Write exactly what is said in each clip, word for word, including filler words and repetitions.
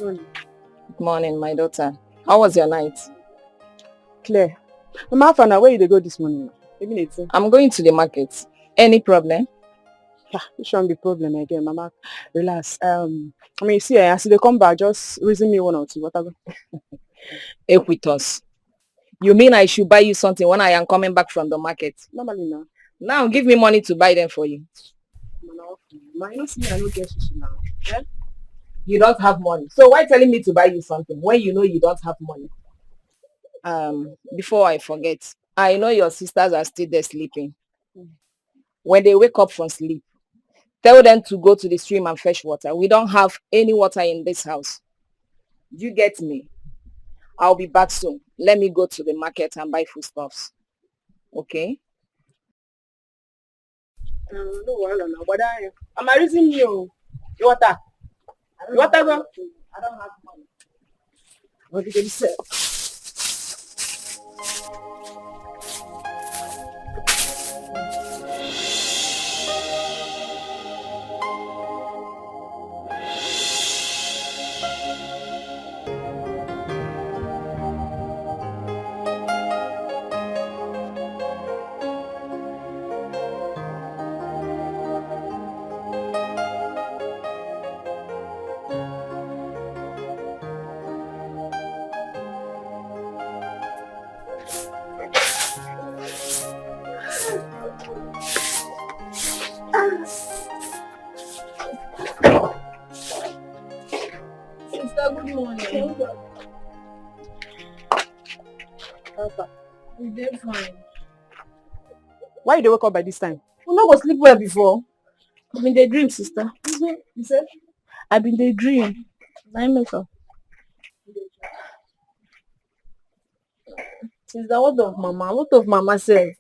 Good morning, my daughter. How was your night? Claire, Mama Afana, where you dey go this morning? Even eighteen. I'm going to the market. Any problem? Ah, which one be problem again, Mama? Relax. Um, I mean, see, eh, as they come back, just reason me one or two. What I go? Equitos. You mean I should buy you something when I am coming back from the market? Normally now. Now give me money to buy them for you. Mama, you know see, I no get shishi now. Eh? You don't have money. So why telling me to buy you something when you know you don't have money? Um, before I forget, I know your sisters are still there sleeping. When they wake up from sleep, tell them to go to the stream and fetch water. We don't have any water in this house. You get me? I'll be back soon. Let me go to the market and buy foodstuffs. Okay? Uh, no wahala now, but I, I'm a reason you. You water. You water go? I don't have money. What did they say? Sister, good morning. Papa, you dey fine? Why you dey wake up by this time? You no go sleep well before. I been dey dream, sister. You say? I been dey dream. Na im make am. Sister, what of mama? What of mama sef?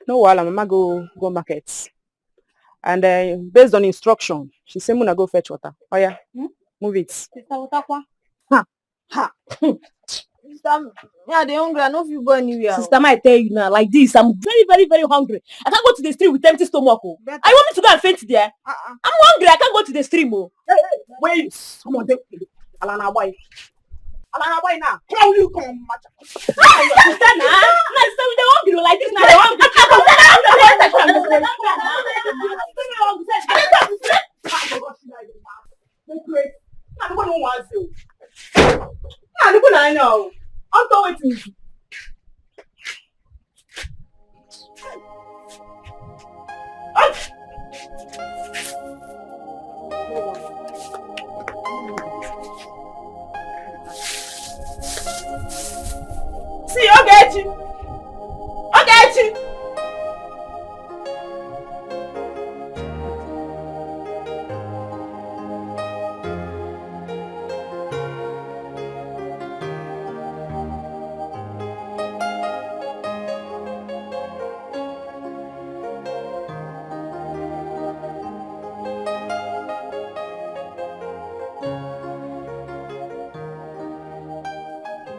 No wahala, mama go go market. And uh, based on instruction, she say muna go fetch water. Oh yeah, Hmm? Move it. Sister Otakwa. Ha. Sister, me I dey hungry. I no fit go anywhere. Sister, ma, I tell you now, like this, I'm very, very, very hungry. I can't go to the stream with empty stomach. Oh. Better. I want me to go and faint there. Uh-uh. I'm hungry. I can't go to the stream. Oh. Wait, come on, take Alana boy. Alana boy now. How will you come match? Sister, na, na, sister, we dey hungry like this. Na dey hungry. Àdúgbò ní wọ́n á ṣe o. Àdúgbò náà yàn o. Ó ń tọ́ wetin. See, Ogechi. Ogechi.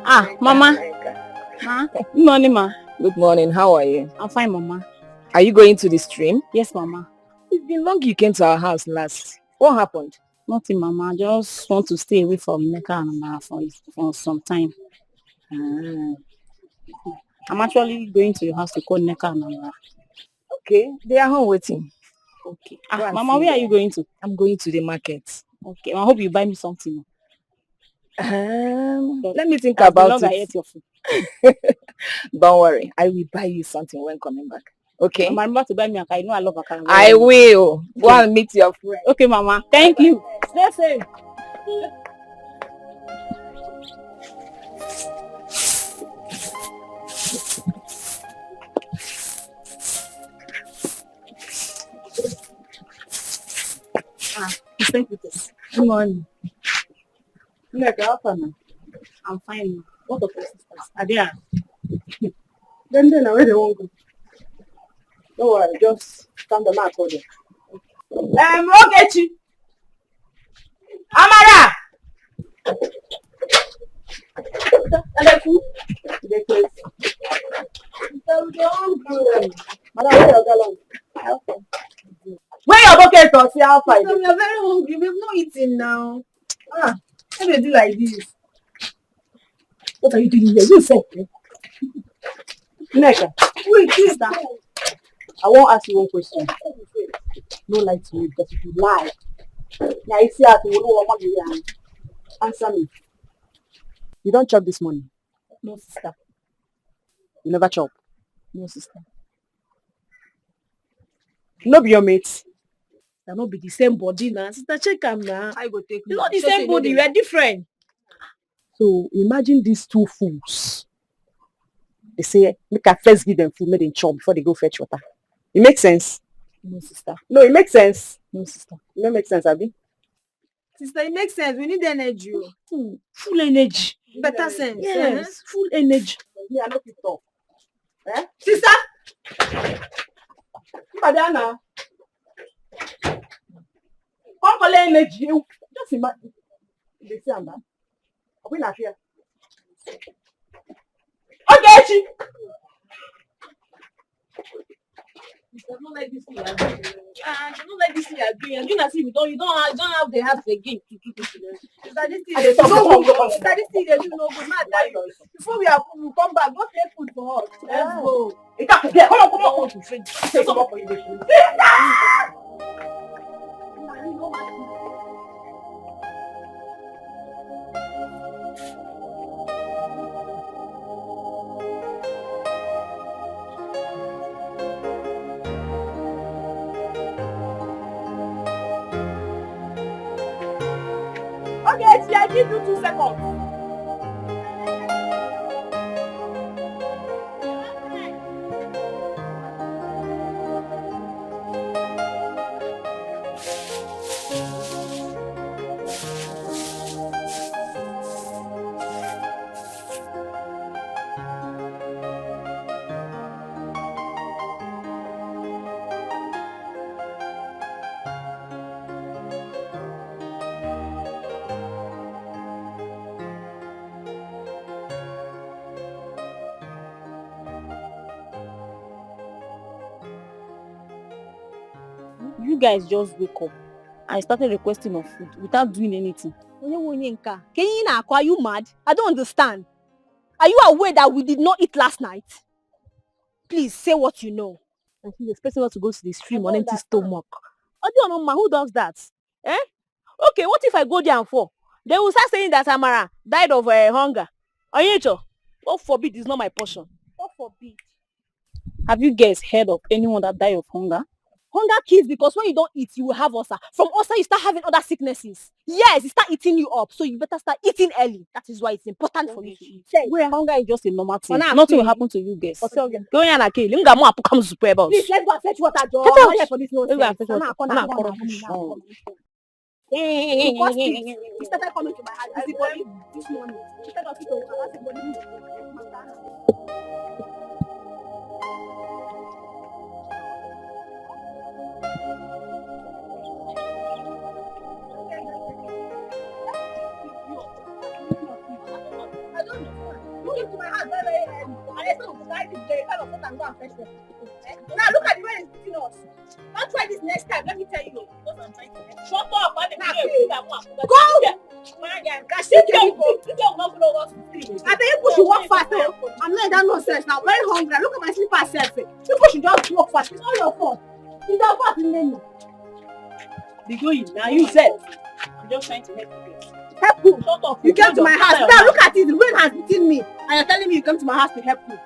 Ah, Mama. Ma, good morning, ma. Good morning. How are you? I'm fine, Mama. Are you going to the stream? Yes, Mama. It's been long you came to our house last. What happened? Nothing, Mama. I just want to stay away from Neka and Mama for, for some time. Ah, I'm actually going to your house to call Neka and Mama. Okay, they are home waiting. Okay. Go Ah, and Mama, see where are them. You going to? I'm going to the market. Okay. I hope you buy me something. Um, But let me think That's the about love I it. Ate your food. Don't worry, I will buy you something when coming back. Okay? Mama, remember to buy me akara. You know I love akara. I will. Go and meet your friend. Okay, Mama. Thank you. Stay safe. Ah, thank you. Good morning. Nneka, how far now? I'm fine. What of your sisters? Are they around? Then then where they won't go? No worry, just stand the man for them. Um, Ogechi. Amara. Aleku. They close. Madam, where your gallon? Where your bucket? Or see how far? We are very hungry. We've not eaten now. Ah, how they do like this? What are you doing here? You sef, eh? Nneka, wait, sister. I wan ask you one question. No lie to me because if you lie, na you see as you no wan answer me. You don chop this morning? No, sister. You never chop? No, sister. No be your mate? Na no be the same body na. Sister, check am na. I go take. It's not the same body. We are different. So imagine these two fools. They say, "Make I first give them food, make them chop before they go fetch water." It makes sense? No, sister. No, it makes sense. No, sister. It no make sense, abi? Sister, it makes sense. We need energy. Oh. Hmm, full energy. Better sense. Yes, uh-huh. Full energy. Me, I no fit talk. Eh? Sister! Madana! Come collect energy. Just imagine. They say, "Amba." Are we not here? Okay, she. I don't like this thing you are doing. Ah, I don't like this thing you are doing. You don't see, you don't, you don't have, you don't have the heart again to do this thing. Sister, this thing I dey talk, no talk, good. Talk. Sister, this thing you do no good. Ma, I tell you, before we are, we come back, go take food for us. Let's go. Ita kuke, come on, come on. Don't want to drink. Say come up for you. Okay, Tia, give you two seconds. You guys just wake up and started requesting of food without doing anything. Onye nwe onye nke a? Ka ihe ị na-akọ, are you mad? I don't understand. Are you aware that we did not eat last night? Please say what you know. And she's expecting us to go to the stream on empty stomach. Odiona, who does that? Eh? Okay, what if I go there and fall? They will start saying that Amara died of uh, hunger. Onyecho, God forbid, it's not my portion. God forbid. Have you guys heard of anyone that died of hunger? Hunger kills because when you don't eat, you will have ulcer. From ulcer, you start having other sicknesses. Yes, it start eating you up. So you better start eating early. That is why it's important for you to eat. Where hunger is just a normal thing. Nothing will happen to you guys. Go on and kill. Please, let's go and fetch water, Joe. Get out. I'm not here for this nonsense. Let's go and fetch water. He started coming to my house. Is the body this morning? Instead of people, I said, "Body." I don't know. You came to my house very, very early. And I said, "Why did you kind of sit and go and fetch water?" Eh? Now look at the way he's beating us. Don't try this next time, let me tell you. Shut up, I dey play with you. Go! This girl, this girl will not follow us to sleep. I tell you, push you walk fast, oh. I'm not in that nonsense now. Very hungry. Look at my slippers, sef. You push you just walk fast. It's not your fault. It's your fault, Nene. Be going. Now you said. I'm just trying to help you. Help who? Shut up. You came to my house. Now look at it. The rain has beaten me. And you're telling me you came to my house to help me.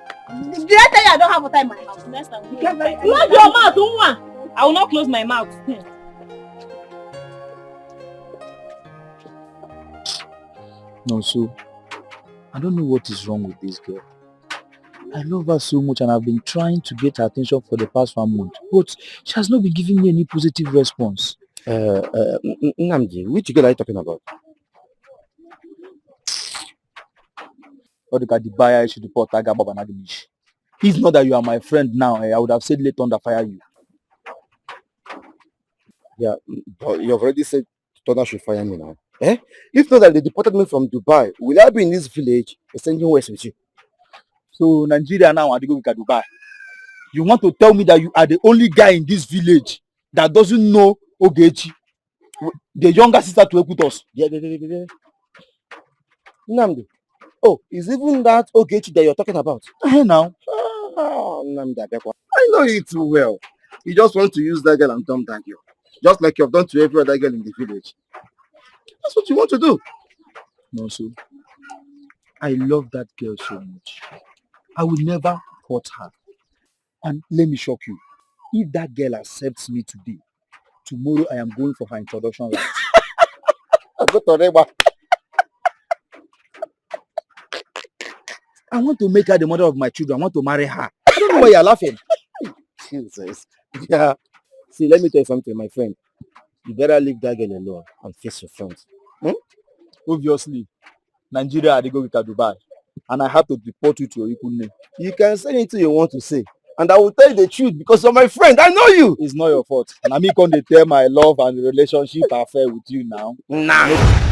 Did I tell you I don't have water in my house? Next time, you get very. Close your mouth, Nwa. I will not close my mouth. Hmm. No, so I don't know what is wrong with this girl. I love her so much and I've been trying to get her attention for the past one month, but she has not been giving me any positive response. Uh, uh, N- N- Nnamdi, which girl are you talking about? All the guy, the buyer, issue the pot, I got Baba Nagimish. If not that you are my friend now, eh, I would have said let thunder fire you. Yeah, mm, but you have already said thunder should fire me now. Eh? If not that they deported me from Dubai, will I be in this village? You're sending west with you. So Nigeria now, I go with Dubai. You want to tell me that you are the only guy in this village that doesn't know Ogechi? The younger sister to Ekutos. Yeah, yeah, yeah, yeah, yeah. Nnamdi. Oh, is even that Ogechi that you're talking about? Eh, now. Ah, Nnamdi Abekwa. I know you too well. You just want to use that girl and dump that girl. Just like you've done to every other girl in the village. That's what you want to do. No, so I love that girl so much. I will never hurt her. And let me shock you. If that girl accepts me today, tomorrow I am going for her introduction rites. I go to Rema. I want to make her the mother of my children. I want to marry her. I don't know why you're laughing. Jesus. Yeah. See, let me tell you something, my friend. You better leave that girl alone and face your friends. Hmm? Obviously, Nigeria, I dey go with Dubai, and I have to deport you to your Ikunne. You can say anything you want to say, and I will tell you the truth because you're my friend. I know you. It's not your fault. And I mean, come dey tell my love and relationship affair with you now. Nah.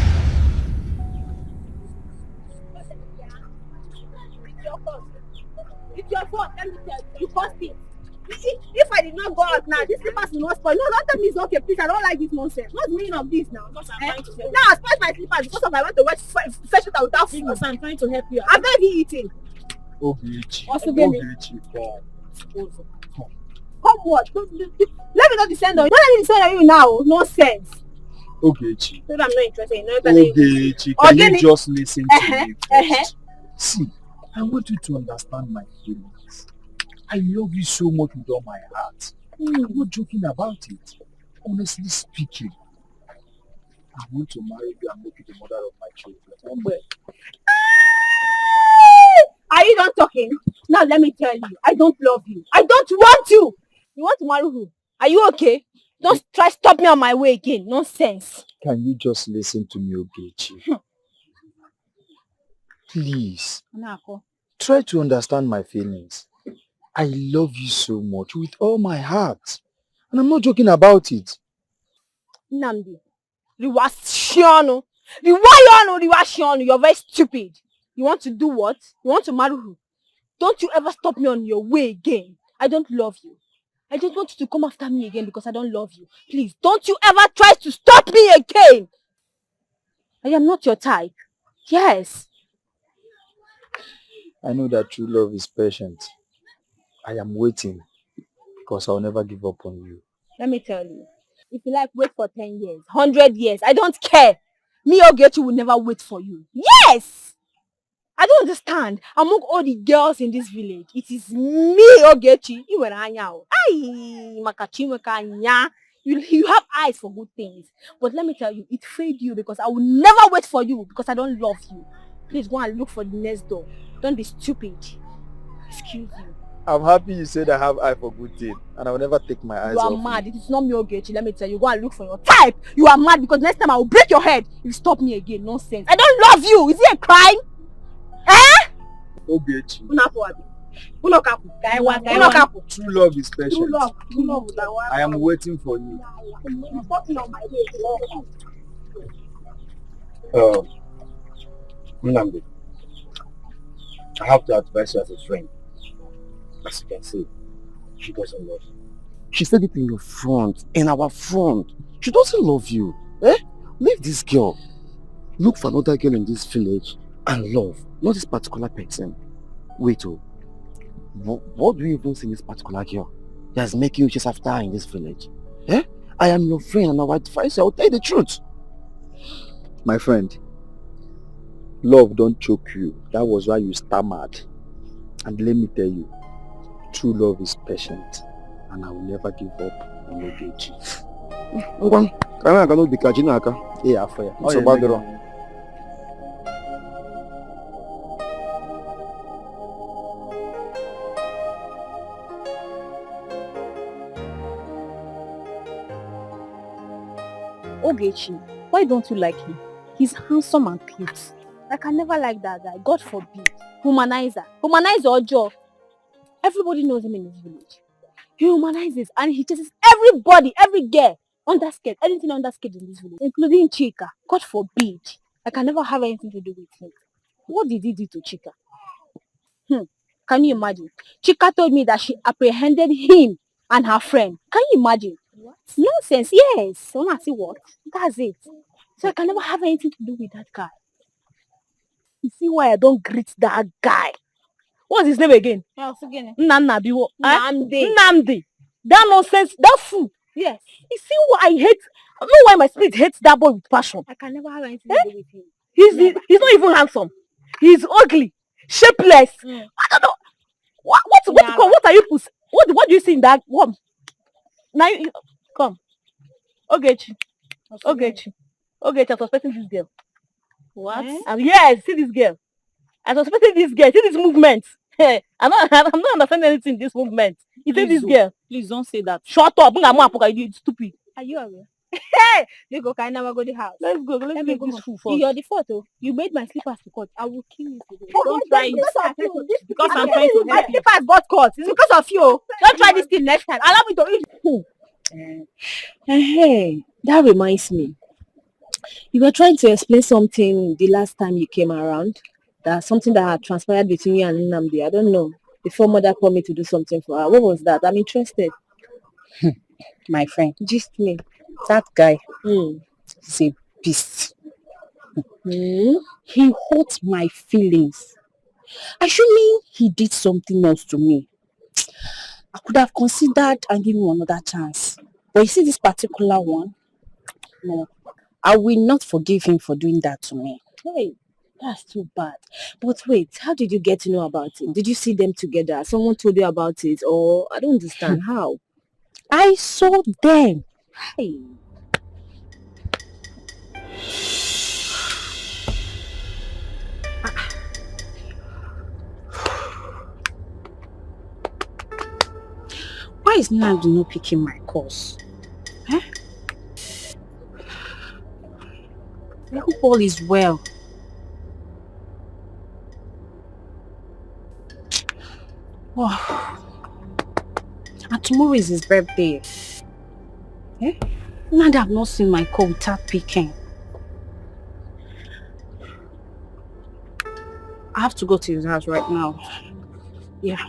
It's your fault. Let me tell you, you caused it. If, if I did not go out now, this slippers will not spoil. No, don't tell me it's okay, please. I don't like this nonsense. What's the meaning of this now? Because I'm Eh? trying to help. Now I spoil my slippers because of I want to watch fe- fresh water without food. Because I'm trying to help you. I beg you eating. Ogechi. Osugele. Ogechi, come. Come what? Don't- don't- don't- Let me not descend on you. Don't let me descend on you now. Nonsense. Ogechi. So I'm not interested. No, Ogechi, can Ogene. You just listen to Uh-huh, me uh-huh. First? See, I want you to understand my feelings. I love you so much with all my heart. I'm not joking about it. Honestly speaking, I want to marry you and make you the mother of my children. Ogbe. Are you done talking? Now let me tell you, I don't love you. I don't want you. You want to marry who? Are you okay? Don't try stop me on my way again. Nonsense. Can you just listen to me, Ogechi? Please, Nako. Try to understand my feelings. I love you so much with all my heart. And I'm not joking about it. Nnamdi, riwa shionu. Riwa yonu, riwa shionu. You're very stupid. You want to do what? You want to marry who? Don't you ever stop me on your way again. I don't love you. I don't want you to come after me again because I don't love you. Please, don't you ever try to stop me again. I am not your type. Yes. I know that true love is patient. I am waiting because I'll never give up on you. Let me tell you, if you like, wait for ten years, hundred years. I don't care. Me, Ogechi, will never wait for you. Yes! I don't understand. Among all the girls in this village, it is me, Ogechi. Iwere anya o. Ai, maka Chinweka anya. You, you have eyes for good things. But let me tell you, it failed you because I will never wait for you because I don't love you. Please go and look for the next door. Don't be stupid. Excuse you. I'm happy you said I have eye for good thing, and I will never take my eyes You are off mad. You. It is not me, Ogechi. Let me tell you, go and look for your type. You are mad because next time I will break your head. You stop me again. Nonsense. I don't love you. Is it a crime? Eh? Ogechi. Una for abi? Una kapu. Kaiwa, Una kaiwa. Kapu. True love is patient. True love. True love. I am waiting for you. You stop me on my way. Um, Nnamdi, I have to advise you as a friend. As you can see, she doesn't love you. She said it in your front, in our front. She doesn't love you. Eh? Leave this girl. Look for another girl in this village and love, not this particular person. Wait, oh. What, what do you even see in this particular girl that is making you chase after her in this village? Eh? I am your friend and I will advise you. I will tell you the truth. My friend, love don't choke you. That was why you stammered. And let me tell you, true love is patient, and I will never give up on Ogechi. Ngwa, ka anyị aga n'obi ka ji n'aka. Ee, afọ ya. Ọ ya nsogbu adịrọ. Ogechi, why don't you like him? He's handsome and cute. I can never like that guy. God forbid. Humanizer. Humanizer ọjọọ. Everybody knows him in his village. He humanizes and he chases everybody, every girl, underskirt, anything underskirt in this village, including Chika. God forbid. I can never have anything to do with him. What did he do to Chika? Hmm. Can you imagine? Chika told me that she apprehended him and her friend. Can you imagine? Nonsense, yes. Una see what? That's it. So I can never have anything to do with that guy. You see why I don't greet that guy? What's his name again? Nnamdi. Nnamdi. That nonsense, that fool. Yes. You see why I hate, I know why my spirit hates that boy with passion. I can never have anything to do with him. He's, he's not even handsome. He's ugly, shapeless. Mm. I don't know. What what what, you call, what are you pus- what what do you see in that one? Now you, you- come. Ogechi. Ogechi. Ogechi, I'm suspecting this girl. What? Eh? And yes, see this girl. I'm suspecting this girl. See this movement. Hey, I'm not I'm not understanding anything in this movement. You see this girl. Please don't say that. Shut up. Nna m apụka, you stupid. Are you aware? Hey, they go kind of go the house. Let's go. Let's leave this fool first. You're the fault. Oh. You made my slippers to cut. I will kill you today. Don't try it. Because I'm trying to help you. My slippers got cut. It's because of you. Don't try this thing next time. Allow me to eat. Hey, that reminds me. You were trying to explain something the last time you came around. That something that had transpired between you and Nnamdi. I don't know. Before mother called me to do something for her. What was that? I'm interested. My friend, gist me. That guy is a beast. Hmm? He hurt my feelings. Assuming he did something else to me, I could have considered and given him another chance. But you see this particular one, no, I will not forgive him for doing that to me. Hey, that's too bad. But wait, how did you get to know about him? Did you see them together? Someone told you about it, or I don't understand how. I saw them. Hey. Why is Nnamdi not picking my calls? Eh? I hope all is well. Oh. And tomorrow is his birthday. Eh? Nnamdi have not seen my call without picking. I have to go to his house right now. Yeah.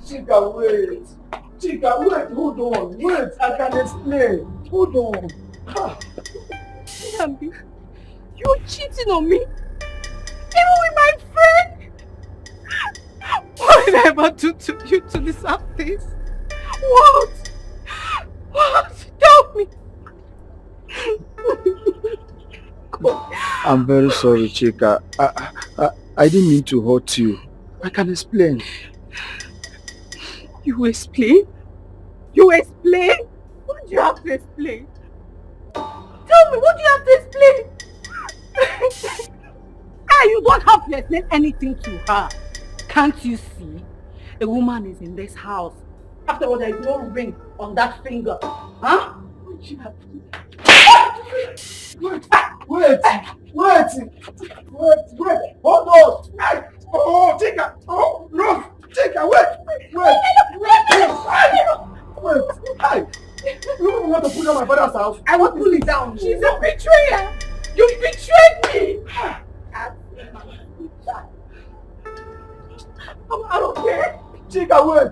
Chika, wait. Chika, wait, hold on. Wait, I can explain. Hold on. Ah. Nnamdi, you're cheating on me. Even with my friend. What did I ever do to you to deserve this? What? What? Tell me. I'm very sorry, Chika. I, I, I, I didn't mean to hurt you. I can explain. You explain? You explain? What do you have to explain? Tell me, what do you have to explain? Ah, you don't have to explain anything to her. Can't you see? A woman is in this house. After all, there is no ring on that finger. Huh? What do you have to do? Wait, wait, wait, wait, wait, hold on. Hey, oh, Chika, oh, no, Chika, wait, wait, wait, wait, wait, hey, you want to put down my father's house? I will pull it down. She's a betrayer. You betrayed me. I'm out of here. Chika, wait.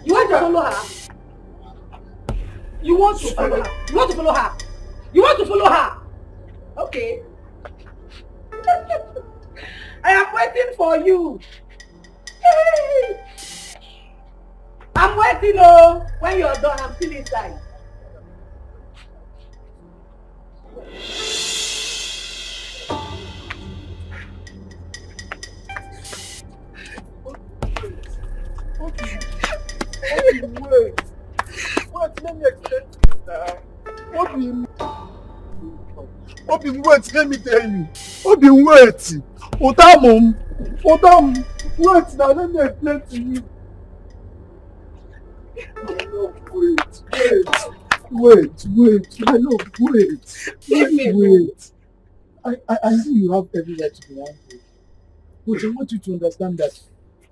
You want to follow her? You want to follow her? You want to follow her? You want to follow her? Okay. I am waiting for you. Hey! I'm waiting, oh. When you're done, I'm still inside. Okay. Okay, wait. Wait, let me explain to you. Obi, wait, let me tell you. Obi, wait. Otamu, Otamu, wait now, let me explain to you. Wait, wait, wait, my love, wait. Leave me alone. Wait. I, I, I know you have every right to be angry, but I want you to understand that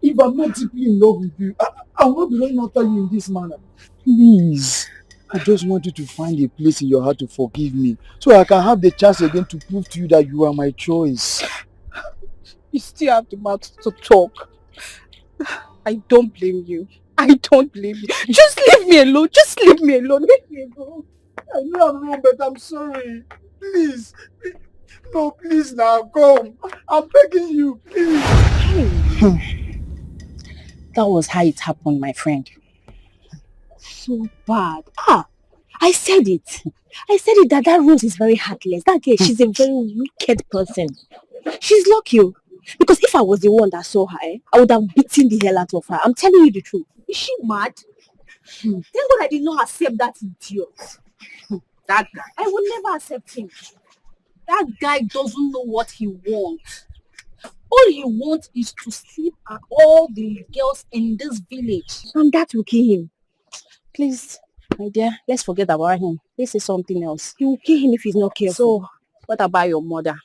if I'm not deeply in love with you, I, I will not be running after you in this manner. Please, I just want you to find a place in your heart to forgive me, so I can have the chance again to prove to you that you are my choice. You still have the mouth to talk. I don't blame you. I don't blame you. Just leave me alone. Just leave me alone. Leave me alone. I know I'm wrong, but I'm sorry. Please. No, please now, come. I'm begging you, please. That was how it happened, my friend. So bad. Ah, I said it. I said it that that Rose is very heartless. That girl, she's a very wicked person. She's lucky, oh. Because if I was the one that saw her, eh, I would have beaten the hell out of her. I'm telling you the truth. Is she mad? Hmm. Thank God I did not accept that idiot. Hmm. That guy. I will never accept him. That guy doesn't know what he wants. All he wants is to sleep at all the girls in this village. And that will kill him. Please, my dear, let's forget about him. Let's say something else. He will kill him if he's not careful. So, what about your mother?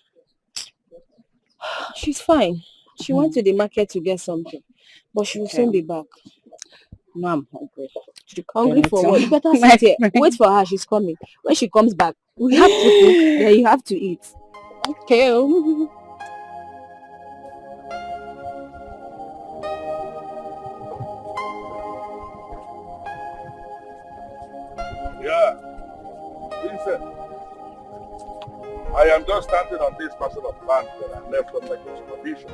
She's fine. She went to the market to get something, but she will soon be back. No, I'm hungry. Hungry for what? You better sit here. Wait for her. She's coming. When she comes back, we have to cook. Then you have to eat. Okay. Oh. Yeah. Listen. I am just standing on this parcel of land that I left under your supervision.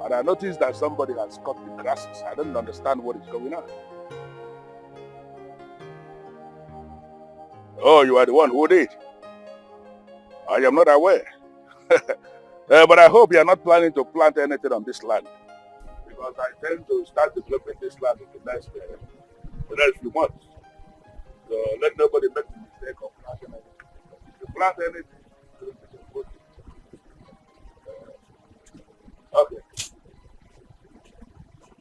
And I noticed that somebody has cut the grasses. I don't understand what is going on. Oh, you are the one who did. I am not aware. Uh, but I hope you are not planning to plant anything on this land. Because I tend to start developing this land in the next, uh, the next few months. So let nobody make the mistake of planting anything. If you plant anything, you will be good. Okay.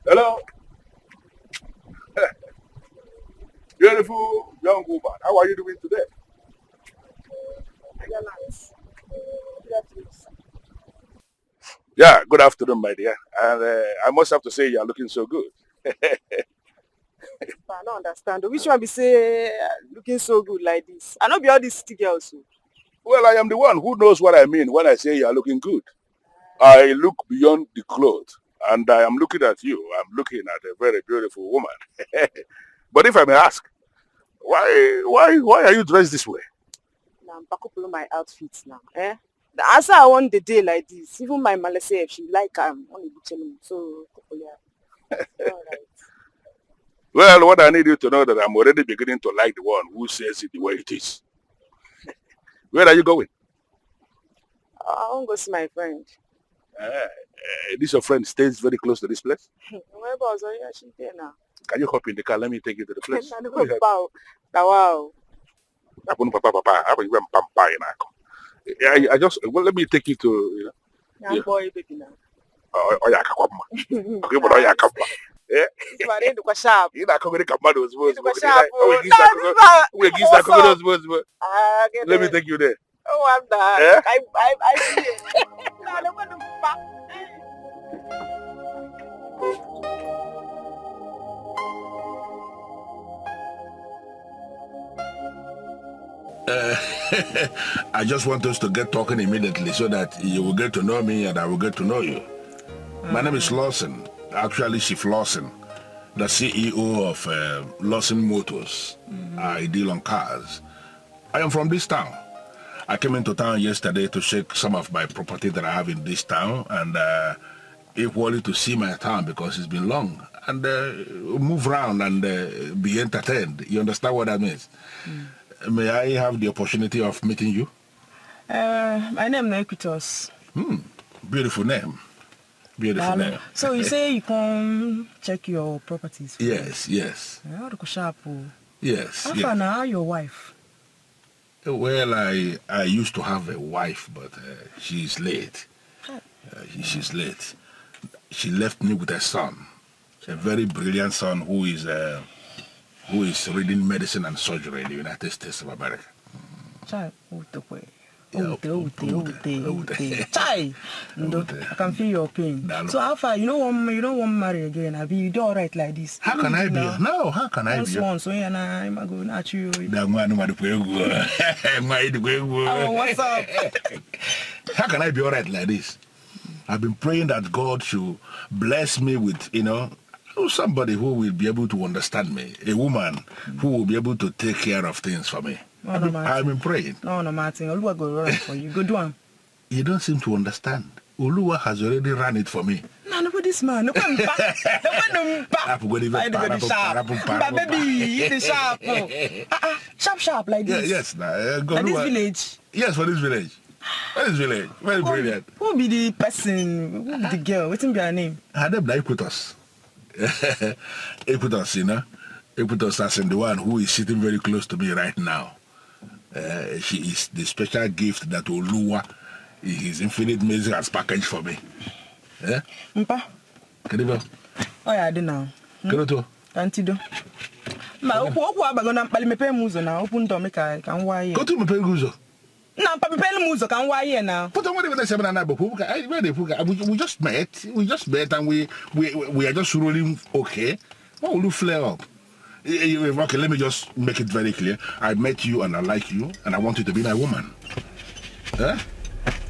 Hello. Beautiful young woman, how are you doing today? You're nice. Good afternoon, sir. Yeah, good afternoon, my dear. And uh, I must have to say, you are looking so good. I don't understand. Which one be say, uh, looking so good like this? I no be all these city girls o. Well, I am the one who knows what I mean when I say you are looking good. I look beyond the clothes, and I am looking at you. I'm looking at a very beautiful woman. But if I may ask, why, why, why are you dressed this way? Na bakupulu my outfit now, eh? The answer I want the day like this. Even my male sef, she like am, only be telling me. So, kupulu ya. All right. Well, what I need you to know that I'm already beginning to like the one who says it the way it is. Where are you going? I wan go see my friend. Eh, eh, this your friend stays very close to this place? Where was I? She there now. Can you hop in the car? Let me take you to the place. I don't know about. Now, wow. Abụ papa, papa, abụ iwe mpa mpa ị na-akọ. I, I just, well, let me take you to, you know. Yeah. Boy, baby now. Ọ, ọ ya akakwa mma. Okay, but ọ ya aka mma. Eh? This one, ị dịkwa sharp. Ị na-akọgịrị ka mmadụ ozugbo ozugbo. Ị dịkwa sharp, oh. Nwere gị isi akọgịrị ozugbo ozugbo. Ah, okay. Let me take you there. Oh, I'm done. Eh? I, I, I see it. No, I don't want to back. Uh, I just want us to get talking immediately so that you will get to know me and I will get to know you. My name is Lawson, actually Chief Lawson, the C E O of uh, Lawson Motors. I deal on cars. I am from this town. I came into town yesterday to check some of my property that I have in this town and uh, equally to see my town because it's been long and uh, move around and uh, be entertained. You understand what that means? May I have the opportunity of meeting you? Uh, my name is Equitus. Hmm. Beautiful name. Beautiful name. So you say you come check your properties? Yes, yes. How the sharp? Yes. How far now? Your wife? Well, I, I used to have a wife, but uh, she's late. Uh, she- she's late. She left me with a son, a very brilliant son who is uh, who is reading medicine and surgery in the United States of America. Chai, utekwe. Yeah, Ute, ute, ute, ute, ute. ute. Chai! Ndo, Ute. I can feel your pain. Dalo. So how far? You don't want you don't want marry again, abi? You do alright like this? How can I be? Now? No, how can I Once be? Once, so yeah, nah, I'm going to you. Da nwa anụ mmadụ kwa egwu. Nwa ịdịkwa egwu. Oh, what's up? How can I be all right like this? I've been praying that God should bless me with, you know, somebody who will be able to understand me, a woman who will be able to take care of things for me. No, I've, no, been, Martin. I've been praying. No, no, Martin. Oluwa go run for you. Go do am. You don't seem to understand. Oluwa has already run it for me. No, no, this man. No, come back. No, no, back. Rapụ go dey Why you go rapụ, dey sharp? rapụ, Mba, rapụ, baby, you dey sharp. Oh. Ah, ah, sharp, sharp like Yeah, this. Yes, na. Uh, Like this Oluwa- village. Yes, for this village. What is village? Very Who, brilliant. Who be the person? Who be the girl? Wetin be her name? Her name na Equitas. Equitas, you know. Equitas as in the one who is sitting very close to me right now. Uh, she is the special gift that Oluwa in his infinite mercy has packaged for me. Eh? Mpa. Kedu ebe? Ọ ya dị na. Kedu otu? Ka ntị do. Ma okwu okwu abago na mkpali, mepee m ụzọ na okwu ndọ m ka ka m waa ihe. Go to mepee gị ụzọ. Na mpa, mepee m ụzọ ka m waa ihe na. But I want to say na na but we, we just met. We just met and we we we are just rolling okay. What will you flare up? Eh, eh, Okay, let me just make it very clear. I met you and I like you and I want you to be my woman. Eh?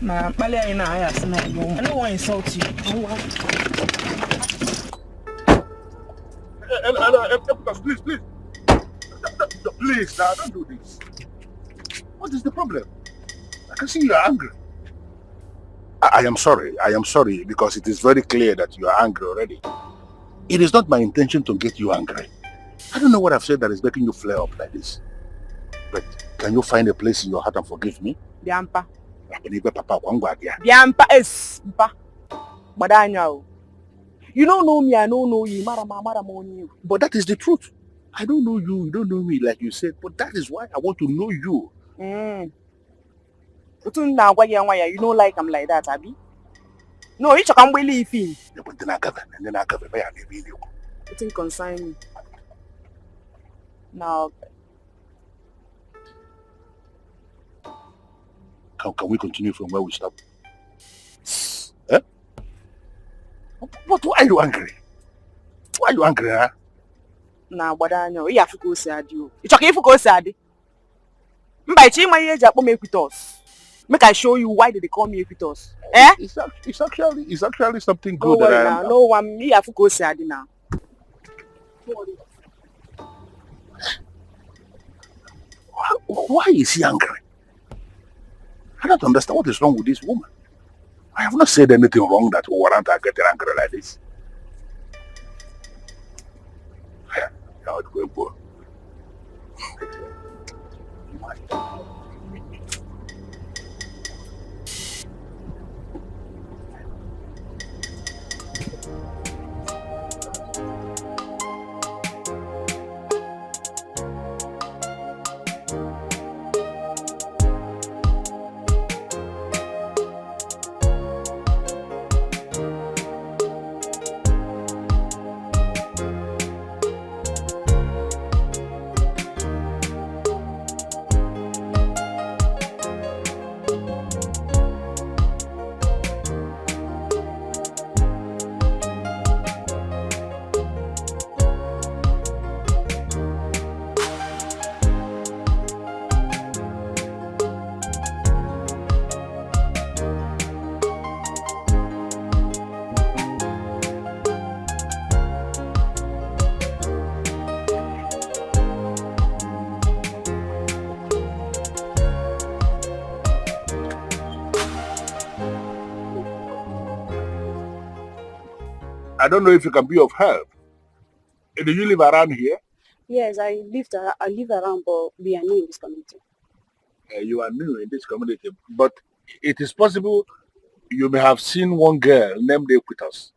Ma mkpali anyị na anyị asị na I don't want insult you. Hello, hello, hello, please, please. Please, now don't do this. What is the problem? I can see you are angry. I, I am sorry. I am sorry because it is very clear that you are angry already. It is not my intention to get you angry. I don't know what I've said that is making you flare up like this. But can you find a place in your heart and forgive me? Bịa mpa. Like an Igwe Papa Kwangwa there. Bịa mpa, es mpa. Gbada anya o. You don't know me, I don't know you. Mara ma mara ma onye iwu. But that is the truth. I don't know you, you don't know me, like you said. But that is why I want to know you. Mm. Otu m na-agwa ya nwa ya, you know like I'm like that, abi? No, ị chọ ka m gbeli ife. Ebe ndị na-agafe, ndị na-agafe, ebe ya na-ebe ị na-ekwu. Wetin concern me? Now, Can, can we continue from where we stopped? Eh? But why are you angry? Why are you angry, huh? Na gbada anya o, ị ya-afụ ka o si adị o. Ị chọ ka ị fụ ka o si adị? Mba, ị chọ ịma ihe eji akpọ m Equitas? Make I show you why they dey call me Equitas. Eh? It's, act- it's actually it's actually something No good that worry I na, am. no one, ị ya-afụ ka o si adị na. Why, why is he angry? I don't understand what is wrong with this woman. I have not said anything wrong that will warrant her getting angry like this. Yeah, yeah, it will go. I don't know if you can be of help. Eh, do you live around here? Yes, I lived. Ar- I live around, but we are new in this community. Uh, you are new in this community, but it is possible you may have seen one girl named Equitas.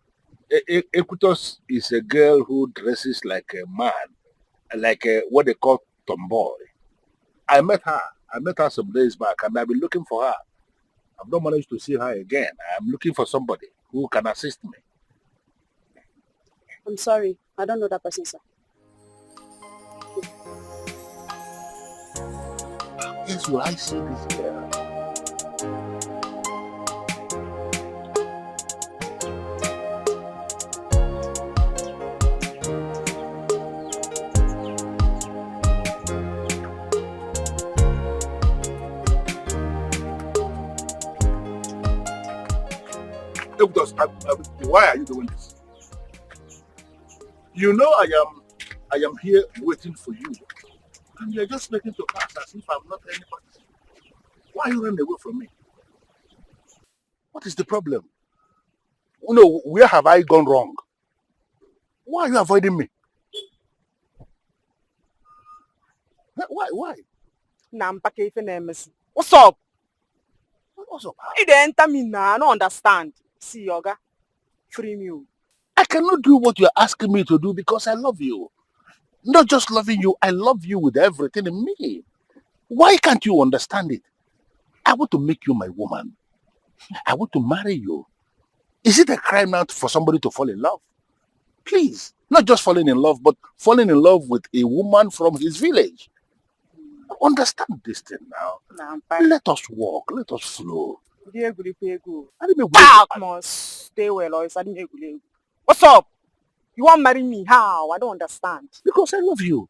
E- E- Equitas is a girl who dresses like a man, like a, what they call tomboy. I met her I met her some days back, and I've been looking for her. I've not managed to see her again. I'm looking for somebody who can assist me. I'm sorry. I don't know that person, sir. Yes, well, I see this girl. Why are you doing this? You know I am I am here waiting for you. And you're just making to pass as if I'm not anybody. Why are you running away from me? What is the problem? You know, where have I gone wrong? Why are you avoiding me? Why? Why? Na mpaka ife na-emesu. What's up? What's up? You dey enter me now. I don't understand. See, Oga, free me. Oh. I cannot do what you're asking me to do because I love you. Not just loving you, I love you with everything in me. Why can't you understand it? I want to make you my woman. I want to marry you. Is it a crime now for somebody to fall in love? Please, not just falling in love, but falling in love with a woman from his village. Understand this thing now. Let us walk, let us flow. Back must stay well, or is that? What's up? You want marry me? How? I don't understand. Because I love you.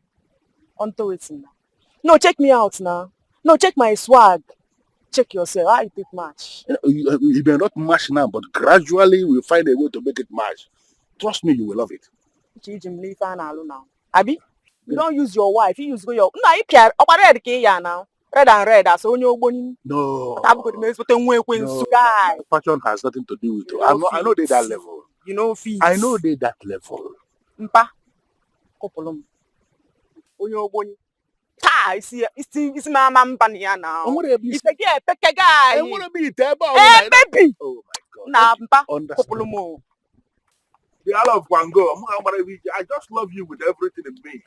Unto waiting now. No, check me out now. No, check my swag. Check yourself. How you take match? You, you, you may not match now, but gradually we'll find a way to make it match. Trust me, you will love it. Chiji m n'ife a na-alụ now. Abi? You don't use your wife. You use go your. No, you care. Oba red ke ya now. Red and red as onye ogboni. No. Tabu ko me sote nwe ekwe nsu guy. Fashion has nothing to do with it. I know, I know they that level. You know fit. I know they that level. Mpa. Kopolom. Onye ogboni. Taa isi isi isi mama mba na ya na. Onwere ebe isi. Ise gị epeke guy. Enwere ebe ite ebe ọbụla. Eh, baby. Oh my God. Na mba. Kopolom. The Isle of Kwango. I just love you with everything in me.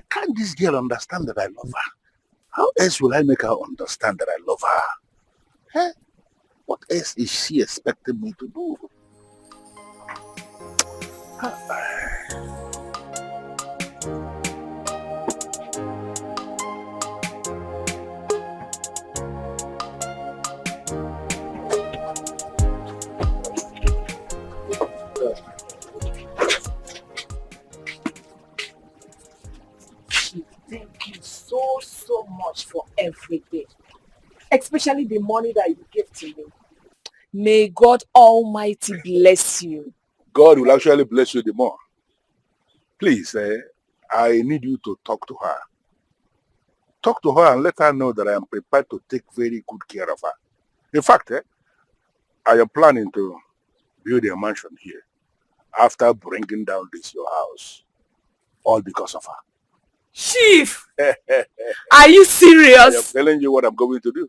Can't this girl understand that I love her? How else will I make her understand that I love her? Eh? What else is she expecting me to do? Thank you so, so much for everything, especially the money that you gave to me. May God Almighty bless you. God will actually bless you the more. Please, eh, I need you to talk to her. Talk to her and let her know that I am prepared to take very good care of her. In fact, eh, I am planning to build a mansion here after bringing down this your house. All because of her. Chief, are you serious? I am telling you what I'm going to do.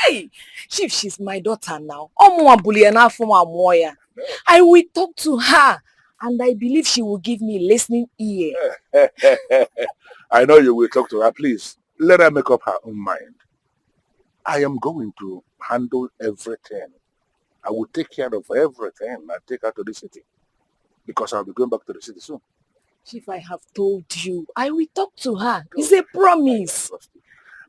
Hey, Chief, she's my daughter now. Ọmụnwa buli ya n'afọ m amụọ ya. I will talk to her and I believe she will give me listening ear. I know you will talk to her. Please, let her make up her own mind. I am going to handle everything. I will take care of everything and take her to the city because I'll be going back to the city soon. Chief, I have told you. I will talk to her. It's a promise.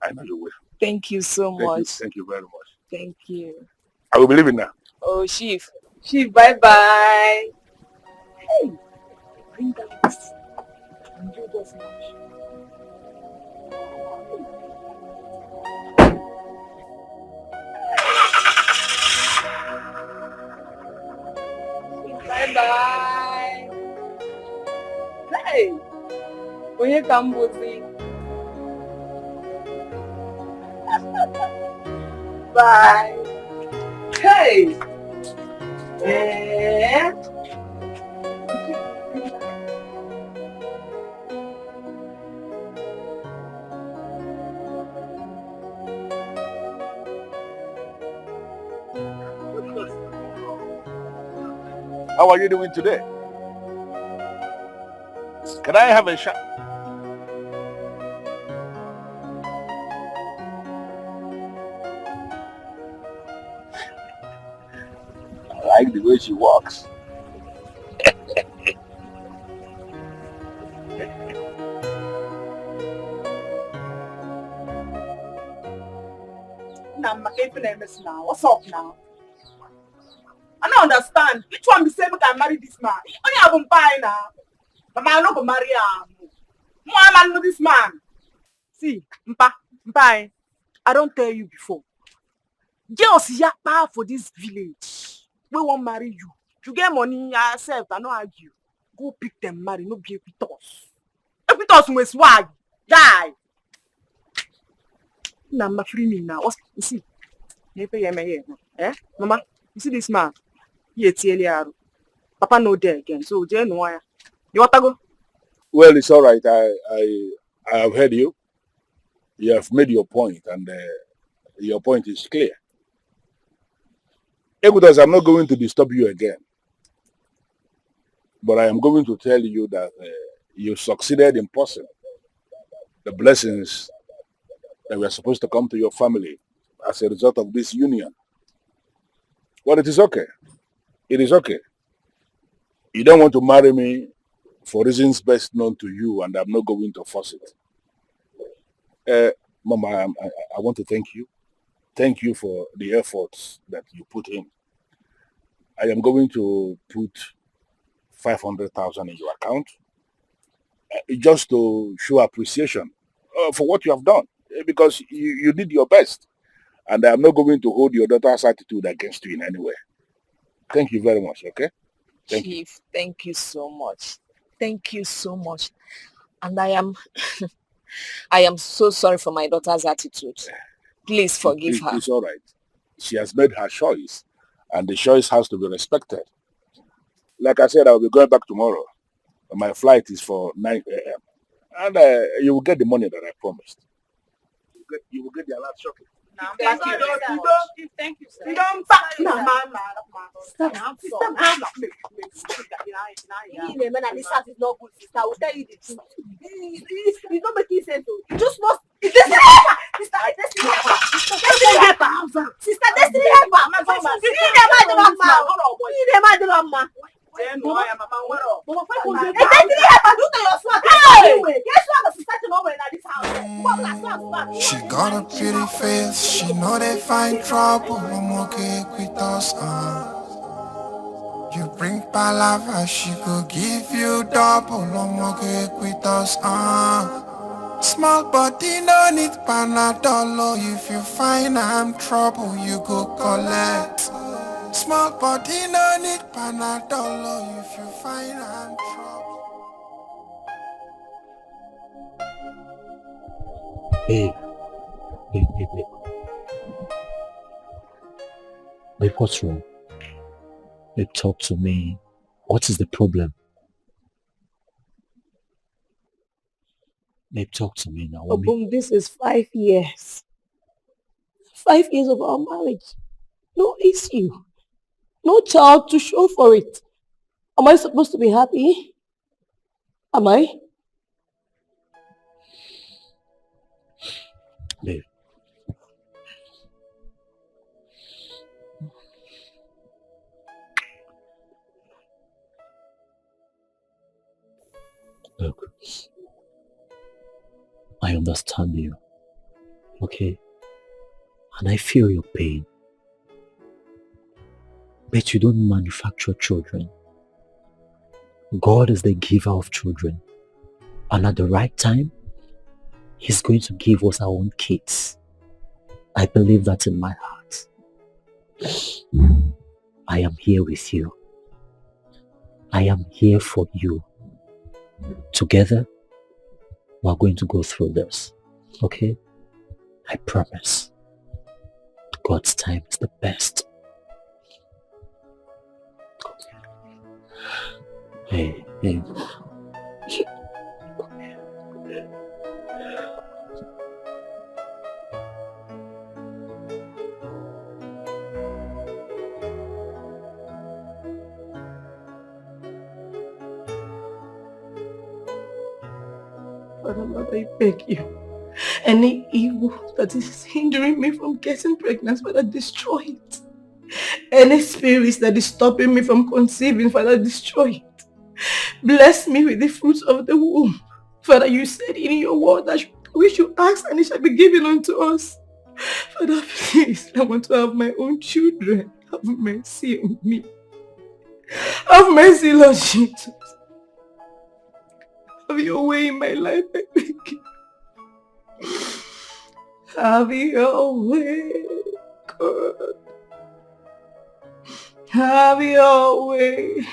I know you will. Thank you so much. Thank you very much. Thank you. I will be leaving now. Oh, Chief. Chief, bye bye. Hey, bring down this. And do this much. Bye bye. Hey, onye ka m bụzi? Bye. Hey. Eh. How are you doing today? Can I have a shot? the way she walks. Now, my if name is now. What's up now? I don't understand. Which one be say make I marry this man? Only have him buy now. But I no go marry him. More man know this man. See, Mpa, Mpa, eh, I don't tell you before. Girls yakpa for this village. We won't marry you. You get money, yourself, I no argue. Go pick them, marry, no be with us. With us, we swag. Die. Na ma free me now. What's, you see? You pay me here. Eh? Mama, you see this man? He a T L R. Papa no there again. So, Jay no wire. You want to go? Well, it's all right. I, I, I have heard you. You have made your point, and uh, your point is clear. Equitas, I'm not going to disturb you again, but I am going to tell you that uh, you succeeded in passing the blessings that were supposed to come to your family as a result of this union. Well, it is okay. It is okay. You don't want to marry me for reasons best known to you, and I'm not going to force it. Uh, Mama, I, I, I want to thank you. Thank you for the efforts that you put in. I am going to put five hundred thousand in your account uh, just to show appreciation uh, for what you have done uh, because you, you did your best. And I'm not going to hold your daughter's attitude against you in any way. Thank you very much, okay? Thank you. Chief, thank you so much. Thank you so much. And I am I am so sorry for my daughter's attitude. Please forgive It- her. It's all right. She has made her choice, and the choice has to be respected. Like I said, I'll be going back tomorrow. My flight is for nine a m. And uh, you will get the money that I promised. You will get, you will get the alert shortly. Thank you, sir. Thank you, sir. You don't back na man, man, man. Sister, sister, man, man, make, make, make, make, you know, you know, you know. Even the man and this house is not good, sister. I will tell you the truth. It, it, it's not making sense. Oh. You just must. Destiny helper, sister, Destiny helper, sister, Destiny helper, sister, Destiny helper. You the man, the man, man. You the man, the man, man. Then why am I, man? What up? Destiny helper, do the your swag. Hey! Yes, swag, sister, to know when at this house. What black swag, swag? She got a pretty face, she know they find trouble. I'm okay with us, uh. You bring palava, she go give you double. I'm okay with us, uh. Small body no need Panadol, oh. If you find I'm trouble, you go collect. Small body no need Panadol, oh. If you find I'm trouble. Babe, babe, babe, babe. Babe, what's wrong? Babe, talk to me. What is the problem? Babe, talk to me now. What ma- Obum, this is five years. Five years of our marriage. No issue. No child to show for it. Am I supposed to be happy? Am I? Babe. Look, I understand you, okay? And I feel your pain. But you don't manufacture children. God is the giver of children. And at the right time, He's going to give us our own kids. I believe that in my heart. I am here with you. I am here for you. Together, we're going to go through this. Okay? I promise. God's time is the best. Hey, hey. Father, Lord, I beg you. Any evil that is hindering me from getting pregnant, Father, destroy it. Any spirits that is stopping me from conceiving, Father, destroy it. Bless me with the fruits of the womb. Father, you said in your word that we should ask and it shall be given unto us. Father, please, I want to have my own children. Have mercy on me. Have mercy, Lord Jesus. Have your way in my life, I beg you. Have your way, God. Have your way.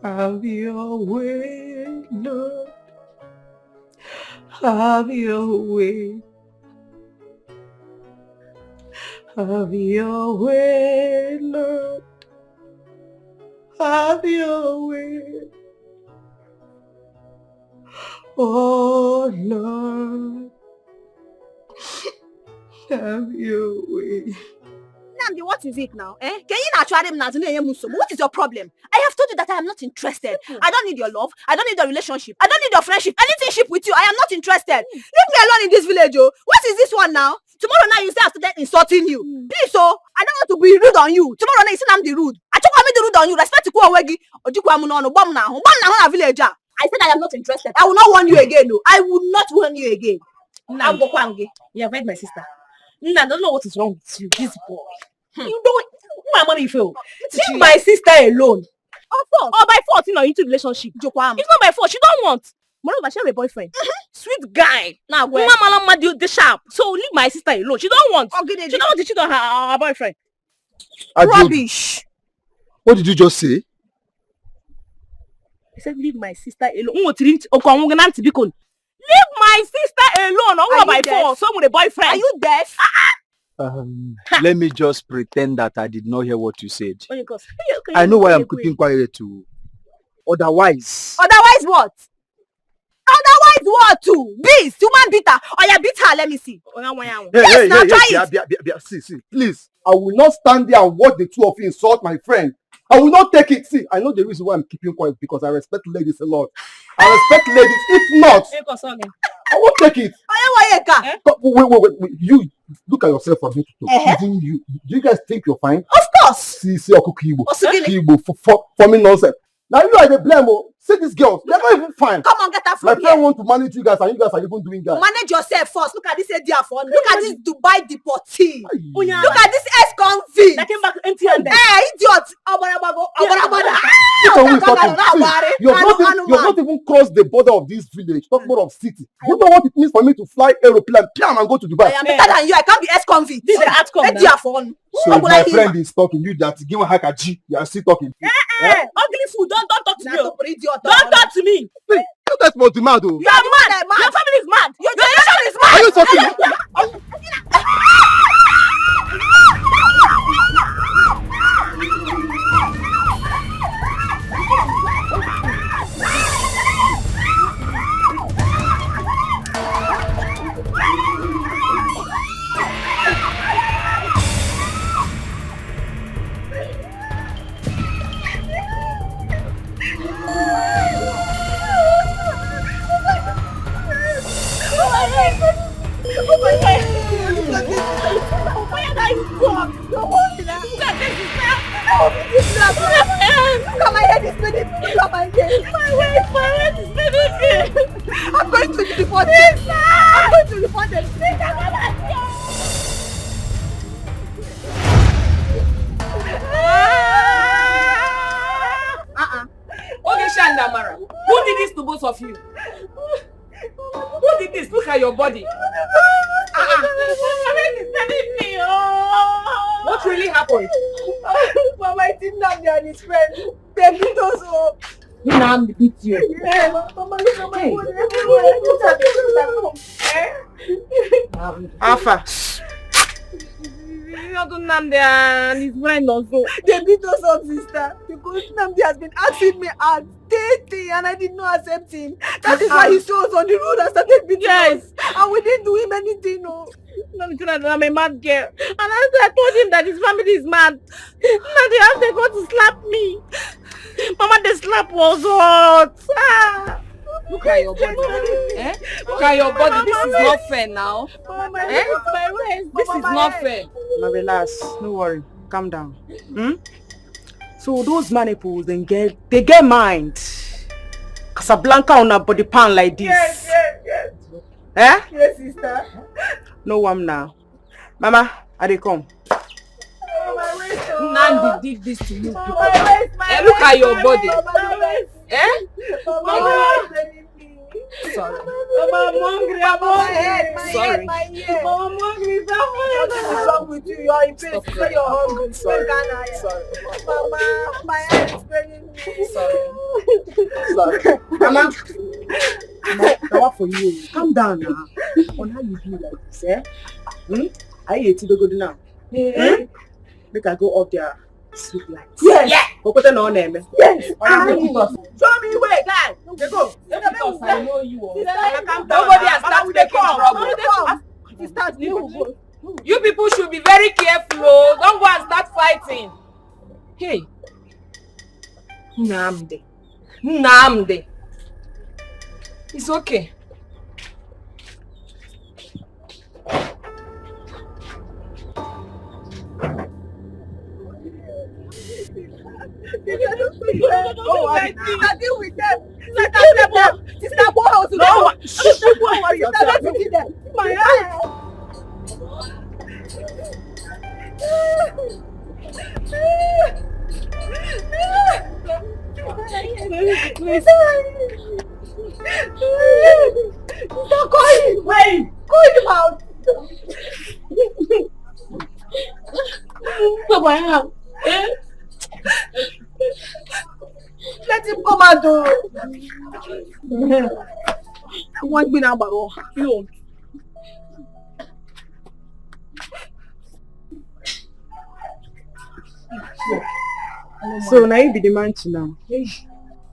Have your way, Lord. Have your way. Have your way, Lord. Have your way. Oh, Lord. Have your way. Nnamdi, what is it now? Eh? Ka ị na-achọgharị m n'azụ na-enye m nsogbu. What is your problem? I have told you that I am not interested. I don't need your love. I don't need your relationship. I don't need your friendship. Anything ship with you, I am not interested. Leave me alone in this village, oh. What is this one now? Tomorrow now you say I started insulting you. Please, oh, I don't want to be rude on you. Tomorrow now you say I'm the rude. I told me the rude on you. Respect to onwe gị. Ojikwa m n'ọnụ, gbam n'ahụ, gbam n'ahụ na village a. I said I am not interested. I will not warn you again, no. I will not warn you again. Nna, I'm Gokwange. You have heard my sister. Nna, I don't know what is wrong with you, this boy. Hmm. You don't, my money fail. Leave my sister alone. Of course. Or by force, you know, into relationship. Jokwa m. It's not by force. She don't want. Moreover, she have a boyfriend. Sweet guy. Now, where? Mama, mama, the, the sharp. So leave my sister alone. She don't want. Ogede. She don't want to cheat on her, her boyfriend. Adeobi, rubbish. What did you just say? I said, leave my sister alone. Nwa tiri ntị, oke ọnwụ gị na ntị, biko. Leave my sister alone. Ọnwụ by force. So with a boyfriend. Are you deaf? Um, let me just pretend that I did not hear what you said. Onye nke ọzọ. I know why I'm keeping quiet too. Otherwise. Otherwise what? Otherwise what too? Beast, human beater. Oya, beat her, let me see. Oya, oya, oya. Hey, yes, hey, now hey, try hey, it. Bia, bia, bia, bia. See, see, please. I will not stand there and watch the two of you insult my friend. I will not take it. See, I know the reason why I'm keeping quiet because I respect ladies a lot. I respect ladies. If not, Hey, go, sorry. I won't take it. Oya, oya, ka. Eh? But wait, wait, wait, wait. You look at yourself for me to talk. Uh-huh. Even you, do you guys think you're fine? Of course. See, see, Okuku Igbo. Osugini. Igbo, for, for, forming nonsense. Now you are the blame. Oh. See these girls, they're not even fine. Come on, get her from here. My friend want to manage you guys, and you guys are even doing that. Manage yourself first. Look at this idiot phone. Look at this Dubai deportee. Aye. Look at this ex-convict. That came back empty-handed. Eh, idiot. Abarabago, abarabago. Look at who is talking. See, you have not even, you have not even crossed the border of this village. Talk more of city. You know what it means for me to fly aeroplane, piam, and go to Dubai? I am better than you. I can't be ex-convict. This is the outcome now. Idiot phone. So my friend is talking, you that give her a G, you are still talking. Eh, eh, ugly fool, don't, don't talk to me. Don't talk to me. Hey, you guys must be mad, oh. You are mad. Your family is mad. Your generation is mad. Are you talking? Look at my head is spinning. Look at my head. My waist, my waist is spinning me. I'm going to report them. I'm going to report them. Uh-uh. Okay, Shandamara, who did this to both of you? Who did this? Look at your body. Uh-uh. What really happened? Mama, it's Nnamdi and his friend. They beat us up. Nnamdi beat you. Yeah, Mama, look at my body everywhere. Look at me, look at me. Eh? Alpha. Nnamdi and his friend also. They beat us up, sister, because Nnamdi has been asking me out dating and I did not accept him. That is why he saw us on the road and started beating us. And we didn't do him anything, no. Nnamdi, I'm a mad girl. And I, I told him that his family is mad. Now they have the go to slap me. Mama, the slap was hot. Ah. Look at your body. Eh? Look at your body. This is not fair now. Eh? This is not fair. Now relax, no worry, calm down. Hmm? So those maniples dem get, they get mind. Casablanca on a body pan like this. Yes, yes, yes. Eh? Yes, sister. No one now. Mama, I dey come. Nandi did this to you people. Eh, look at your body. Eh? Sorry. Mama, I'm hungry. I'm hungry. Sorry. Mama, I'm hungry. What is wrong with you? You are in pain. Say you're hungry. Sorry. Sorry. Mama, my head is paining me. Sorry. Sorry. Mama. Mama, na what for you? Calm down now. On how you do like this, eh? Hmm? Are you a tidogodo now? Hmm? Make I go up there. Sweet light. Yes. Yeah. Go put on them. Yes. Show me way, guy. They go. They go. I know you. Nobody has started making trouble. Sisters, you people should be very careful. Oh. Don't go and start fighting. Hey. Nnamdi. Nnamdi. It's okay. Oh, I deal with them. Let us them. Sister, go out. No, sister, go out. Sister, let me see them. My eyes. Sister, call him. Wait. Call him out. Baba, eh? Let him come out, oh. Wọ́n gbin agbaro. So now you be the man to now.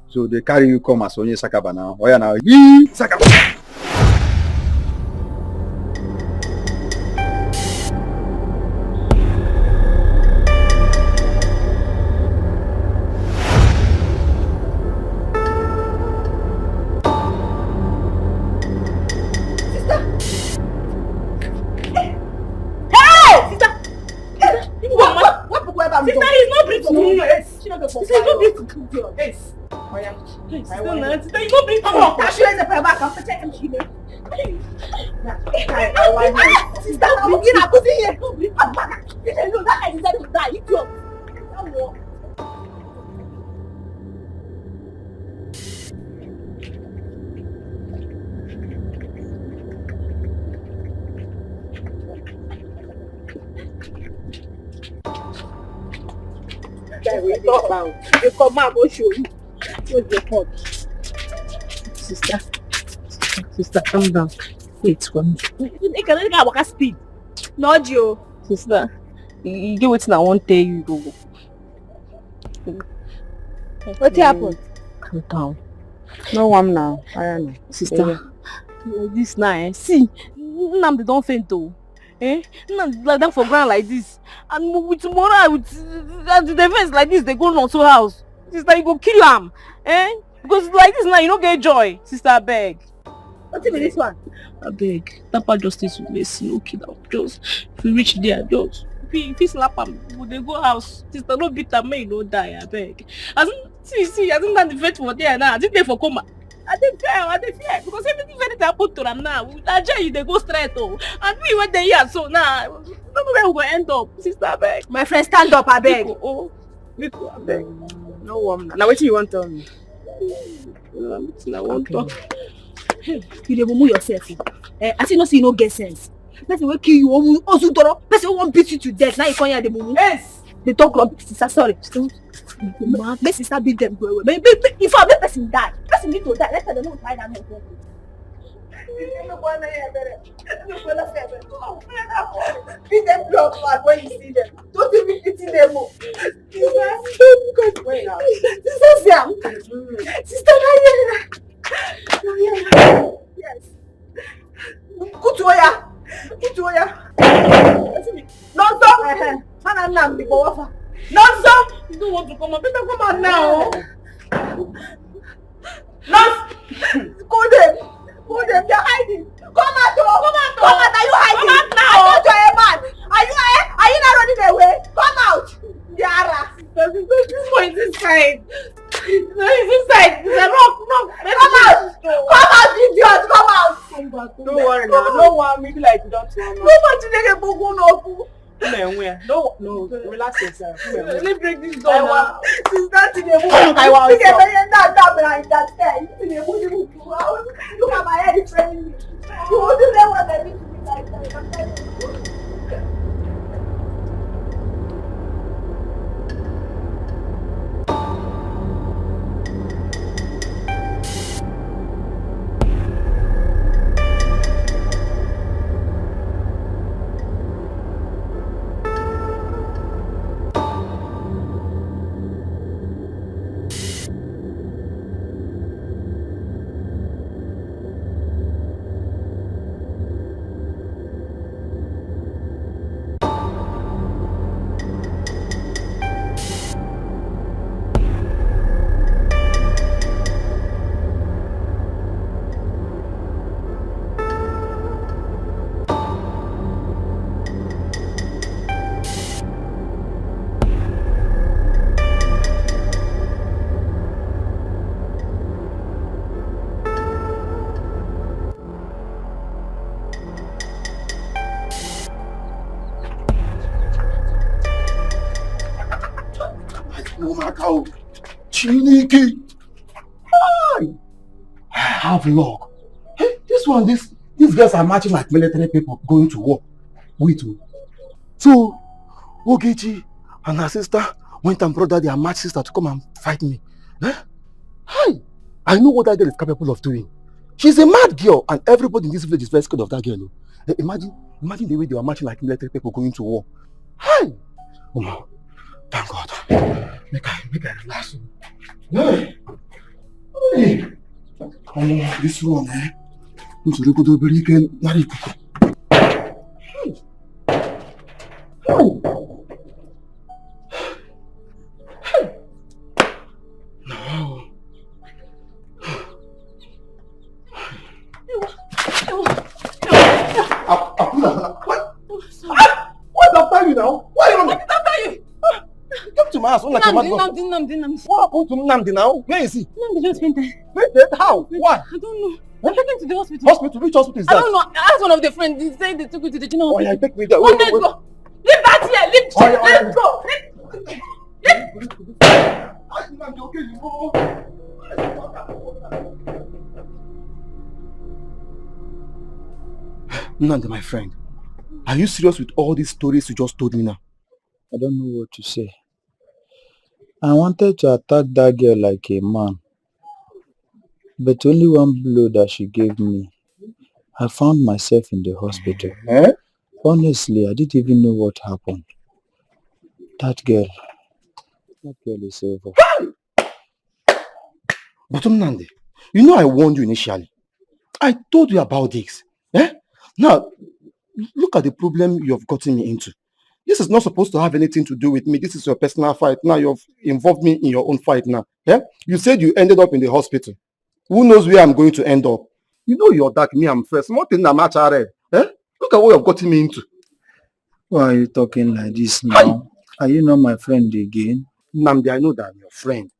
So they carry you come as Onye Sakaba now. Oya now. Yee! Sakaba! Sister! Hey! Sister! Sister, he's not breathing. Sister, he's not breathing. Yes. Oya. Sister, na, sister, you no bring. Come on, dash your head for your back and protect him. Sister, I'm looking at putting here. No bring. Come back. You know that I deserve to die. Idiot. That one. Guy, we talk now. You come out, go show you. What's the call? Sister, sister, sister, calm down. Wait for me. You can only get waka speed. No, Joe. Sister, you, you get wetin I wan tell you, go. Wetin happen? Calm down. No one now. I know. Sister, this now, eh? See, Nnamdi don faint o. Eh? Nnamdi lie down for ground like this. And with morale, with, and the defense like this, they go on to house. Sister, you go kill am. Eh? Because like this now, you no get joy. Sister, abeg. Wetin be this one? Abeg, tapa justice with mercy, no kill am. Just, if we reach there, just, if you, if you slap am, we dey go house. Sister, no beat am, make e no die, abeg. As in, see, see, as in that the vet for there now, as if they for coma. I dey fear, I dey fear, because everything very happen to am now. With Ajay, you dey go straight, oh. And we when they here so now, no know where we go end up, sister, abeg. My friend, stand up, abeg. Biko, oh, biko, abeg. No warm. Now, wetin you wan tell me? Now, wetin I wan talk? Hey, you dey mumu yourself. Eh? Eh, I see no see you no get sense. Person wey kill you, omu ozu doro. Person wey wan beat you to death. Now you come here dey mumu. Yes. Dey talk rubbish, sister. Sorry. Make sister beat them well well. Make, make, make, in fact, make person die. Person need to die. Let them know why that man. Beat them blood back when you see them. Don't even pity them more. Sister, sister, sister, sister, sister, yes. Kutu oya. Kutu oya. Nonso. Mana Nnamdi go offer. Nonso. You don't want to come out. Better come out now. Nonso. Call them. Call them. They're hiding. Come out, oh. Come out, oh. Come out. Are you hiding? Come out now. I thought you're a man. Are you, eh? Are you not running away? Come out. Yara. This one is inside. This one is inside. It's a rock. No. Come out. Come out, idiot. Come out. Come back. Don't worry now. No one. Make like you don't want. No one. Come on. No, no, relax yourself. Let me break this door now. Since that thing dey move, I want to get very that that blind that guy. It dey move, move, move. Look at my head, it's training me. You won't do that one like this to me like that. Chineke. Hi. I have luck. Hey, this one, this these girls are marching like military people going to war. Wait, oh. So, Ogechi and her sister went and brought that their mad sister to come and fight me. Eh? Hi. I know what that girl is capable of doing. She's a mad girl, and everybody in this village is very scared of that girl. Oh. Eh, imagine, imagine the way they were marching like military people going to war. Hi. Oh, thank God. Make I, make I relax. Hey. Hey. Omo, this one, eh? Nsogbu kodo obere ike narị ikuku. Hey. Hey. Hey. Na wa o. Akula, why? Ah, why doctor you now? Why you run? Doctor you. You came to my house like a Nnamdi, madman. Nnamdi, Nnamdi, Nnamdi. What happened to Nnamdi now? Where is he? Nnamdi just fainted. Fainted? How? Why? I don't know. They took him to the hospital. Hospital? Which hospital is that? I don't know. I asked one of the friends. He said they took him to the general hospital. Oh, yeah, take me there. Wait, wait, wait. Let's go. Leave that here. Leave. Oh, yeah, oh, yeah. Let's go. Leave. Nnamdi, my friend, are you serious with all these stories you just told me now? I don't know what to say. I wanted to attack that girl like a man, but only one blow that she gave me, I found myself in the hospital. Eh? Honestly, I didn't even know what happened. That girl, that girl is evil. But Nnamdi, you know I warned you initially. I told you about this. Eh? Now, look at the problem you have gotten me into. This is not supposed to have anything to do with me. This is your personal fight. Now you've involved me in your own fight now. Eh? You said you ended up in the hospital. Who knows where I'm going to end up? You know you're dark, me, I'm first. One thing I'm H R L. Eh? Look at what you've gotten me into. Why are you talking like this now? Are you not my friend again? Nnamdi, I know that I'm your friend.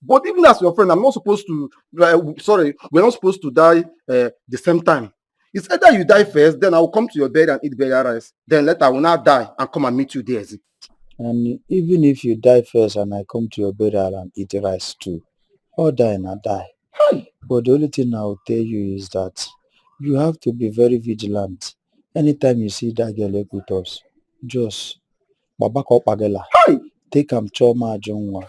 But even as your friend, I'm not supposed to, uh, sorry, we're not supposed to die uh, the same time. It's either you die first, then I'll come to your bed and eat burial rice. Then later I will now die and come and meet you there. Is it? And even if you die first and I come to your burial and eat rice too, all die na die. Hi. But the only thing I will tell you is that you have to be very vigilant. Anytime you see that girl with us, just Baba Kopagela, hi, take am Choma Ajunwa.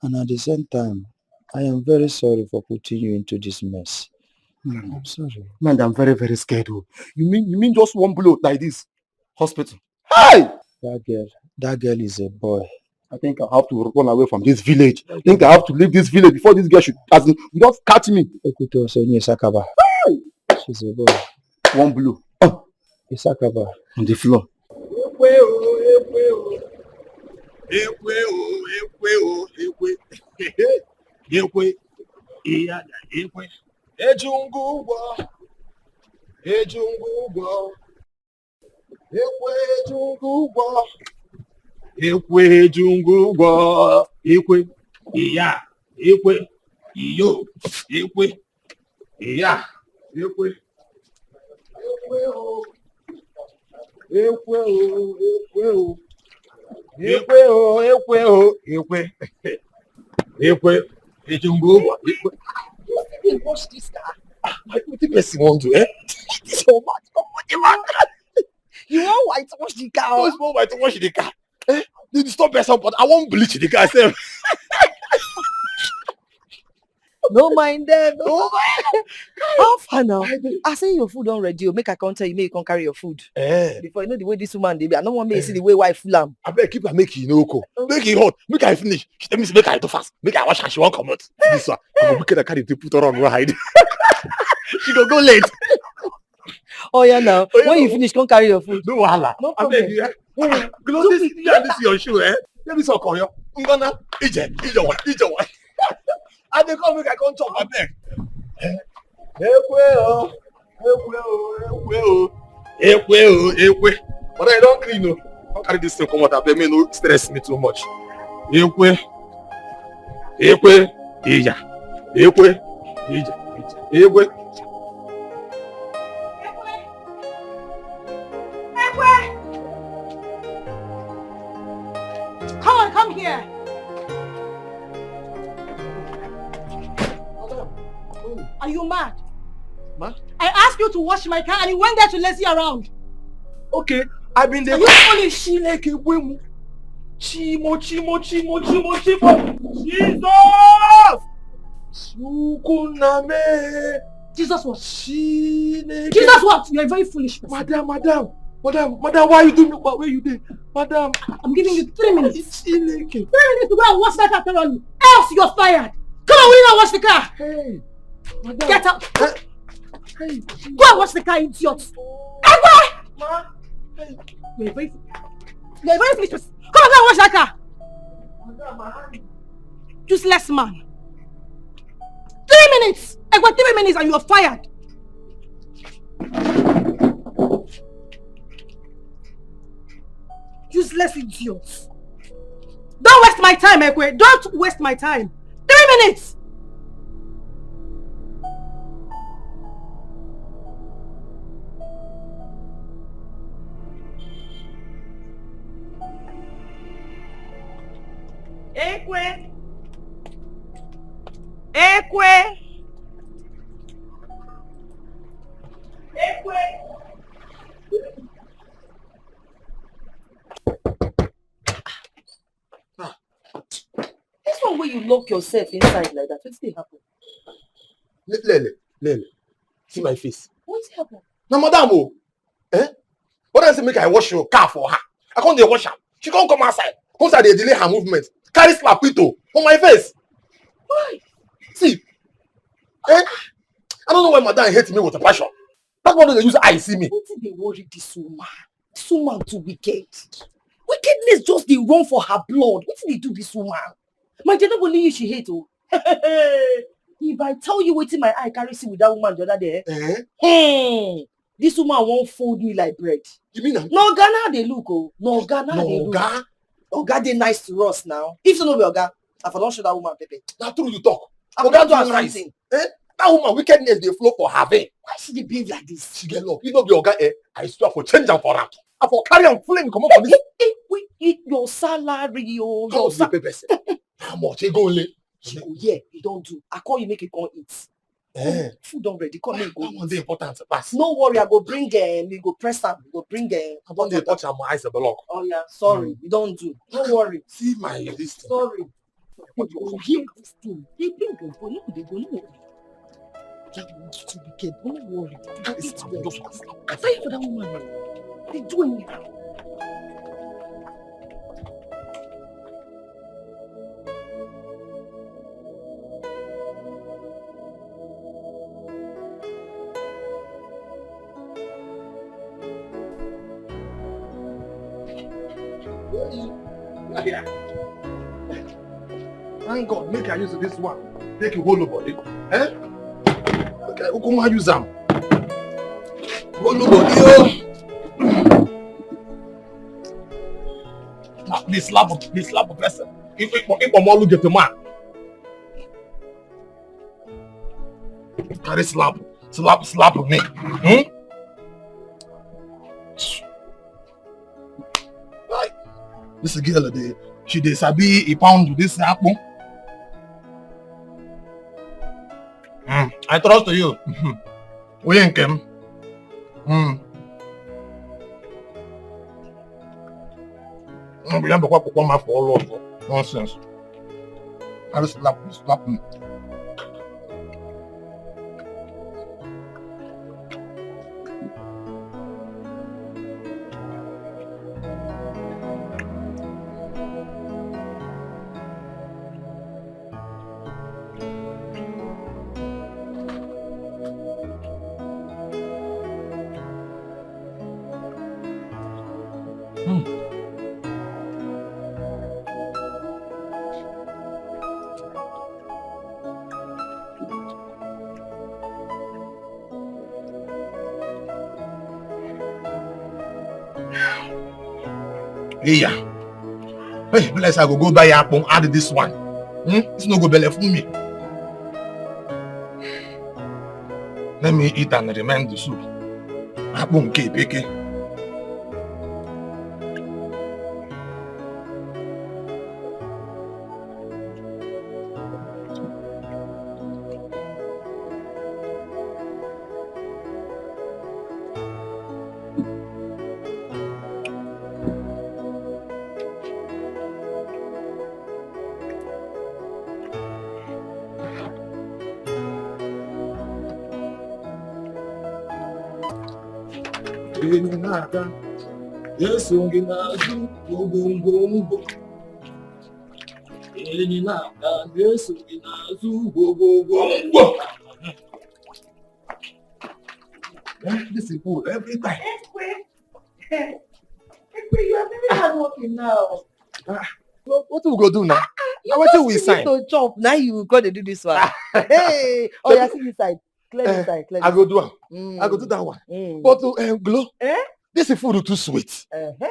And at the same time, I am very sorry for putting you into this mess. Mm. I'm sorry. Man, I'm very, very scared. Oh. You mean you mean just one blow like this? Hospital. Hey! That girl, that girl is a boy. I think I have to run away from this village. I think I have to leave this village before this girl should, as in, you don't catch me. Ekuto Sonye Sakaba. Hey! She's a boy. One blow. Oh. Isakaba. On the floor. Ekwe o, ekwe o, ekwe o, ekwe o, ekwe. Ekwe. Iya da, ekwe. Ejungu ụgwọ. Ejungu ụgwọ. Ekwe ejungu ụgwọ. Ekwe ejungu ụgwọ. Ekwe. Iya. Ekwe. Iyo. Ekwe. Iya. Ekwe. Ekwe o. Ekwe o. Ekwe o. Ekwe o. Ekwe o. Ekwe. Ekwe. Ejungu ụgwọ. Ekwe. You still dey wash this car? Ah, my, wetin person wan do, eh? This your man, come on, the man. You wan whitewash the car? What's more whitewash the car? Eh? You disturb person, but I wan bleach the car sef. No mind them. No mind. How far now? I dey I say your food don ready o. Make I come tell you, make you come carry your food. Eh. Before you know the way this woman dey be, I no wan make you see the way wife full am. Abeg keep am make e no cold. Make e hot. Make I finish. She tell me say make I do fast. Make I wash and she wan comot. See this one. I go wicked I carry take put on one hide. She go go late. Oh yeah now. Oh, yeah, when you no. Finish, come carry your food. No wahala. No problem. Abeg, yeah. Yeah. Glow, this, yeah, this your shoe, eh? Let me suck on you. Ngana, ije, ije one, ije one. I dey come make I come chop abeg. Ekwe o, ekwe o, ekwe o. Ekwe o, ekwe. But I don clean o. Don't carry this thing come out abeg, make no stress me too much. Ekwe. Ekwe. Ija. Ekwe. Ija. Ekwe. Come on, come here. Are you mad? Ma? I asked you to wash my car and you went there to lazy around. Okay, I been there. Are you foolish? Chineke gwe mu. Chimo, chimo, chimo, chimo, chimo. Jesus! Chukwuname. Jesus what? Chineke. Jesus what? You're a very foolish person. Madam, madam, madam, madam, why you do me? Why you do? Madam. I'm giving you three minutes. Chineke. Three minutes to go and wash that car thoroughly. Else you're fired. Come on, we now wash the car. Hey, madam. Get out. Eh, hey. Go and wash the car, idiot. Hey, boy! Ma. Hey. You're a very, you're a very foolish person. Come on, go and wash that car. Madam, my hand. Useless man. Three minutes. I got three minutes and you're fired. Useless idiot. Don't waste my time, Ekwe. Don't waste my time. Three minutes. Ekwe. Ekwe. Ekwe. Ah, this one where you lock yourself inside like that, what did happen? Le- Lele, Lele, see my face. What happened? Na madam o. Eh? What I say make I wash your car for her. I come dey wash am. She come come outside. Come say I dey delay her movement. Carry slap pito on my face. Why? See. Eh? I don't know why madam hate me with a passion. That one no dey use eye see me. Wetin dey worry this woman? This woman too wicked. Wickedness just dey run for her blood. Wetin dey do this woman? My dear, no be only you she hate o. If I tell you wetin my eye carry see with that woman the other day, eh? Eh? Hmm. This woman wan fold me like bread. You mean am? Na oga na dey look o. Na oga na dey look. Oga? Oga dey nice to us now. If so no be oga, I for don show that woman pepper. Na true you talk. I for don do am something. Eh? That woman wickedness dey flow for her vein. Why she dey behave like this? She get luck. You no be oga, eh? I swear I for change am for am. I for carry am flame comot for this. Eh, eh, eh, wait, eh, your salary o. Come your on, sa- pay person. How much? E go only. She go, yeah, e don do. I call you make you come eat. Eh. Food don ready. Come make you go eat. That one dey important pass. No worry, I go bring um, you go press am, you go bring um. I don dey touch am, my eyes dey block. Oh yeah, sorry, you don do. No worry. See my this thing. Sorry. You go hear this thing. Dey bring your boy, no dey go, no worry. That woman too wicked, no worry. That is just. I tell you for that woman, dey do anyhow. Thank God, make I use this one. Make you hold your body. Eh? Ukuma use am. Olu body o. This slap, this slap person. If if if I'm all get the man. Carry slap, slap, slap me. Hmm? Ai, this girl dey, she dey sabi e pound this akpu. Mm, I trust you. Onye nke m. Mm. Mm, ya bụkwa akwụkwọ ma for all of nonsense. I just slap, slap me. Iya. Hey, bless, I go go buy akpụ, add this one. Hmm? This no go belle full me. Let me eat and remain the soup. Akpụ nke epeke. Enyi na-aga, eso gị n'azụ, gwogwogwogwo. Enyi na-aga, eso gị n'azụ, gwogwogwogwo. Eh, this is good every time. Ekwe. Ekwe, you are very hardworking now. Ah, what, what we go do now? You Now wetin just we need sign? To chop. Now you go dey do this one. Hey, oh yeah, see inside. Clear Eh, inside. Clear I go inside. Do am. Mm. I go do that one. Mm. But uh, um, Glow, Eh? This food too sweet. Uh-huh.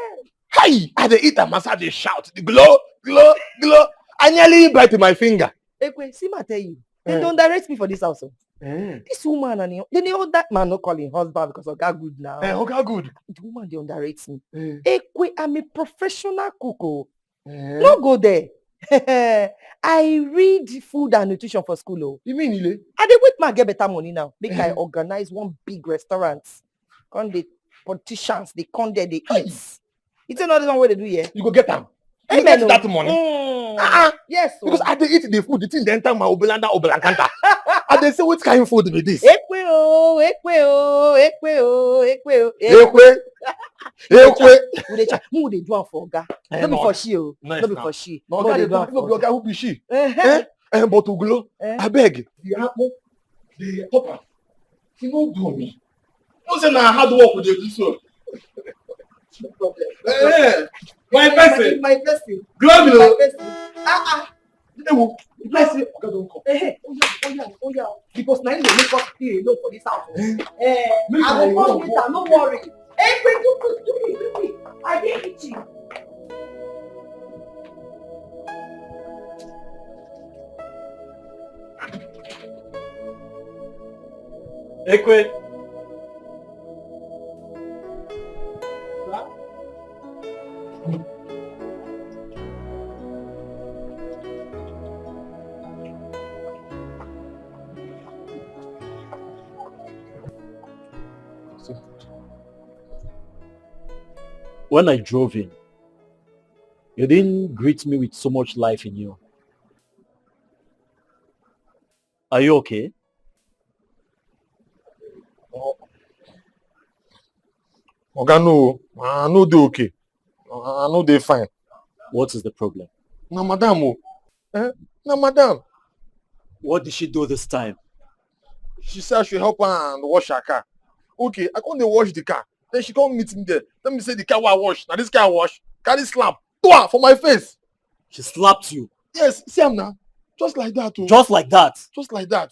Hey, I dey eat am as I dey shout. Glow, glow, glow. I nearly bite my finger. Ekwe, see ma tell you. They Eh. Don't direct me for this house. Oh. Eh. This woman and him, they dey hold that man, no call him husband because Oga good now. Eh, Oga good. The woman dey underrate me. Eh. Ekwe, I'm a professional cook. Oh. Eh. No go there. I read food and nutrition for school. Oh. You mean Ile? I dey wait ma get better money now. Make I Eh. Organize one big restaurant. Come the politicians, they come there, they Hey. Eat. You tell all this one what they do here. You go get am. You Amen, get oh. That money. Mm. Ah, ah. Yes, oh. Because I dey eat the food, the thing dey enter my obelanda obelankanta. I dey say, "What kind of food be this?" Ekwe o, ekwe o, ekwe o, ekwe o. Ekwe. Ekwe. We dey try. Who dey do am for Oga? Eh, No be no. For she o. No, No it's be not. For she. No, Who Oga dey dey do do am am. No for be Oga. Oga, who be she? Eh, Eh? Eh, but Oglo, Eh? Abeg. The apple, the top am. She no do me. No say na hard work we dey do so. No problem. Eh, my person. My person. Glory My o. Person. Ah, ah. Ewo, if I say Oga don come. Eh, eh, oh yeah, oh yeah, oh yeah. Because na him dey make us pay alone for this house. Eh, Eh, make I I go come work. Later, no worry. Eh, quick, do quick, do quick, do quick. I dey kitchen. Ekwe. When I drove in, you didn't greet me with so much life in you. Are you okay? Oga, no, I no dey okay. I no dey fine. What is the problem? Na madam o. Eh? Na madam. What did she do this time? She say I should help her and wash her car. Okay, I come dey wash the car. Then she come meet me there. Tell me say the car wey I wash, na this car I wash. Carry slap. Twa for my face. She slapped you. Yes, see am na. Just like that o. Just like that. Just like that.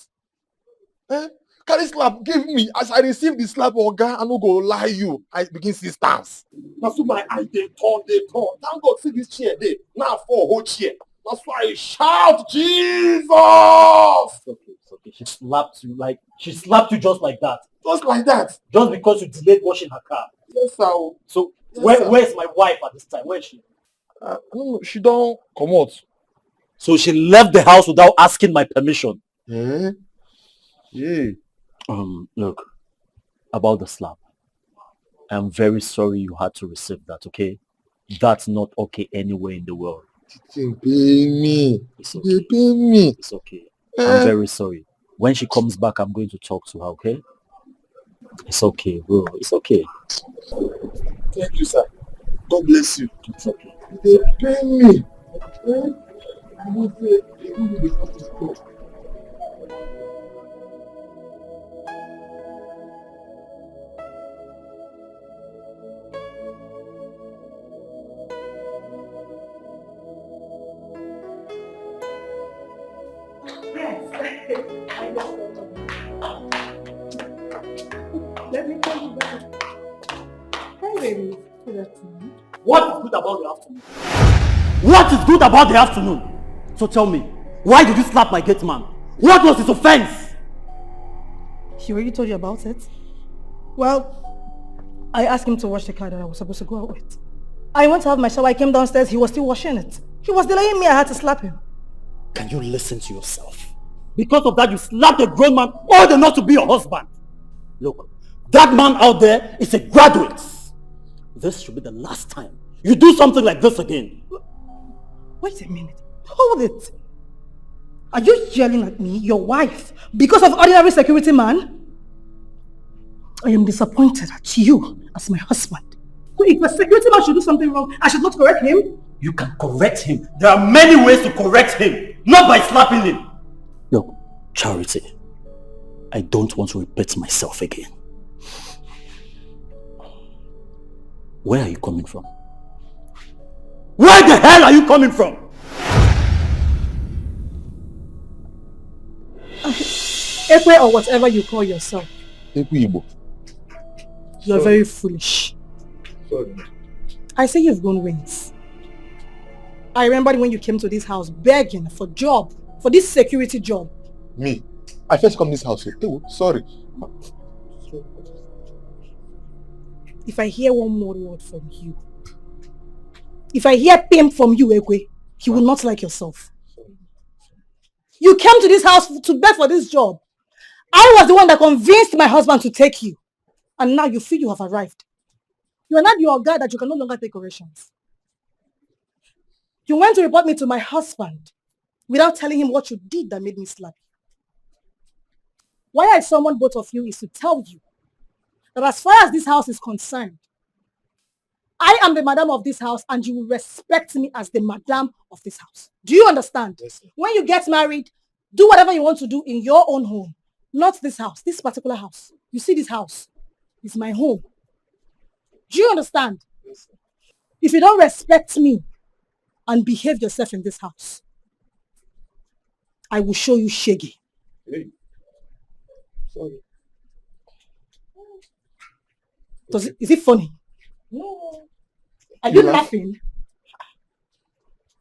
Eh? carry slap give me. As I receive the slap, oga, I no go lie you, I begin see stance. Na so my eye dey turn, dey turn. Thank God say this chair dey. Now I fall whole chair. Na so I shout, "Jesus!" It's okay, it's okay. She slapped you like, she slapped you just like that. Just like that. Just because you delayed washing her car. Yes, sir. So Yes, where, sir. Where's my wife at this time? Where is she? Uh, I don't know. She don't come out. So she left the house without asking my permission. Eh? Yeah. Um, look, about the slap. I'm very sorry you had to receive that, okay? That's not okay anywhere in the world. It pain me. It's okay. It pain me. It's okay. Eh. I'm very sorry. When she comes back, I'm going to talk to her, okay? It's okay, bro. It's okay. Thank you, sir. God bless you. It's okay. It pain me. Eh? I don't say, I don't dey come to talk. Yes. I know. Let me call you back. Hi, baby. Good afternoon. What is good about the afternoon? What is good about the afternoon? So tell me, why did you slap my gate man? What was his offense? He already told you about it? Well, I asked him to wash the car that I was supposed to go out with. I went to have my shower. I came downstairs. He was still washing it. He was delaying me. I had to slap him. Can you listen to yourself? Because of that, you slapped a grown man old enough to be your husband. Look, that man out there is a graduate. This should be the last time you do something like this again. Wait a minute. Hold it. Are you yelling at me, your wife, because of ordinary security man? I am disappointed at you as my husband. So if a security man should do something wrong, I should not correct him? You can correct him. There are many ways to correct him, not by slapping him. Look, Charity, I don't want to repeat myself again. Where are you coming from? Where the hell are you coming from? Ekwe or whatever you call yourself. Ekwe Igbo. You're very foolish. Sorry. I say you've grown wings. I remember when you came to this house begging for job, for this security job. Me? I first come this house. Oh, sorry. If I hear one more word from you, if I hear pain from you, Ekwe, you will not like yourself. You came to this house to beg for this job. I was the one that convinced my husband to take you. And now you feel you have arrived. You are not your guy that you can no longer take corrections. You went to report me to my husband without telling him what you did that made me slap you. Why I summoned both of you is to tell you that as far as this house is concerned, I am the madam of this house and you will respect me as the madam of this house. Do you understand? Yes, sir. When you get married, do whatever you want to do in your own home. Not this house, this particular house. You see this house? It's my home. Do you understand? Yes, sir. If you don't respect me and behave yourself in this house, I will show you shege. Hey. Sorry. Does it, is it funny? No. Are you laughing?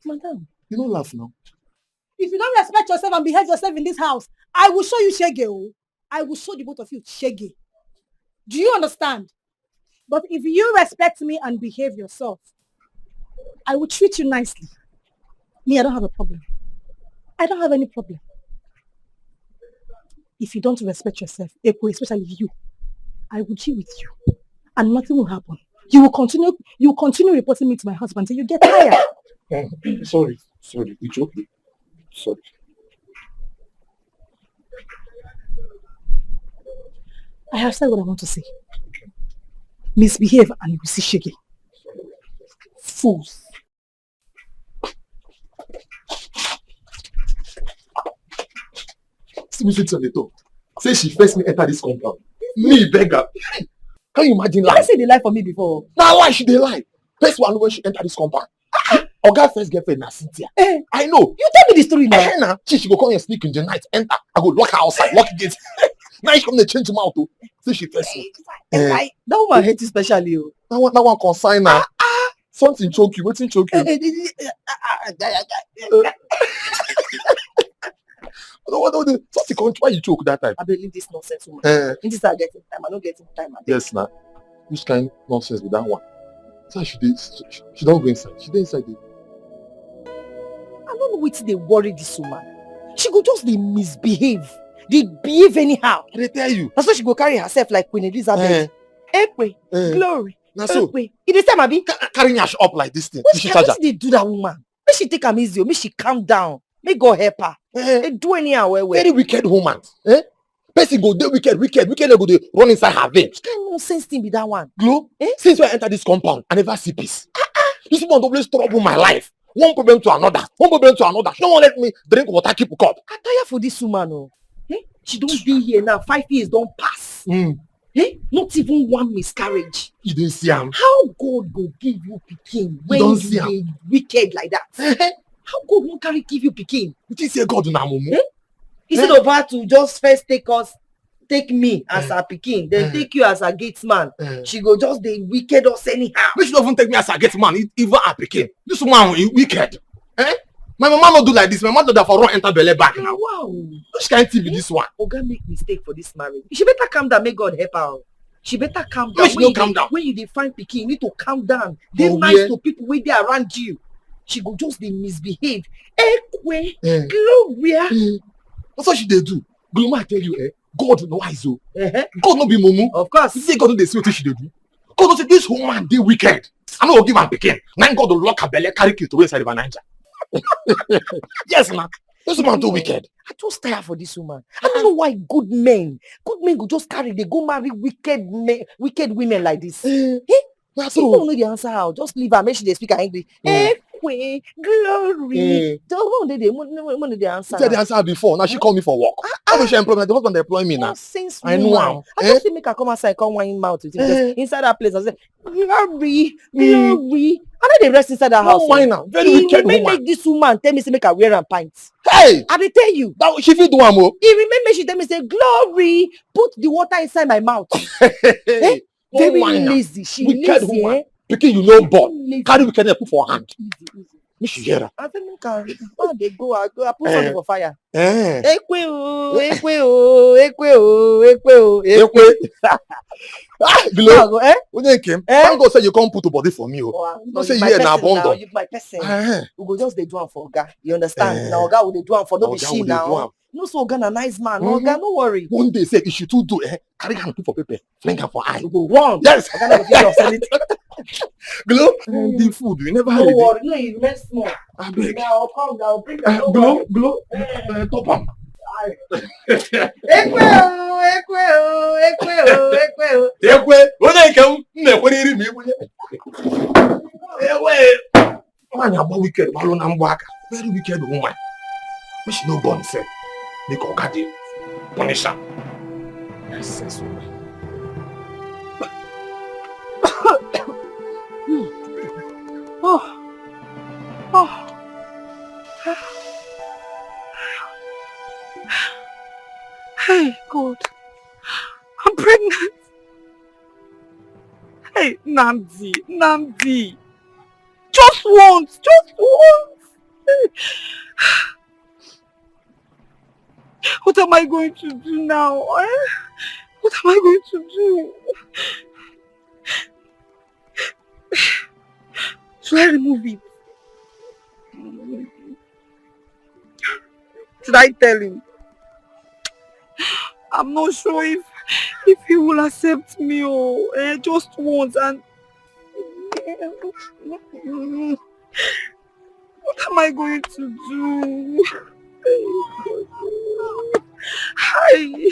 Madam. You don't laugh now. If you don't respect yourself and behave yourself in this house, I will show you shege o. I will show the both of you shege. Do you understand? But if you respect me and behave yourself, I will treat you nicely. Me, I don't have a problem. I don't have any problem. If you don't respect yourself, Ekwe, especially you, I will deal with you. And nothing will happen. You will continue, you will continue reporting me to my husband till you get tired. Sorry, sorry, it's okay. Sorry. I have said what I want to say. Misbehave and you will see shege. Fools. See me sit on the top. Say she first me enter this compound. Me beggar. Can you imagine life? I see the life for me before. Now lie she dey lie. First one when she enter this compound. Oga first girlfriend na Cynthia. Eh. I know. You tell me the story now. Eh, na. She, she go come here sneak in the night, enter. I go lock her outside, lock gate. Now she come dey change mouth o. Say she person. Eh, that woman hate you specially o. That one, that one concern her. Something choke you. Wetin choke you? No, what, what, what, something come, why you choke that time? I believe this nonsense woman. Eh. This is getting time. I no get time. Abeg. Yes, na. Which kind nonsense be that one? So she dey, she, she don go inside. She dey inside there. I no know wetin dey worry this woman. She go just dey misbehave, dey behave anyhow. I dey tell you. Na so she go carry herself like Queen Elizabeth. Eh. Ekwe, eh, glory, na so. Ekwe. You dey tell me, abi? Ca- carrying her up like this thing. Which, which kind, wetin dey do that woman? Make she take am easy o, make she calm down, make God help her. Eh. Dey do anyhow well well. Very wicked woman. Eh? Person go dey wicked, wicked, wicked go dey run inside her vein. Which kind nonsense thing be that one? Glow, eh? Since when I enter this compound, I never see peace. This woman dey always trouble my life. One problem to another, one problem to another. She no wan let me drink water, keep cup. I tire for this woman o. Eh? She don dey here now, five years don pass. Mm. Eh? Not even one miscarriage. You don see am? How God go give you pikin when you dey wicked like that? Eh? How God wan carry give you pikin? You think say God na mumu? Eh? Instead eh? of her to just first take us, take me as eh? her pikin, then eh? take you as her gate man, eh? She go just dey wicked us anyhow. Make she no even take me as her gate man, e- even her pikin. This woman e wicked. Eh? My mama no do like this. My mother da for run enter belle back now. Wow. Which kind thing be this one? Oga make mistake for this marriage. She better calm down, make God help her. She better calm down. Make she no calm down. When you dey find pikin, you need to calm down. Dey nice to people wey dey around you. She go just dey misbehave. Ekwe, eh. Gloria. Eh. That's what she dey do. Gloma, I tell you, eh? God no wise o. Uh-huh. God no be mumu. Of course. You see, God no dey see wetin she dey do. God no say this woman dey wicked. I no go give am pikin. Na God go lock her belle, carry key to inside River Niger. Yes, na. This woman too wicked. I just tire for this woman. I don't know why good men, good men go just carry, they go marry wicked men, wicked women like this. Eh? Eh? Na so true. No, no, dey answer her. Just leave her. Make she dey speak her English. Mm. Ekwe, glory. Mm. The one dey dey, mo no dey answer. She dey answer her before. Now she call me for work. Ah, ah. She employ me. The husband dey employ me now. Nonsense woman. I know am. I just say make her come outside, come wine mouth with you. Eh. Inside that place, I say, glory, glory. I no dey rest inside that house. No wine am. Very wicked woman. Make this woman tell me say make I wear am pants. Hey! I dey tell you. That she fit do am o. E remain make she tell me say, glory, put the water inside my mouth. Eh? Very lazy. She wicked lazy, woman. Eh? Pikin you no born. Carry wickedness put for hand. Easy, easy. Make she hear am. I think make I go. I go. I put something for fire. Eh. Ekwe o, ekwe o, ekwe o, ekwe o, ekwe. Ah, Glow. Eh? Onyenkem. Eh? Thank God say you come put body for me o. Oh, ah, you know say you na abundant. You be my person. Eh. We go just dey do am for oga. You understand? Eh. Na oga we dey do am for, no be she now. No, so oga na nice man. No, oga, no worry. One day, say if she too do, eh, carry am put for paper, fling am for eye. You go run. Yes. Oga no go fit do anything. Glow, the food you never ready. No worry, no, you remain small. Abeg. Now I'll come down, bring am. Glow, glow, eh, top am. Ekwe o, ekwe o, ekwe o, ekwe o. Ekwe, onye nke m na-ekwere iri ma ikwunye. Ewe. Nwaanyị agba wicked gbalụ na mgbaaka, very wicked woman. Make she no born sef, make oga dey punish am. Nonsense woman. Oh. Oh. Hey God, I'm pregnant. Hey, Nnamdi, Nnamdi. Just once, just once. What am I going to do now? Eh? What am I going to do? Should I remove it? Should I tell him? I'm not sure if if he will accept me or eh, just once and what am I going to do? Hi,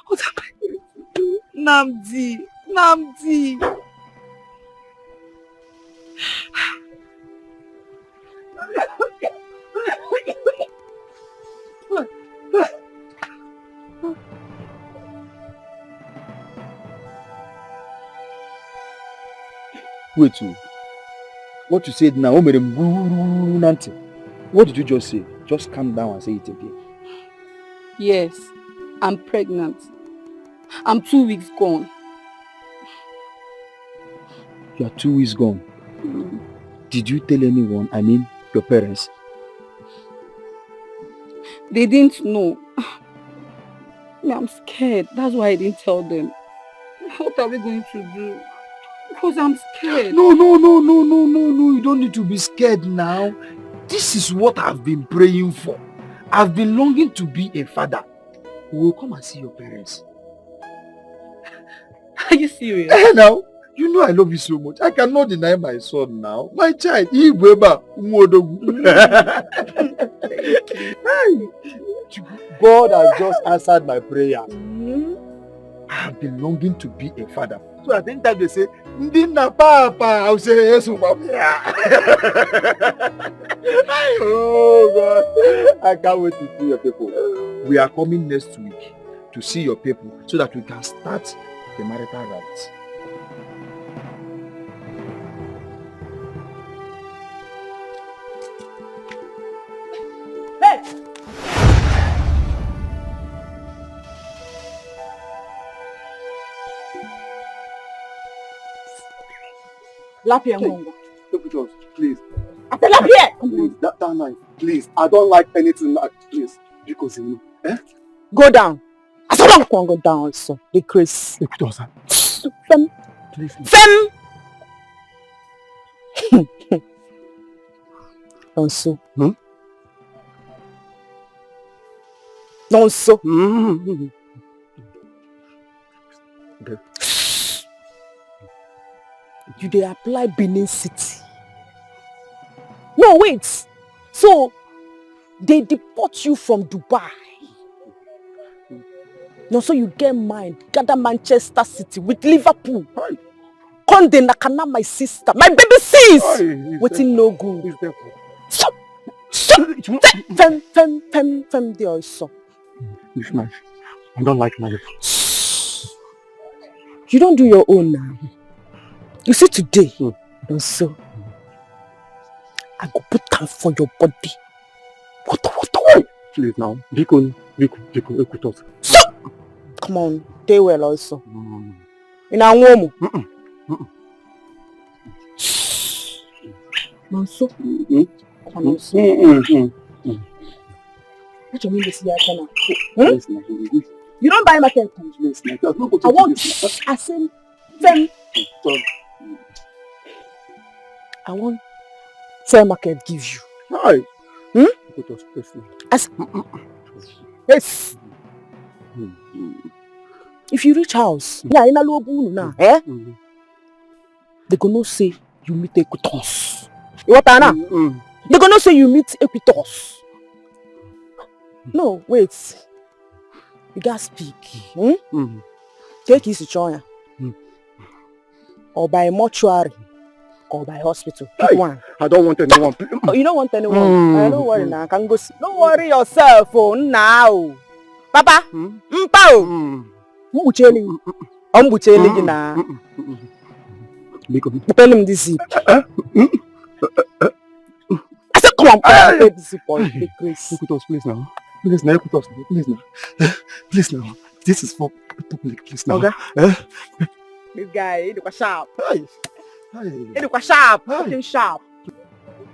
what am I going to do? Nnamdi, Nnamdi. Wait o. What you said now, o mere m wuruwuru na ntị. What did you just say? Just calm down and say it again. Yes, I'm pregnant. I'm two weeks gone. You are two weeks gone. Mm. Did you tell anyone? I mean, your parents? They didn't know. Me, I'm scared. That's why I didn't tell them. What are we going to do? Because I'm scared. No, no, no, no, no, no, no. You don't need to be scared now. This is what I've been praying for. I've been longing to be a father. We will come and see your parents. Are you serious? Eh, now, you know I love you so much. I cannot deny my son now. My child, Igweba Umodogu. Hey, God has just answered my prayer. Mm. I have been longing to be a father. So at any time they say, "Ndị nna papa," I will say, "Yes, papa." Oh God. I can't wait to see your people. We are coming next week to see your people so that we can start the marital rites. Hey! Lapia Ngongo. Look at us, please. I said Lapia! Please, that, that knife, please. I don't like anything like, please. Because you know, eh? Go down. I said don't go down so. The grace. Look at us, huh? Fem. Please. Fem. Nonso. Hmm? Nonso. Mm. You dey apply Benin City. No, wait. So, they deport you from Dubai. Nonso you get mind, gather Manchester City with Liverpool. Hi. Come dey nakana my sister, my baby sis. Hi, it's Wetin no good. It's devil. So, so, fem, fem, fem, fem, dey also. This knife. I don't like knife. You don't do your own now. You see today, Hmm. Nonso, I go put am for your body. What, what, Hey, please now. Biko, biko, biko, Ekutos. So, come on, dey well also. No, no, no. In a woman. Mm-mm. Mm-mm. Nonso. Mm-mm. Come on, Nonso. Mm-mm. Mm-mm. What you mean this year, Kena? Please, my baby. You don't buy market. Please, my child. No go I want. This. I say, fem. Sorry. I want fair market give you. Hi. Hmm? Ekutos, please now. As yes. If you reach house, yeah, in a low now, eh? Mm-hmm. They go know say you meet Equitos. You want now? Mm-hmm. They go know say you meet Equitos. No, wait. You gotta speak. Hmm? Mm-hmm. Take it to China. Hmm. Or by mortuary, or by hospital. Pick Hey. One. I don't want anyone. Oh, you don't want anyone. Mm. Uh, don't worry now. I can go see. Don't worry yourself. Oh, now. Papa. Hmm? Mpa. Oh. Mm. Mbucheli. Ombucheli gị na. Mm-mm. Mm-mm. Biko. Open him this zip. Eh? Mm. I said, come on, come on, Hey. Open this zip, boy. Take grace. Ekutos, please now. Please now, Ekutos, please now. Please now. This is for public, please now. Okay. Eh? This guy, he look sharp. Hey. Hey. He look sharp. Hey. Fucking sharp.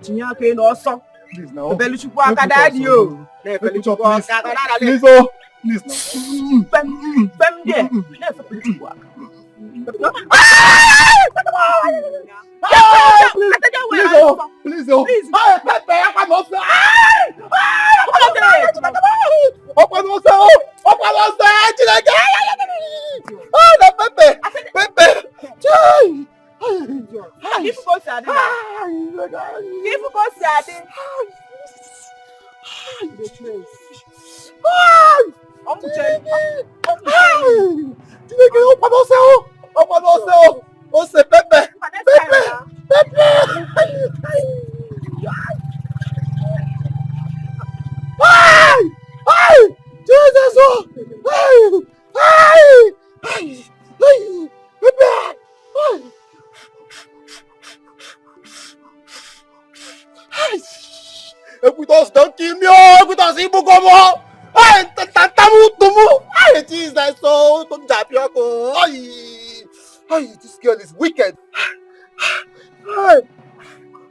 Tinye aka elu ọsọ. Please now. Obelu Chukwu aka daddy o. Na-efelu Chukwu aka aka daddy. Please, oh. Please now. Fem, fem there. Na-efelu Chukwu aka. Please, oh. Please, oh. Hey, Pepe, help me, oh. Hey, help me, oh. Help me, oh. Help me, oh. Chineke. Oh, na Pepe. Pepe. Chai. Hey. Ifu ka o si adị na. Hey. Ifu ka o si adị. Hey. Hey. Ọ mụchara. Hey. Chineke, ọ kpọrọ ose o. Ọ kpọrọ ose o. Ose, Pepe. Pepe. Pepe. Hey. Hey. Jesus o. Hey. Hey. Hey. Hey. Pepe. Hey. Hey. Ekutos don kill me o. Ekutos ibugo mo. Hey, tatamu tumu. Hey, Jesus, so don't drop your go. Hey, hey, this girl is wicked. Hey,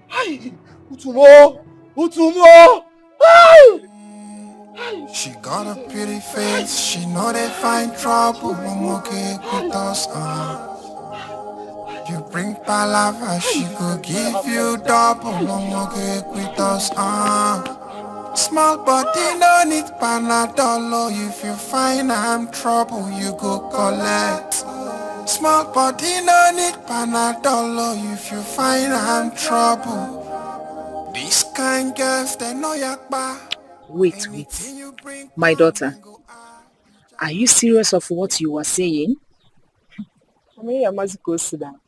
hey, Utumo, Utumo. Hey. She got a pretty face, she know they find trouble. Omo ke quitos, uh. You bring palava, she go give you double. Omo ke quitos, uh. Small body no need panadol, oh. If you find I'm trouble, you go collect. Small body no need panadol, oh. If you find I'm trouble. This kind girls, they know yakpa. Wait, wait. My daughter, are you serious of what you were saying? I mean, I must go sit down.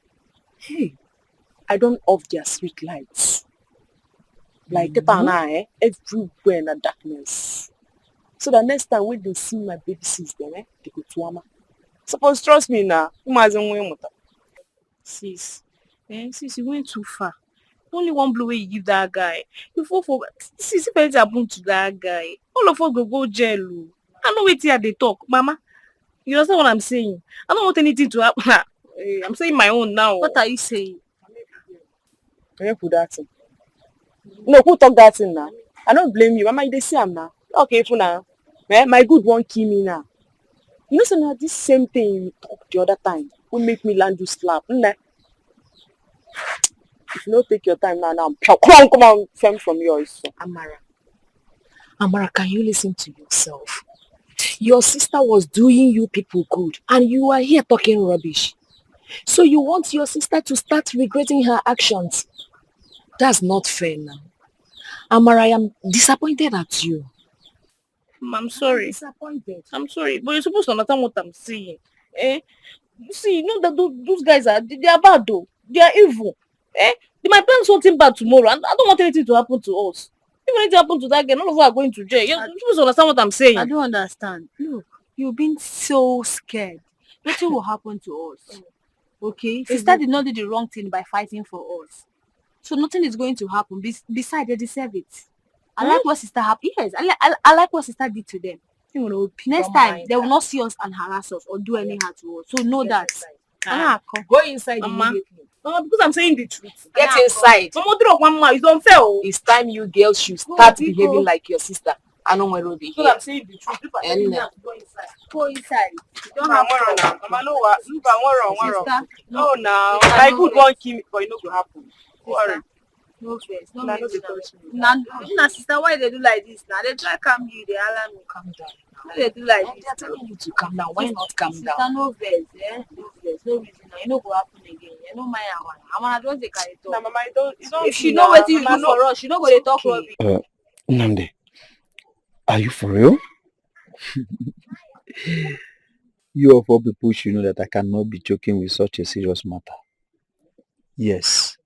Hey, I don't off their street lights. Like mm-hmm. Now, eh, everywhere in the darkness. So the next time when they see my baby sis, then eh, they go to ama. Suppose trust me now. Imagine when muta. Sis, eh, sis, you went too far. Only one blow wey you give that guy. You fall for sis. If anything happen to that guy, all of us go go jail. Oh. I know wetin I dey talk, Mama. You understand what I'm saying? I don't want anything to happen. Hey, I'm saying my own now. What are you saying? Where put that thing? No, who talk that thing now? I don't blame you, Mama. You dey see am now. Okay, for now. Eh, my good won't kill me now. You know, so now this same thing you talk the other time will make me land you slap. Nne. If you no take your time now, now come on, come on, firm from yours. Amara, Amara, can you listen to yourself? Your sister was doing you people good, and you are here talking rubbish. So you want your sister to start regretting her actions? That's not fair now. Amara, I am disappointed at you. I'm sorry. I'm disappointed. I'm sorry, but you're supposed to understand what I'm saying. Eh? See, you know that those guys are, they are bad though. They are evil. Eh? They might plan something bad tomorrow, and I don't want anything to happen to us. If anything happens to that girl, none of us are going to jail. You're supposed to understand what I'm saying. I don't understand. Look, you've been so scared. Nothing will happen to us. Okay? Sister did not do the wrong thing by fighting for us. So nothing is going to happen. Besides, they deserve it. I like what sister happened. Yes, I, li- I, I like what sister did to them. Next time, they will not see us and harass us or do anyhow to us. So know that. Ah, go inside immediately. Mama, because I'm saying the truth. Get inside. Mama, do one mouth. It's unfair. Oh. It's time you girls should start behaving like your sister. I know where Ruby. Because I'm saying the truth. Go inside. Go inside. You don't have to. Mama, no, what? No, now. My good won't kill me, but it no go happen. Worry. No vex, no make una vex. Una, una sister, why they do like this now? They try calm you, they allow me. Calm down. Why they do like this? They're telling you to calm down. Why not calm down? Sister, no vex, eh? No vex, no reason. You no go happen again. You no mind our. Our just dey carry talk. Na mama, you don't, you don't. If she know wetin you do for us, she no go dey talk rubbish. Uh, Nnamdi, are you for real? You of all people should know that I cannot be joking with such a serious matter. Yes,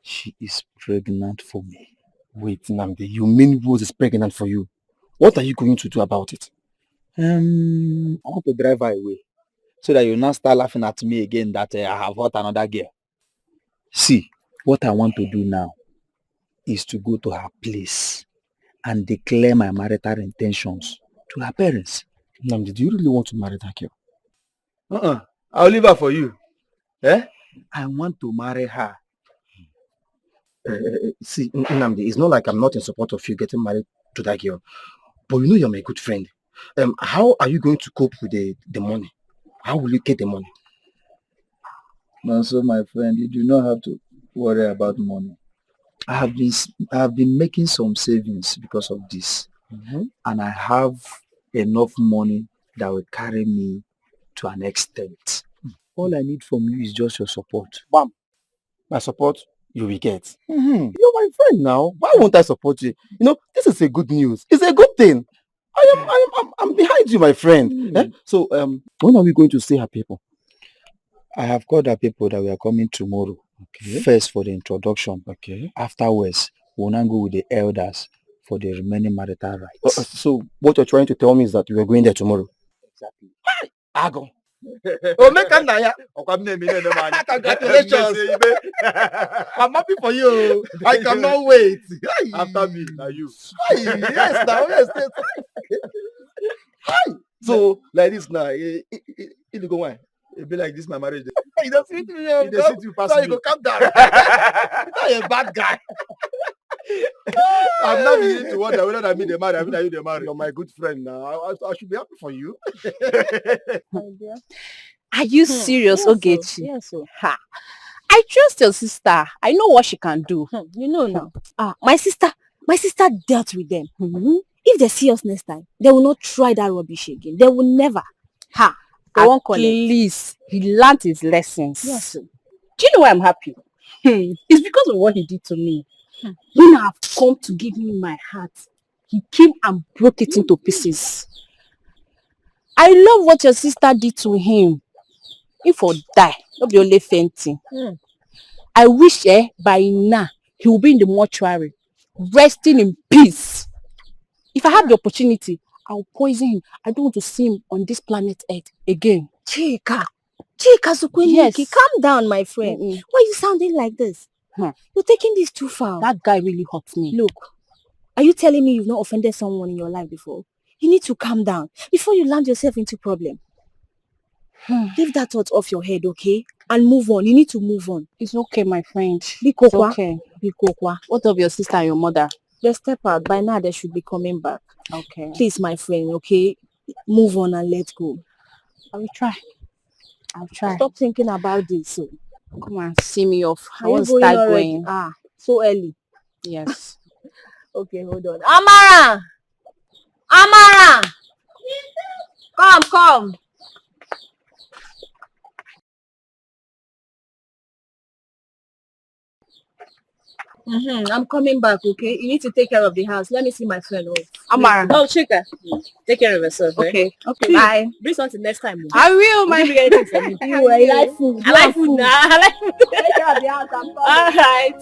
she is pregnant for me. Wait, Nnamdi, you mean Rose is pregnant for you? What are you going to do about it? Um, I want to drive her away so that you now start laughing at me again that uh, I have hurt another girl. See, what I want to do now is to go to her place and declare my marital intentions to her parents. Nnamdi, do you really want to marry that girl? Uh-uh. I'll leave her for you. Eh? I want to marry her. Uh, see, Nnamdi, it's not like I'm not in support of you getting married to that girl. But you know you're my good friend. Um, how are you going to cope with the, the money? How will you get the money? Now, so my friend, you do not have to worry about money. I have been I have been making some savings because of this, mm-hmm. And I have enough money that will carry me to an extent. All I need from you is just your support. Bam, my support you will get. Mm-hmm. You're my friend now. Why won't I support you? You know, this is a good news. It's a good thing. I am, I am, I'm, I'm behind you, my friend. Mm. Eh? So, um, when are we going to see her people? I have called her people that we are coming tomorrow. Okay. First for the introduction. Okay. Afterwards, we'll now go with the elders for the remaining marital rites. Uh, uh, so, what you're trying to tell me is that we're going there tomorrow? Exactly. Ago. Oh, make a naya. Okwa m na-eme na-eme m anya. Congratulations. I'm happy for you. I cannot wait. After me, now you. Yes, now, yes, yes. Hi. So like this now, e e e e dey go wine. E be like this my marriage dey. You don sweet me, oh, you dey sweet you pass me. You go calm down. You are a bad guy. I'm now beginning to wonder whether na me dey marry, abi na you dey marry. You're my good friend now. I, I, I should be happy for you. Are you serious, Ogechi? Yes, sir. Ha! I trust your sister. I know what she can do. Hmm, you know now. Ah, my sister, my sister dealt with them. If they see us next time, they will not try that rubbish again. They will never. Ha! They won't connect. At least he learned his lessons. Yes, sir. Do you know why I'm happy? Hmm. It's because of what he did to me. Hmm. When I have come to give him my heart, he came and broke it into pieces. I love what your sister did to him. He for die, no be only fainting. Hmm. I wish, eh, by now he will be in the mortuary, resting in peace. If I have the opportunity, I'll poison him. I don't want to see him on this planet Earth again. Chika, Chika Sukweniki, yes, calm down, my friend. Mm-mm. Why are you sounding like this? Hmm. You're taking this too far. That guy really hurts me. Look, are you telling me you've not offended someone in your life before? You need to calm down before you land yourself into problem. Hmm. Leave that thought off your head, okay? And move on. You need to move on. It's okay, my friend. Bikokwa. It's okay. Bikokwa. What of your sister and your mother? They step out. By now, they should be coming back. Okay. Please, my friend, okay? Move on and let go. I will try. I'll try. Stop thinking about this. So. Come and see me off. I want to start going. Ah, so early. Yes. Okay, hold on. Amara! Amara! Come, come. Mm-hmm. I'm coming back, okay? You need to take care of the house. Let me see my friend. Oh, Amara. Oh, Chika. Take care of yourself. Eh? Okay. Okay. Bye. Bring something next time. Oh. I will. My... Bring anything for me. You, I like food. I like food now. I like food. Take care of the house. I'm coming. All right.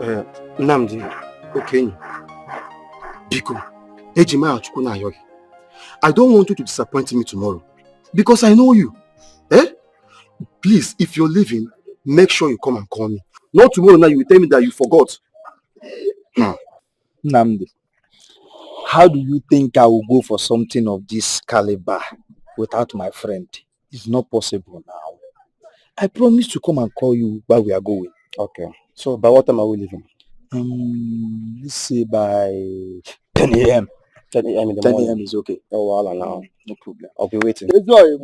Eh, Nnamdi, Okenyi, biko, eji m aha Chukwu na-ayọ gị. I don't want you to disappoint me tomorrow because I know you. Eh? Please, if you're leaving, make sure you come and call me. Not tomorrow now, you will tell me that you forgot. Hmm. Nnamdi, how do you think I will go for something of this caliber without my friend? It's not possible now. I promise to come and call you while we are going. Okay. So by what time are we leaving? Um, let's say by ten a m. ten a m in the morning. ten a m is okay. Oh, wow, now. No problem. I'll be waiting. Enjoy.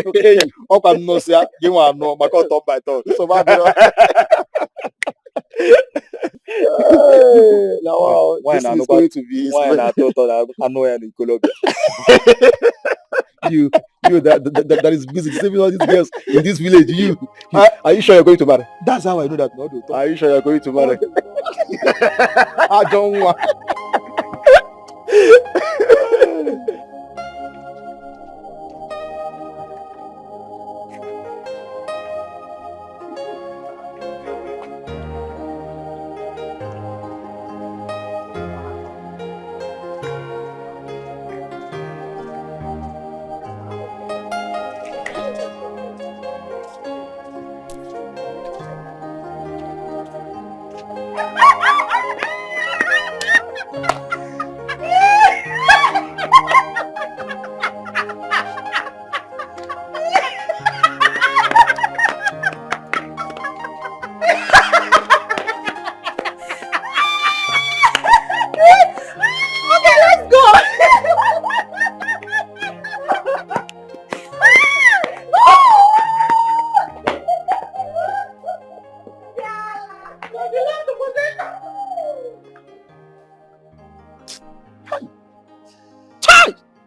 Okay. Up and no, sir. Give one no. My call top by top. So bad. Now, wow, why this is going to be why na to to na I know in Colombia. You, you that, that, that, that is busy saving all these girls in this village. You, you, are you sure you're going to marry? That's how I know that. Are you sure you're going to marry? I don't want.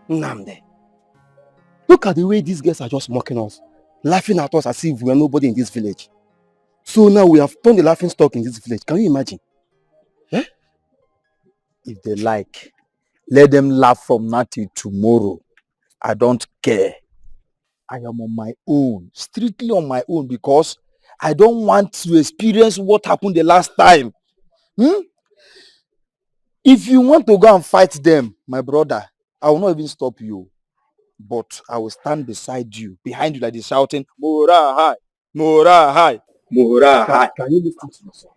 Nnamdi, look at the way these girls are just mocking us, laughing at us as if we are nobody in this village. So now we have turned the laughing stock in this village. Can you imagine? Eh? If they like, let them laugh from now till tomorrow. I don't care. I am on my own, strictly on my own, because I don't want to experience what happened the last time. Hmm? If you want to go and fight them, my brother, I will not even stop you. But I will stand beside you, behind you, like this, shouting, "Mora high! Mora high! Mora high!" Can you listen to yourself?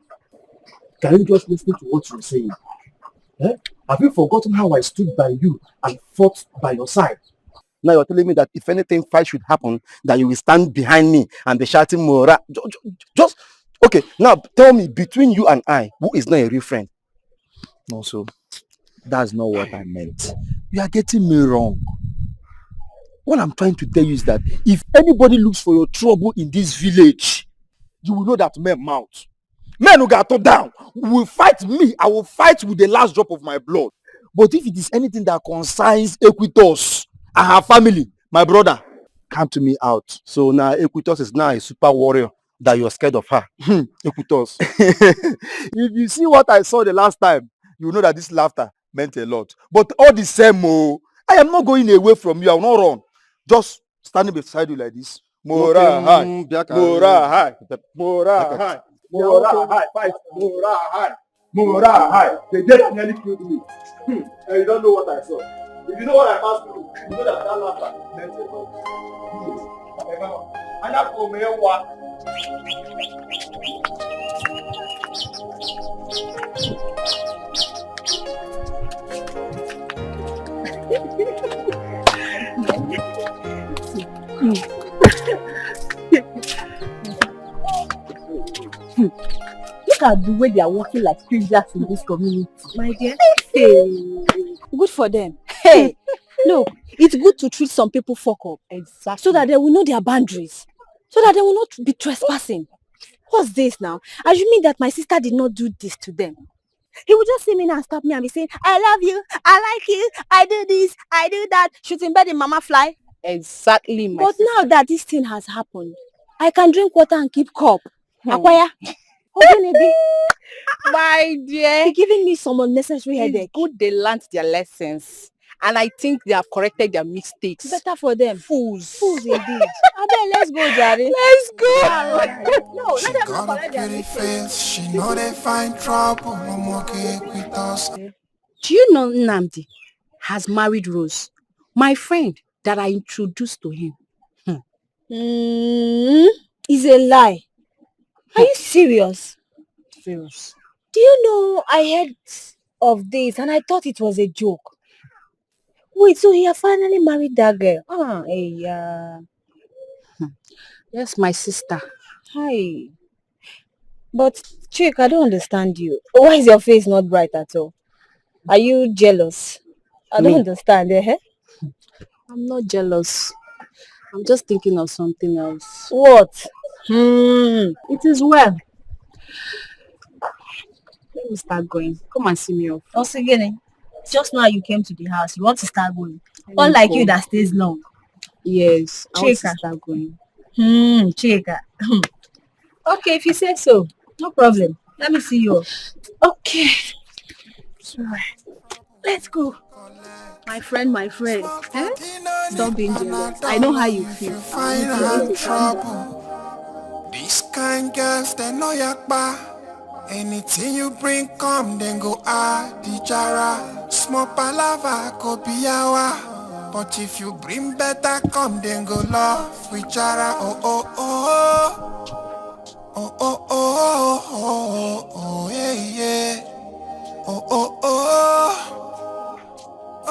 Can you just listen to what you're saying? Eh? Have you forgotten how I stood by you and fought by your side? Now you're telling me that if anything fight should happen, that you will stand behind me and be shouting, "Mora." Ju- ju- Just, okay, now tell me, between you and I, who is not a real friend? No, so that's not what I meant. You are getting me wrong. What I'm trying to tell you is that if anybody looks for your trouble in this village, you will know that men mouth. Men who got to down will fight me. I will fight with the last drop of my blood. But if it is anything that concerns Equitos and her family, my brother, count me out. So now Equitos is now a super warrior that you're scared of her. Hmm, Equitos. If you see what I saw the last time, you know that this laughter meant a lot. But all the same, oh, I am not going away from you. I will not run. Just standing beside you like this. Mora high. Mora high. Mora high. Mora high. Fight. Mora high. Mora high. The death nearly killed me. Hmm. And you don't know what I saw. If you know what I passed through, you know that that laughter meant a lot. Hmm. Ẹ káàbọ̀. Alákòó mẹ́wàá. Look at the way they are walking like strangers in this community. My dear. Hey. Good for them. Hey, look, it's good to treat some people fuck up. Exactly. So that they will know their boundaries. So that they will not be trespassing. What's this now? And you mean that my sister did not do this to them? He would just see me now and stop me and be saying, "I love you, I like you, I do this, I do that," shooting bird in mama fly. Exactly, my But sister. Now that this thing has happened, I can drink water and keep cup. Hmm. Akwaya. Ogenedi. My dear. He giving me some unnecessary headache. It's good they learnt their lessons. And I think they have corrected their mistakes. Better for them. Fools. Fools indeed. Abeg, let's go, jare. Let's go. No, let them not correct their mistakes. She know they find trouble. Omo, cake with us. Do you know Nnamdi has married Rose, my friend that I introduced to him? Hmm. Mm, it's a lie. Are you serious? Serious. Do you know I heard of this and I thought it was a joke? Wait, so he has finally married that girl? Ah, hey, yeah. Hmm. Yes, my sister. Hi. But Chika, I don't understand you. Why is your face not bright at all? Are you jealous? I don't Me? Understand, eh? I'm not jealous. I'm just thinking of something else. What? Hmm. It is well. Let me start going. Come and see me off. Once again, eh? Just now you came to the house. You want to start going. Let me Unlike you go. That stays long. Yes, I want to Chika. Start going. Hmm, Chika. Okay, if you say so, no problem. Let me see you. Okay. It's all right. Let's go. My friend, my friend. Eh? Stop being jealous. I know how you feel. Find her trouble. This kind girls, they know yakpa. Anything you bring come, then go ah, the jara. Small palava go be yawa. But if you bring better come, then go love with jara. Oh, oh, oh. Oh, oh, oh, oh, oh, yeah, yeah. Oh, oh, oh.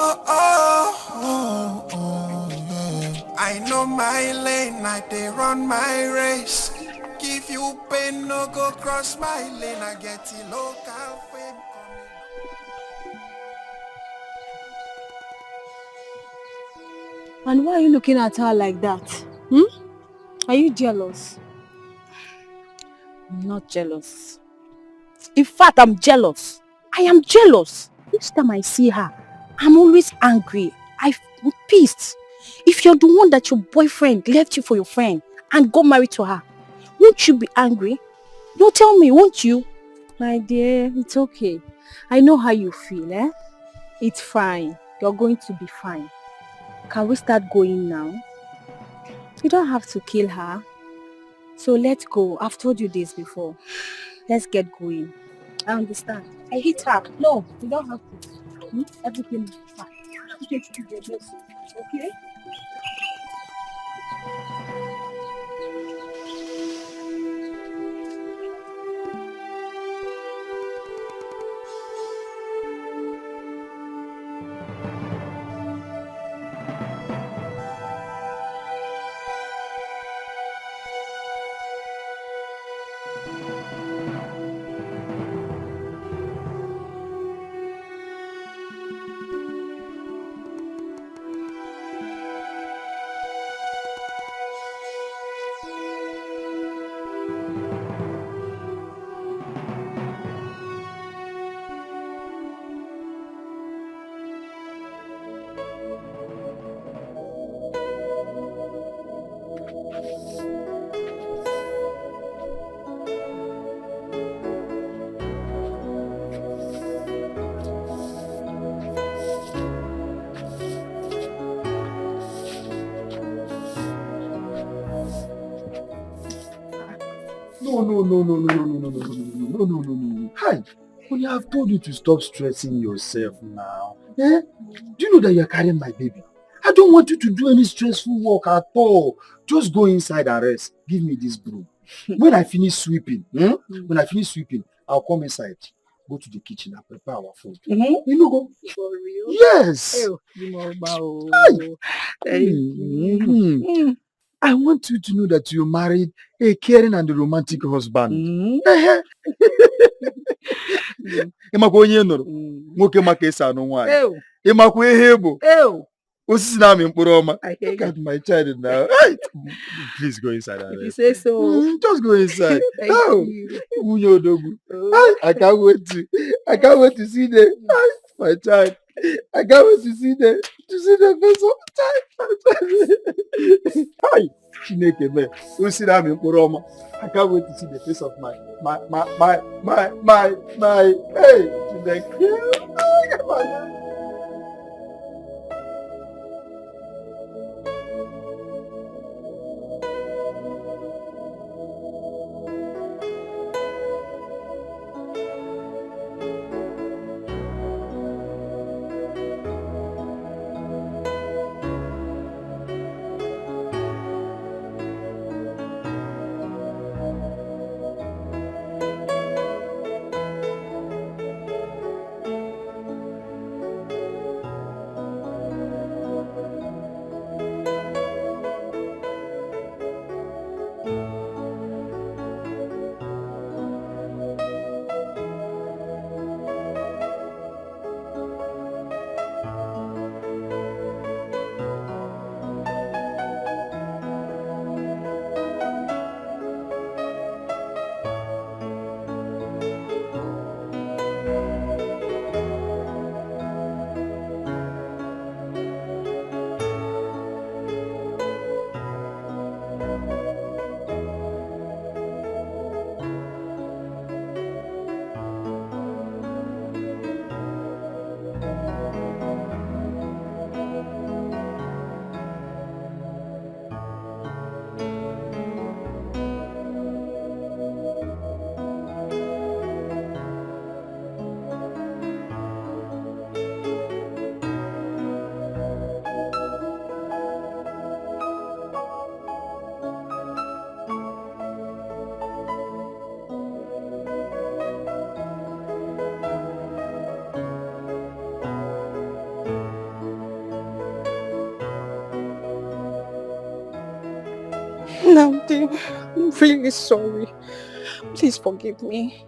Oh, oh, oh, oh, yeah. I know my lane, I dey run my race. Give you pain, no go cross my lane. I get the local fame coming. And why are you looking at her like that? Hmm? Are you jealous? I'm not jealous. In fact, I'm jealous. I am jealous. Each time I see her, I'm always angry. I'm pissed. If you're the one that your boyfriend left you for your friend and got married to her, won't you be angry? No, tell me, won't you? My dear, it's okay. I know how you feel, eh? It's fine. You're going to be fine. Can we start going now? You don't have to kill her. So let's go. I've told you this before. Let's get going. I understand. I hit her. No, you don't have to. Hmm? Everything is fine. Take it to your place. Okay? No, no, no, no, no, no, no, no, no, no, no, no, no, no, no. Hi, Honey, I've told you to stop stressing yourself now. Eh? Do you know that you're carrying my baby? I don't want you to do any stressful work at all. Just go inside and rest. Give me this broom. When I finish sweeping, hmm? When I finish sweeping, I'll come inside. Go to the kitchen and prepare our food. You know, go. For real? Yes. Oh, you know about. Hi. Thank you. Mm. I want you to know that you married a caring and a romantic husband. Mm. Ehe. Ị makwa onye ị nụrụ? Nwoke ma ka esi anụ nwaanyị. Ị makwa ihe ị bụ? Osisi na-amị mkpụrụ ọma. Look at my child now. Hey, please go inside. If you say so. Mm, just go inside. Thank Oh, you. Nwunye odogwu. Hey, I can't wait to. I can't wait to see them. Hey, my child. I can't wait to see them. To see them face all the time. Hi, Chineke me. Osisi na-amị mkpụrụ ọma. I can't wait to see the face of my my my my my my, my. Hey, Chineke. Nnamdi, I'm really sorry. Please forgive me.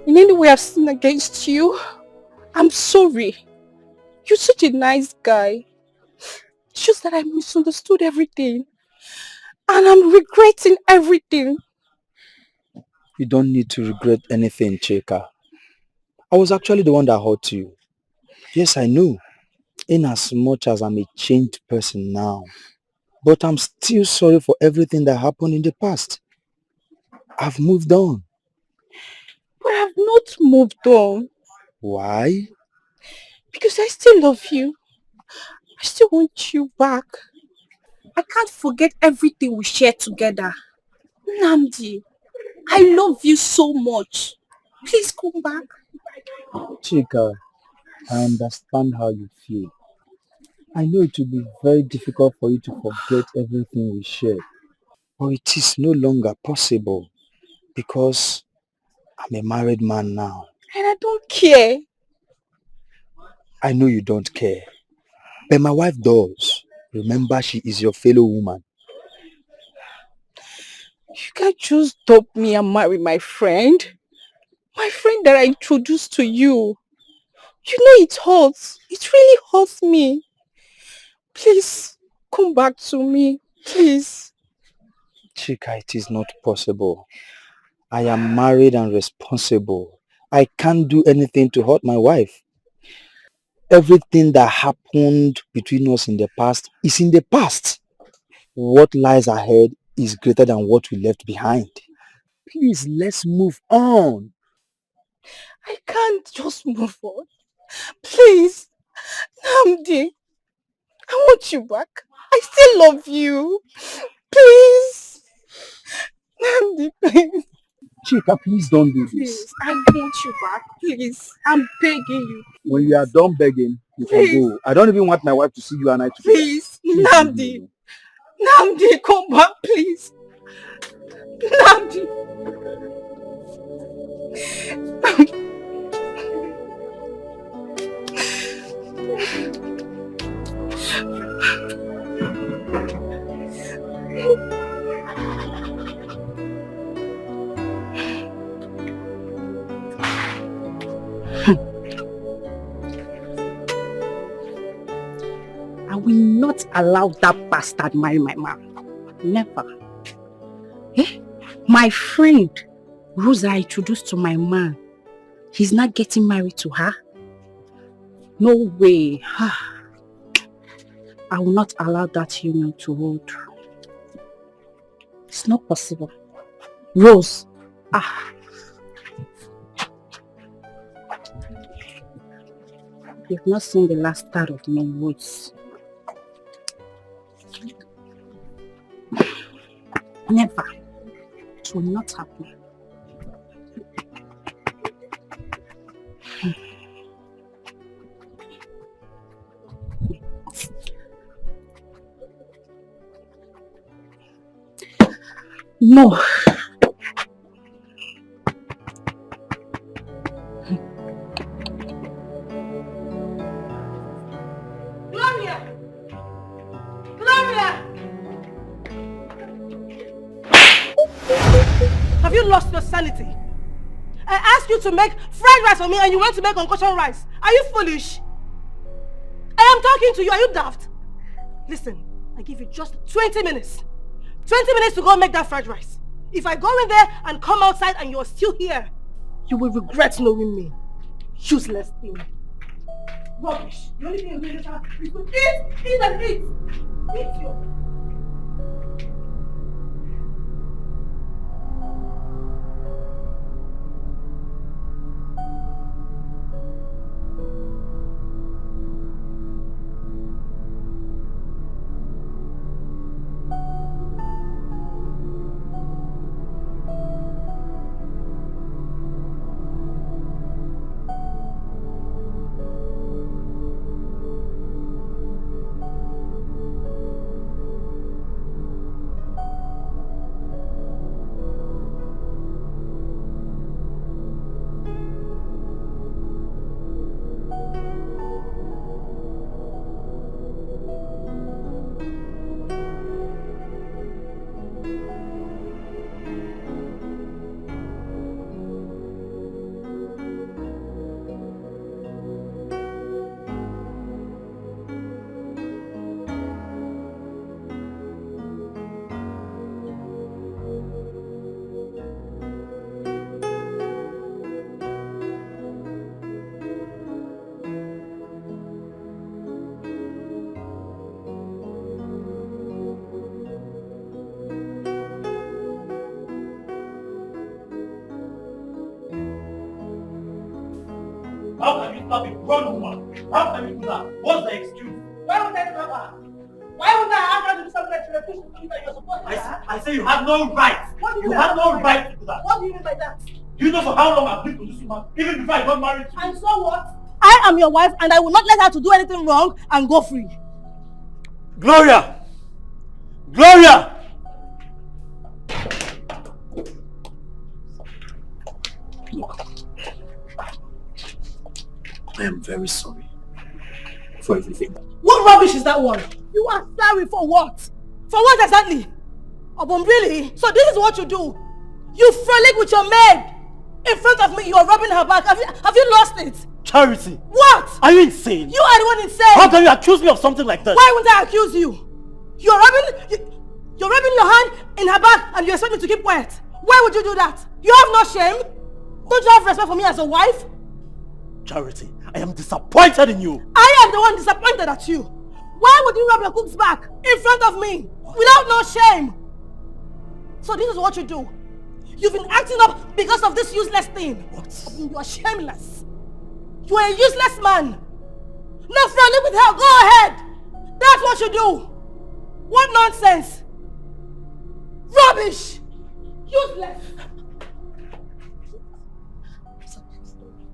In any way I've sinned against you, I'm sorry. You're such a nice guy. It's just that I misunderstood everything. And I'm regretting everything. You don't need to regret anything, Chika. I was actually the one that hurt you. Yes, I know. In as much as I'm a changed person now, but I'm still sorry for everything that happened in the past. I've moved on. But I've not moved on. Why? Because I still love you. I still want you back. I can't forget everything we shared together. Nnamdi, I love you so much. Please come back. Chika, I understand how you feel. I know it will be very difficult for you to forget everything we shared, but it is no longer possible because I'm a married man now. And I don't care. I know you don't care, but my wife does. Remember, she is your fellow woman. You can't just dump me and marry my friend. My friend that I introduced to you. You know it hurts. It really hurts me. Please, come back to me. Please. Chika, it is not possible. I am married and responsible. I can't do anything to hurt my wife. Everything that happened between us in the past is in the past. What lies ahead is greater than what we left behind. Please, let's move on. I can't just move on. Please, Nnamdi, I want you back. I still love you. Please. Nnamdi, please. Chika, please don't do this. Please, I want you back. Please, I'm begging you. When you are done begging, you can Please. Go. I don't even want my wife to see you and I together. Please, Nnamdi. Nnamdi, come back, please. Nnamdi. I will not allow that bastard marry my man. Never. Eh? My friend, Rosa, I introduced to my man. He's not getting married to her. No way. I will not allow that union to hold. It's not possible. Rose. Ah. You've not seen the last part of my words. Never. It will not happen. No. Gloria! Gloria! Have you lost your sanity? I asked you to make fried rice for me and you went to make concoction rice. Are you foolish? I am talking to you. Are you daft? Listen, I give you just twenty minutes. twenty minutes to go make that fried rice. If I go in there and come outside and you're still here, you will regret knowing me. Useless thing. Rubbish. The only thing you do is to eat, eat and eat. Eat your Stop it, grown woman. How can you do that? What's the excuse? Why would I do that? Why would I ask her to do something that she refused to do that you're supposed to I, do? s- I say you have no right. What do you You mean have by no that? right to do that. What do you mean by that? Do you know for how long I've lived with this woman, even before I got married to you? And so what? I am your wife and I will not let her to do anything wrong and go free. Gloria! Gloria! I am very sorry for everything. What rubbish is that one? You are sorry for what? For what exactly? Obon, really? So this is what you do? You frolic with your maid in front of me. You are rubbing her back. Have you, have you lost it? Charity! What? Are you insane? You are the one insane. How can you accuse me of something like this? Why would I accuse you? You're rubbing, you, you're rubbing your hand in her back and you expect me to keep quiet. Why would you do that? You have no shame? Don't you have respect for me as a wife? Charity, I am disappointed in you. I am the one disappointed at you. Why would you rub your cook's back in front of me without no shame? So this is what you do. You've been acting up because of this useless thing. What? You are shameless. You are a useless man. No friendly with her. Go ahead. That's what you do. What nonsense. Rubbish. Useless.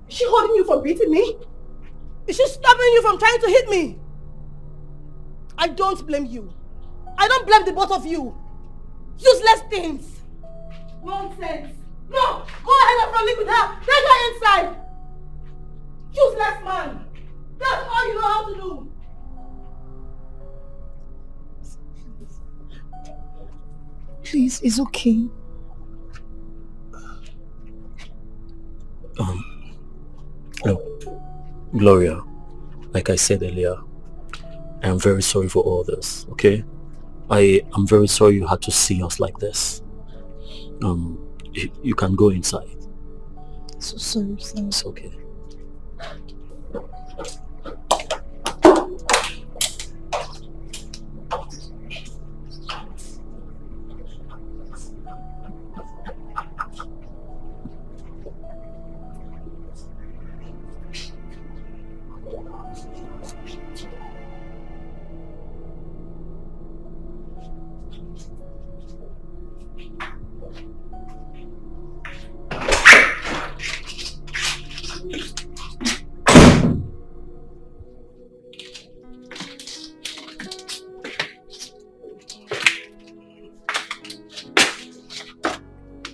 Is she holding you from beating me? Is she stopping you from trying to hit me? I don't blame you. I don't blame the both of you. Useless things. Nonsense. No, go ahead and frolic with her. Take her inside. Useless man. That's all you know how to do. Please, it's okay. Um, look, Gloria, like I said earlier, I am very sorry for all this, okay? I am very sorry you had to see us like this. Um, you, you can go inside. So sorry, sir. It's okay.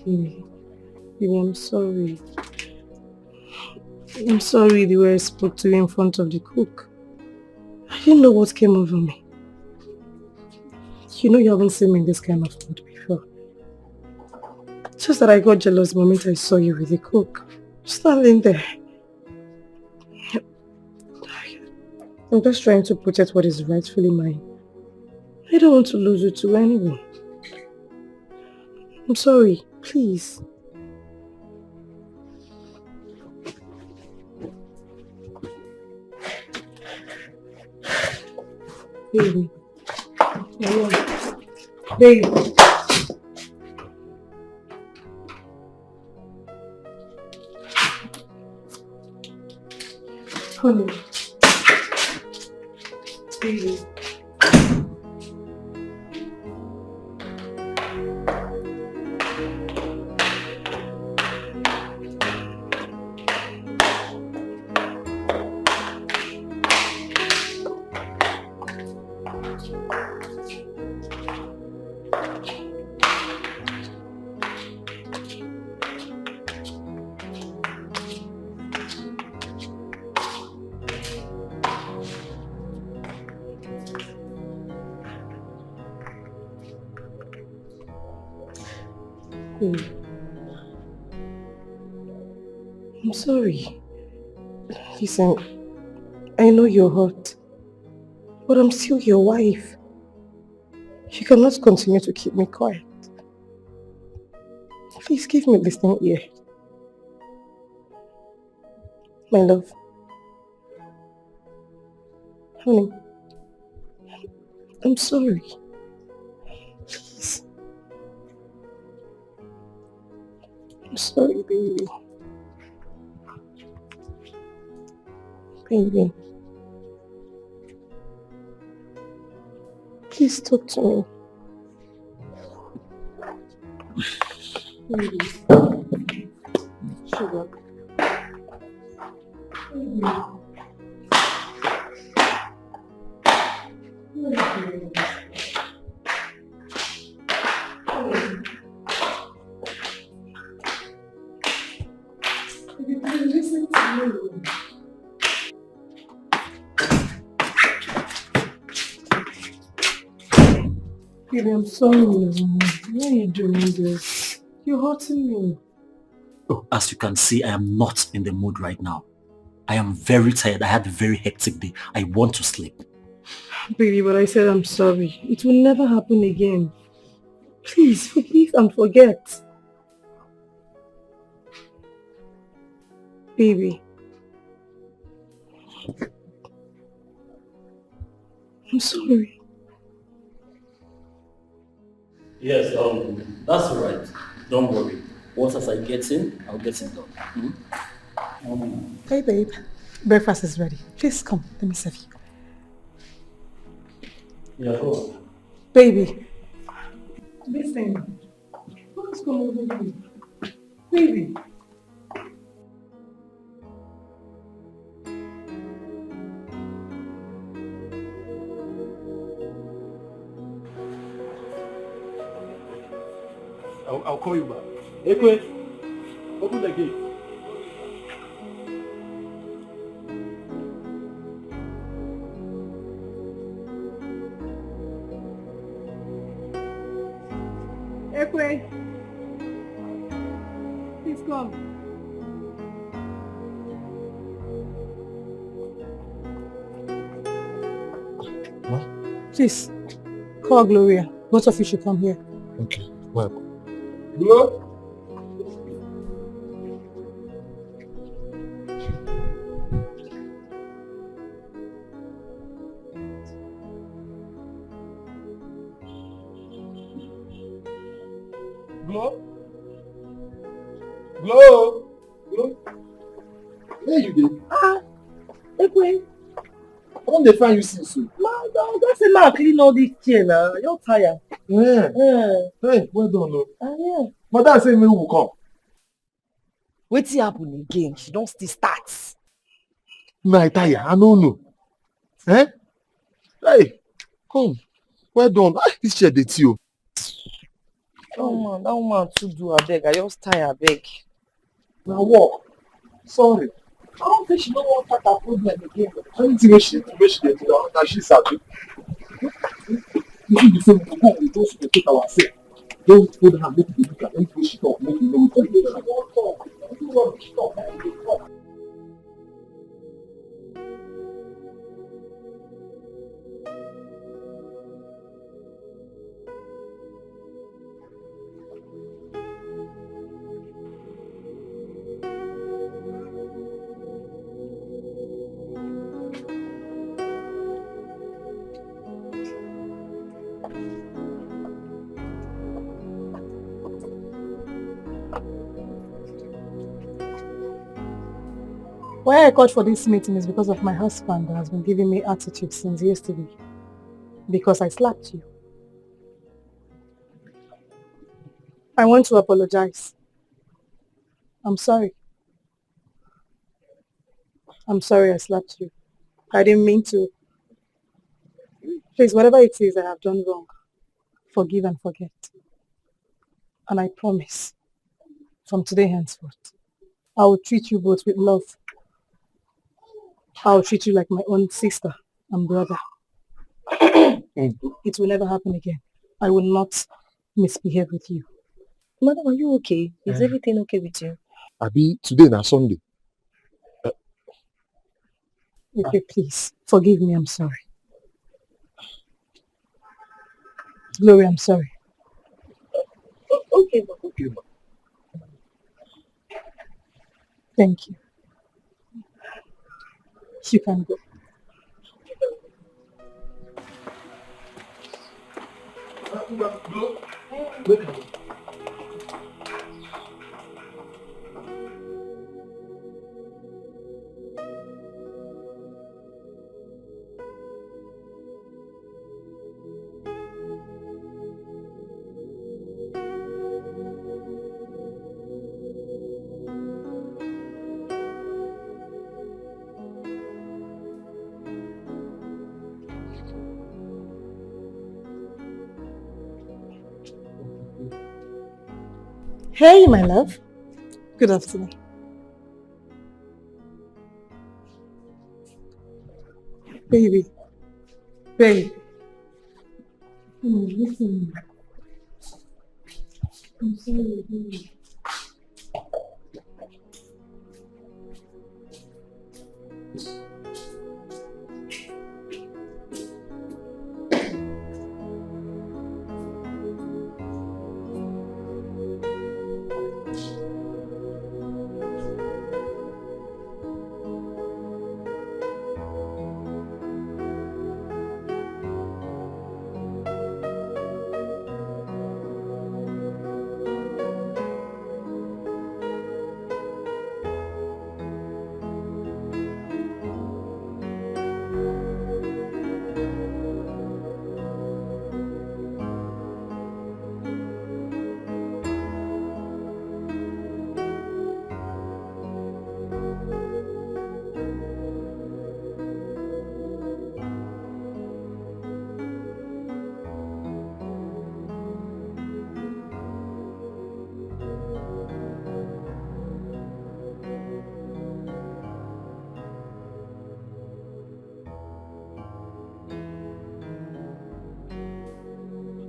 Baby, baby, I'm sorry. I'm sorry the way I spoke to you in front of the cook. I didn't know what came over me. You know you haven't seen me in this kind of mood before. Just that I got jealous the moment I saw you with the cook. Standing there. I'm just trying to protect what is rightfully mine. I don't want to lose you to anyone. I'm sorry, please. Baby. Baby. Honey. Baby. I'm sorry. Listen, I know you're hurt, but I'm still your wife. You cannot continue to keep me quiet. Please give me a listening ear. My love. Honey, I'm sorry. Please. I'm sorry, baby. Baby, please talk to me. Baby. Sugar. Baby. Baby, please listen to me. Baby, I'm sorry. Why are you doing this? You're hurting me. Oh, as you can see, I am not in the mood right now. I am very tired. I had a very hectic day. I want to sleep. Baby, but I said I'm sorry. It will never happen again. Please, forgive and forget. Baby. I'm sorry. Yes, um, that's all right. Don't worry. Once as I get in, I'll get it done. Hmm? Um, Hey, babe. Breakfast is ready. Please come. Let me serve you. Yeah, go on. Baby. Listen. Please come over here. Baby. I'll, I'll call you back. Ekwe, open the gate. Ekwe, please come. Please, call Gloria. Both of you should come here. Okay, well. Glow? Glow? Glow? Glow? Where you dey? Ah, Ekwe. I don dey find you since o. Ma, I just say ma clean all this chair now. You're tired. Yeah. Yeah. Hey, well done o. Ah, yeah. Madam say make we come. Wetin happen again? She don still start. Na I tire, I no know. Eh? Hey, come. Well done. Ah, this chair dey tey o. That woman, that woman too do abeg. I just tire abeg. Na work. Sorry. I don think she no wan start her problem again. Anything wey she dey do, wey she dey do, na, na she sabi. You see the same, we go, we just dey take ourselves. Don't hold her, make we look at anything she talk, make we know wetin we dey talk. Why I called for this meeting is because of my husband that has been giving me attitude since yesterday. Because I slapped you. I want to apologize. I'm sorry. I'm sorry I slapped you. I didn't mean to. Please, whatever it is I have done wrong, forgive and forget. And I promise, from today henceforth, I will treat you both with love. I will treat you like my own sister and brother. It will never happen again. I will not misbehave with you. Madam, are you okay? Is everything okay with you? Abi today na Sunday. Okay, please forgive me. I'm sorry. Glory, I'm sorry. Okay, ma. Okay, ma. Thank you. You can go. Hey, my love. Good afternoon. Baby. Baby. Hmm, listen. I'm sorry, baby.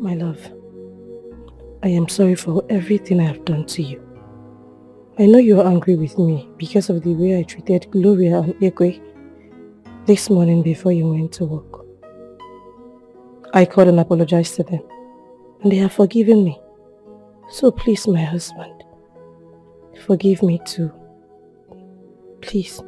My love, I am sorry for everything I have done to you. I know you are angry with me because of the way I treated Gloria and Ekwe this morning before you went to work. I called and apologized to them, and they have forgiven me. So please, my husband, forgive me too. Please.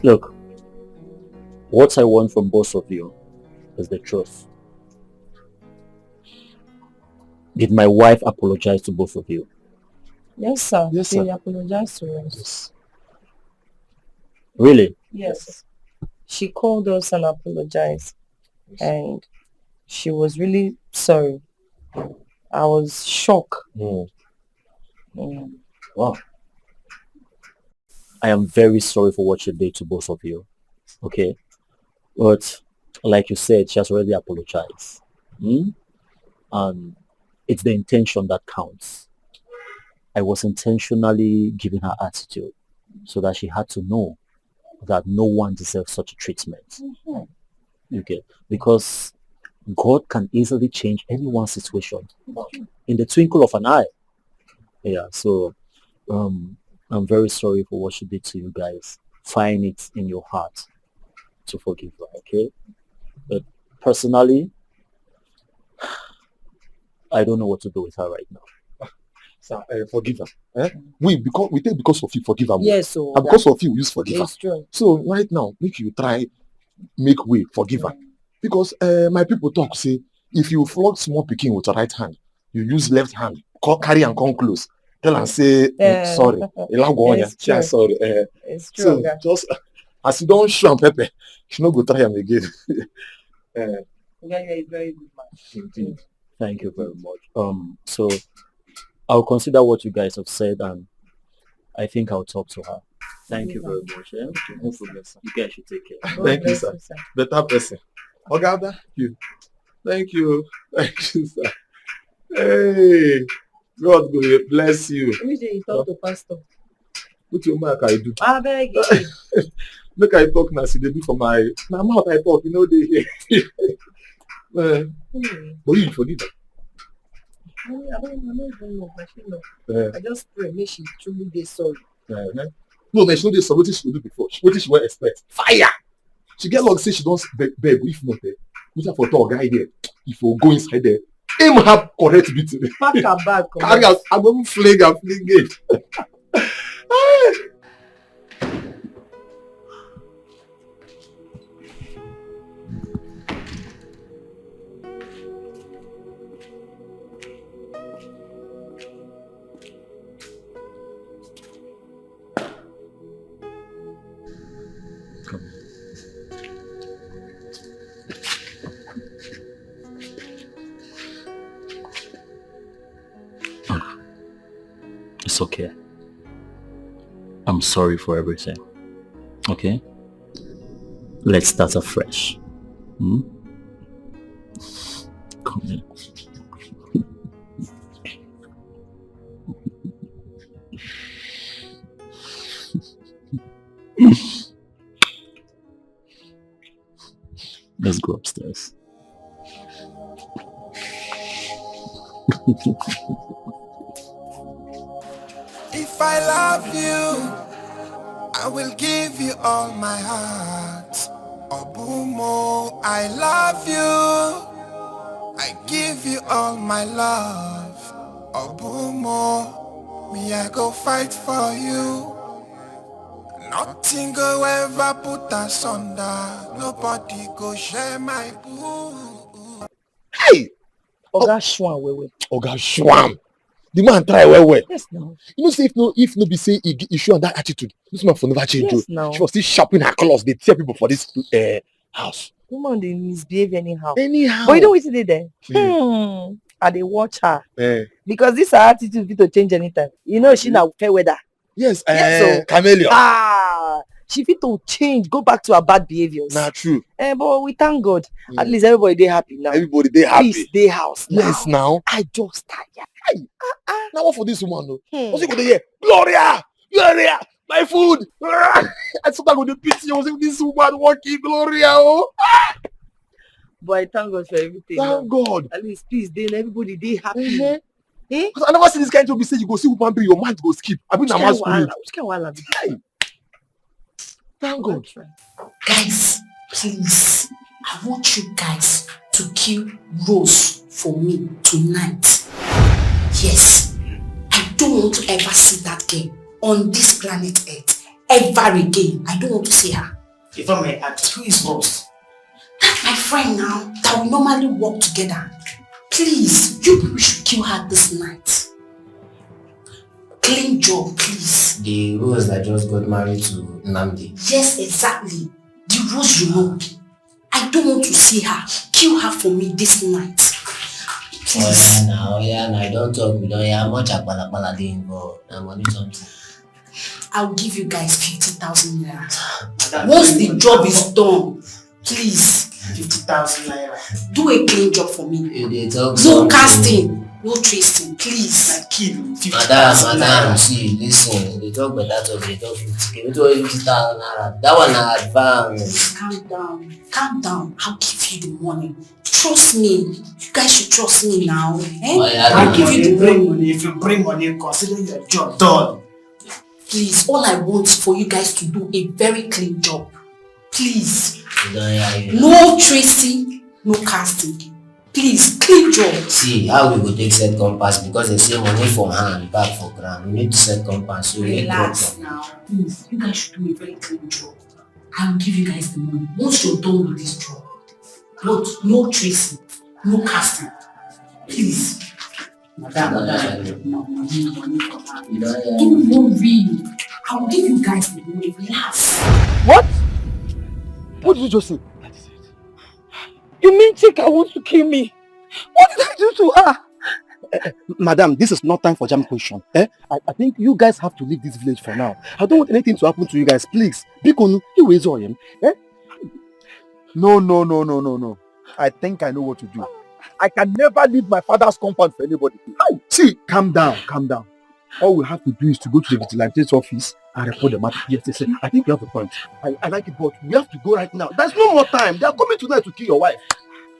Look, what I want from both of you is the truth. Did my wife apologize to both of you? Yes, sir. Yes, sir. She apologized to us. Yes. Really? Yes. She called us and apologized. Yes. And she was really sorry. I was shocked. Mm. Mm. Wow. I am very sorry for what she did to both of you. Okay? But like you said, she has already apologized. Hmm? And it's the intention that counts. I was intentionally giving her attitude so that she had to know that no one deserves such a treatment. Mm-hmm. Okay? Because God can easily change anyone's situation in the twinkle of an eye. Yeah, so um, I'm very sorry for what she did to you guys. Find it in your heart to forgive her, okay? But personally, I don't know what to do with her right now. Sir, uh, forgive her. Eh? We because we take because of you forgive her. Yes, so and because of you, we use forgive her. It's true. So right now, make you try make way forgive her. Because uh, my people talk say if you flog small pikin with the right hand, you use left hand, co- carry and come close. Tell and say, "Mm, eh, sorry." Ilagwa onya. It's true. Sorry. Uh, it's true. So just as you don't show am pepper, she no go try am again. Uh, yeah, you're a very good man. Indeed. Thank you very much. Um, so I'll consider what you guys have said, and I think I'll talk to her. Thank you very much. Eh? No problem, sir. You guys should take care. Thank you, sir. Better person. Oga Ada, you. Thank you. Thank you, sir. Hey, God go bless you. Which day you talk to pastor? What your mark I do? I beg you. Make I talk now. See, they do for my my mouth. I talk. You know they hear. Eh, Hmm. But you for leader. I mean, I don't, I don't even know, but you know. Eh, I just pray, make she truly dey sorry. Eh, eh. No, man, she no dey sorry. Wetin she go do before? She, wetin she wan expect? Fire! She get luck say she don s- beg, beg. If not, eh, wetin I for talk, guy there? If you go inside there, aim her correct beating. Pack her bag, Carry comot. Her, I go fling her, fling it. Come. It's okay. I'm sorry for everything. Okay? Let's start afresh. Hmm? Come here. Let's go upstairs. If I love you, I will give you all my heart. Obumo, I love you. I give you all my love. Obumo, me I go fight for you. Nothing go ever put us under. Nobody go share my boo. Hey! Oga Shwan, well, well. Oga Shwan. The man try well, well. Yes, now. You know, say if no, if no be say he, he show am that attitude, this man for never change. Yes, oh. Now. She was still sharpening her claws. They tear people for this uh, house. Woman, they misbehave anyhow. Anyhow. But you know what they there? Hmm. Hmm. I dey watch her. Eh. Because this her attitude fit to change anytime. You know, she now fair weather. Yes, yes, eh, so chameleon. Ah, she fit to change, go back to her bad behaviors. Na true. Eh, but we thank God. Mm. At least everybody dey happy now. Everybody dey happy. Peace dey house now. Yes, now. I just tired. Hey, ah, ah. Now what for this woman, though? Hmm. What's it go dey hear? Gloria! Gloria! My food! I sometimes go dey pity you. Say this woman wan kill Gloria, oh. But I thank God for everything. Thank God. At least peace dey, everybody dey happy. Mm-hmm. Eh? 'Cause I never see this kind of be say you go see woman be your mind go skip. I mean, which kind of wahala? Which kind of wahala be that? Hey. Thank God. Guys, please, I want you guys to kill Rose for me tonight. Yes, I don't want to ever see that girl on this planet Earth ever again. I don't want to see her. If I may ask, who is Rose? That's my friend now that we normally work together. Please, you people should kill her this night. Clean job, please. The Rose that just got married to Nnamdi. Yes, exactly. The Rose you know. I don't want to see her. Kill her for me this night. Please. Oh, yeah, now, oh, yeah, now, I don't talk, we don't hear how much akpalakpala dey involved. Na money something. I'll give you guys fifty thousand naira. Once the job is done, please, fifty thousand naira. Do a clean job for me. You dey talk something. No casting, no tracing, please. I kill you. Madam, madam, see, listen. You dey talk better talk, you dey talk fifty K. You talk fifty thousand naira. That one na advance. Calm down, calm down. I'll give you the money. Trust me. You guys should trust me now. Eh? Oh, yeah, I'll give you the money. If you bring money, consider your job done. Please, all I want is for you guys to do a very clean job. Please. We don't hear you. No tracing, no casting. Please, clean job. See, how we go take set compass because they say money for hand, bag for ground. We need to set compass. So we need. Relax now. Please, you guys should do a very clean job. I will give you guys the money. Once you're done with this job, but no tracing, no casting. Please. Madam, madam, no, no, no, no, no, no. Don't worry. I will give you guys the money. Relax. What? What did you just say? You mean Chika wants to kill me? What did I do to her? Eh, eh, madam, this is not time for jam question. Eh? I, I think you guys have to leave this village for now. I don't want anything to happen to you guys. Please, bikonu, you raise your hand. Eh? No, no, no, no, no, no. I think I know what to do. I can never leave my father's compound for anybody. Hi, see, calm down, calm down. All we have to do is to go to the vigilante's office and report the matter. Yes, yes, yes. I think you have a point. I, I like it, but we have to go right now. There's no more time. They are coming tonight to kill your wife.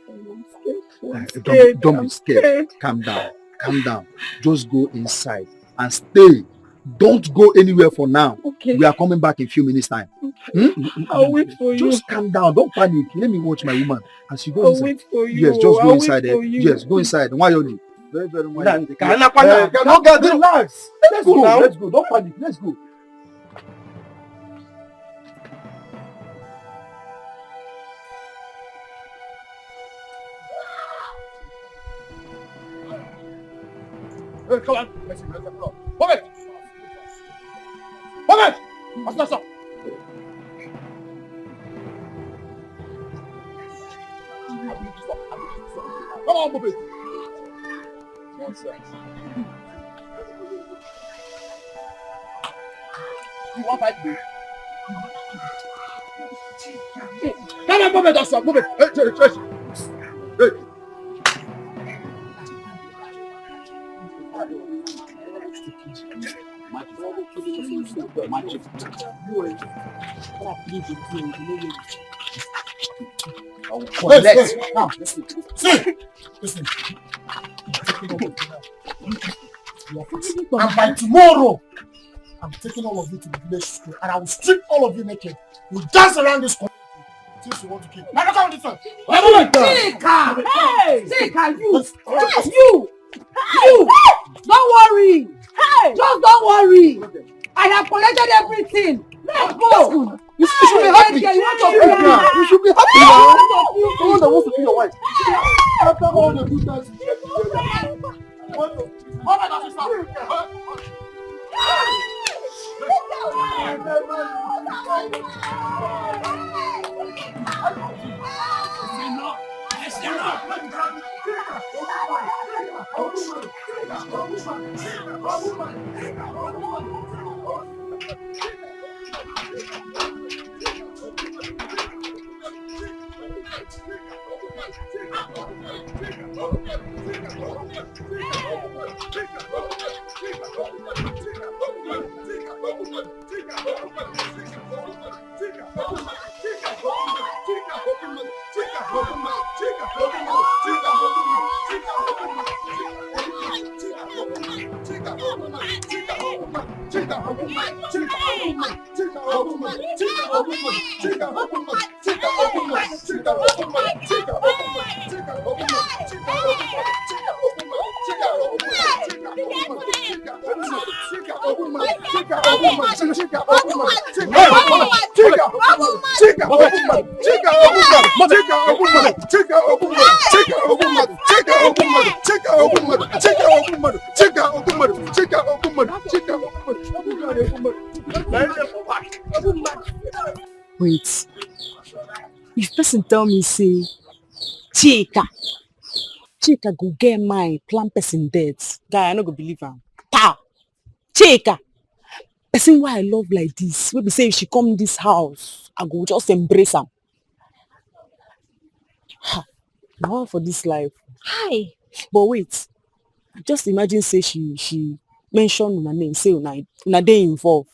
I'm scared. Uh, I'm don't, scared. Don't be I'm scared. Scared. Calm down. Calm down. Just go inside and stay. Don't go anywhere for now. Okay. We are coming back in few minutes time. Okay. Hmm? I'll wait for you. Just calm down. Don't panic. Let me watch my woman. As you go I'll inside. Wait for you. Yes, just I'll go inside. Eh? Yes, go inside. Why you? Very, very why? Nah, you? Can I, can I, eh, can I, relax. Let's go. Let's go. Let's go. Don't panic. Let's go. Hey, come on. Let's go. Come on. Come on. What's that? Come on, move it. Nonsense. You want fight me? Come on, move it, Doctor, move it. Hey, hey, hey. Hey. Magic. Magic. I will collect. Hey, hey, hey. Now, listen. See, listen. I'm taking all of you to the village square. You are fixing all of it now. And by tomorrow, I'm taking all of you to the village square, and I will strip all of you naked. You dance around this corner. Since you want to kill. Now, look at this one. Chika! Hey! Chika, you! Yes, you! You! Don't worry! Hey! Just don't worry! I have collected everything! Let's go! You should be happy. You want to kill me? You should be happy now. Someone that wants to kill your wife. After all the good times you get together. Wait, if person tell me say Chika, Chika go get mind plan person death, guy, I no go believe am. Pow! Chika, person wey I love like this, wey be say if she come this house, I go just embrace am. Ha! Na one for this life. Hi. But wait, just imagine say she she mention una name, say una una dey involved.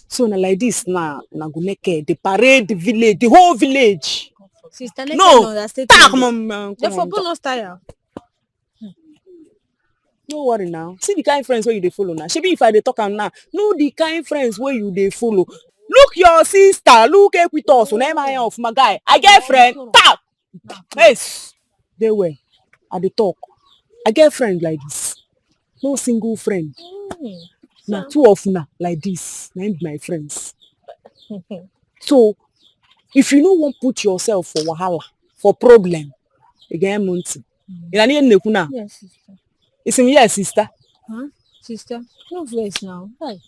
So na like this now, una go naked, dey parade the village, the whole village. Sister, no, understand. Talk, mom. They for bonus tire. No worry now. See the kind friends wey you dey follow now. Shebi if I dey talk am now, know the kind friends wey you dey follow. Look your sister, look Equitos, una ema of my guy. I get friend. Tap. Yes. Dey well. I dey talk. I get friend like this. No single friend. Na two of una like this. Na im be my friends. So if you no wan put yourself for wahala, for problem, you get money. You know what I mean? Yes, sister. It's in yes, sister. Huh? Sister, no vex now. Hi.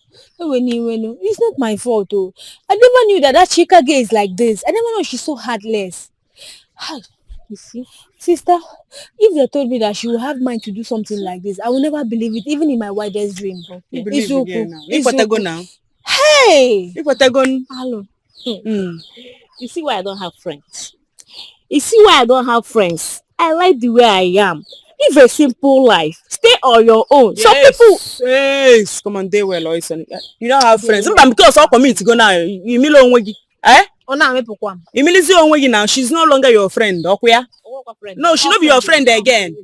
Ewe ni ewe no. It's not my fault, oh. I never knew that that Chika girl is like this. I never know she's so heartless. Hi. You see, sister, if they told me that she will have mind to do something like this, I will never believe it, even in my wildest dream. You believe again now. It's okay. Now. Hey! Hello. Hmm. You see why I don't have friends? You see why I don't have friends? I like the way I am. Live a simple life. Stay on your own. Some people. Yes, come on, dey well, Oison. You don't have friends. Mba, because all community go now. You mean onwe gị. Eh? Ọ na-amịpụkwa m. Imilizi onwe gị now. She's no longer your friend. Ọkwa ya? Ọwụkwa friend. No, she no be your friend again.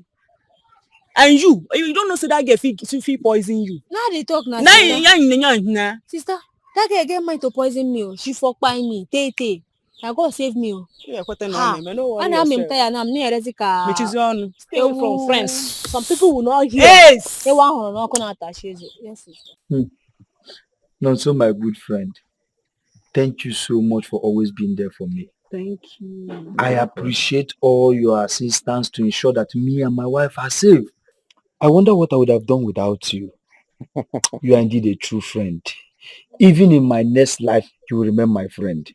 And you, you don't know say that girl fit, fit, fit poison you. Now they talk now. Now, yeah, yeah, yeah, yeah. Sister, that girl get mind to poison me. Oh. She fuck by me. Tay, tay. Now God save me. Oh. Yeah, what an Ha. enemy. No worry Ana m yourself. Taya na m na-erezi ka Which is on. Stay ewu- from friends. Some people will not hear. Yes. Ewu ahụrụ n'ọkụ na-atachi eze. Yes, sister. Nonso, my good friend, thank you so much for always being there for me. Thank you. I appreciate all your assistance to ensure that me and my wife are safe. I wonder what I would have done without you. You are indeed a true friend. Even in my next life, you will remain my friend.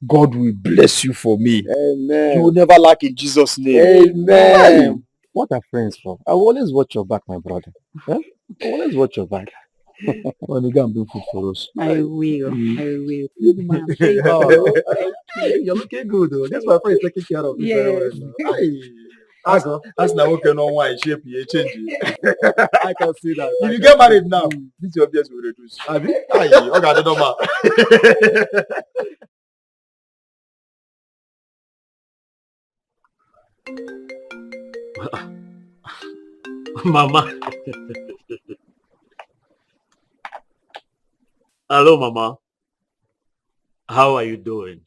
God will bless you for me. You will never lack in Jesus' name. Amen. What are friends for? I will always watch your back, my brother. Huh? I will always watch your back. When you go and bring food for us. I will. I will. Good man. Thank you. You're looking good, though. That's my friend taking care of you very well. Yes. Hey. As, as na nwoke no wine shape you change. I can see that. If you get married now, this your B S will reduce. Abi? Aye, okay, I don't know. Mama. Hello, Mama. How are you doing?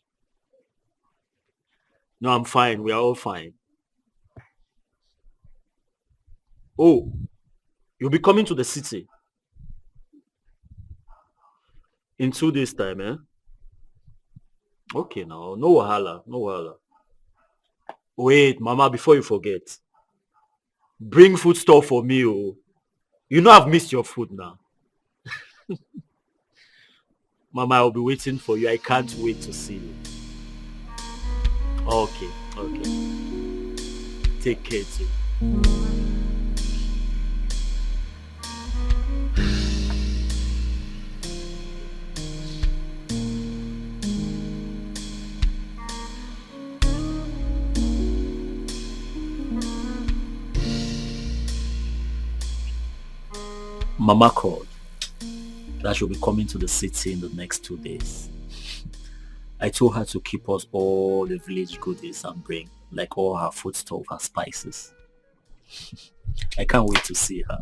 No, I'm fine. We are all fine. Oh, you'll be coming to the city in two days' time, eh? Okay, now, no wahala, no wahala. Wait, Mama, before you forget, bring food stuff for me, oh. You know I've missed your food now. Mama, I'll be waiting for you. I can't wait to see you. Okay, okay. Take care too. Mama called that she'll be coming to the city in the next two days. I told her to keep us all the village goodies and bring, like, all her foodstuff, her spices. I can't wait to see her.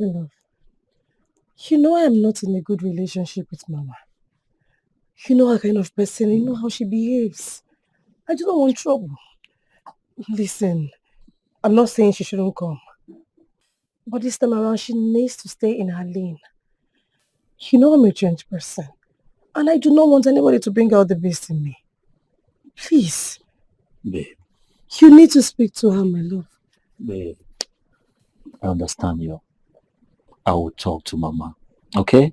Love, you know I'm not in a good relationship with Mama. You know her kind of person. You know how she behaves. I do not want trouble. Listen, I'm not saying she shouldn't come. But this time around, she needs to stay in her lane. You know I'm a changed person. And I do not want anybody to bring out the beast in me. Please. Babe, You need to speak to her, my love. babe, I understand you. I will talk to Mama, okay?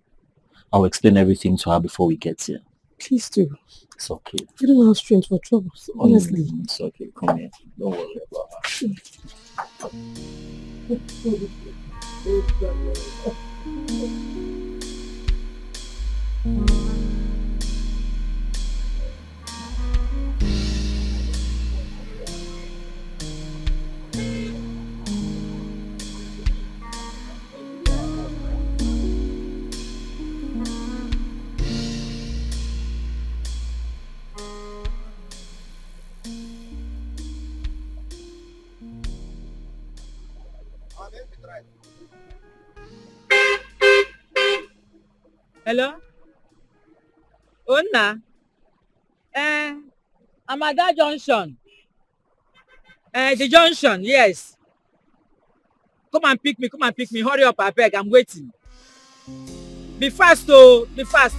I'll explain everything to her before we get here. Please do. It's okay. You don't have strength for troubles, honestly. Mm, it's okay. Come here. Don't worry about her. Hello? Onna? Eh, I'm at that junction. Eh, the junction, yes. Come and pick me, come and pick me. Hurry up, I beg, I'm waiting. Be fast, oh, be fast.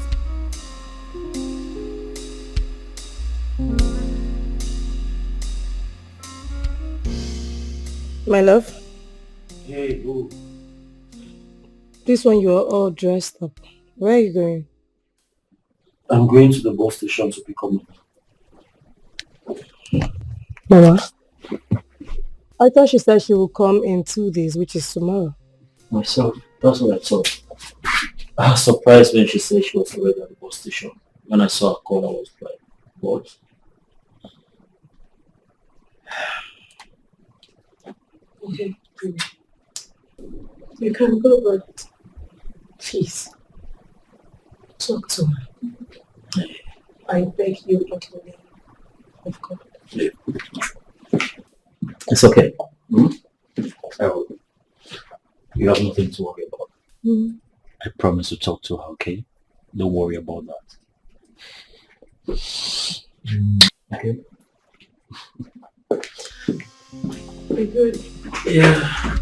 My love, Hey, boo. This one, you are all dressed up. Where are you going? I'm going to the bus station to pick up Mama. Mama, I thought she said she will come in two days, which is tomorrow. Myself, that's what I thought. I was surprised when she said she was already at the bus station. When I saw her call, I was like, "What?" Okay, baby. You can go, but please, talk to me. I beg you in the name of God. It's okay. Hmm? I will. You have nothing to worry about. Mm. I promise to talk to her, okay? Don't worry about that. Mm, okay? We're good. Yeah.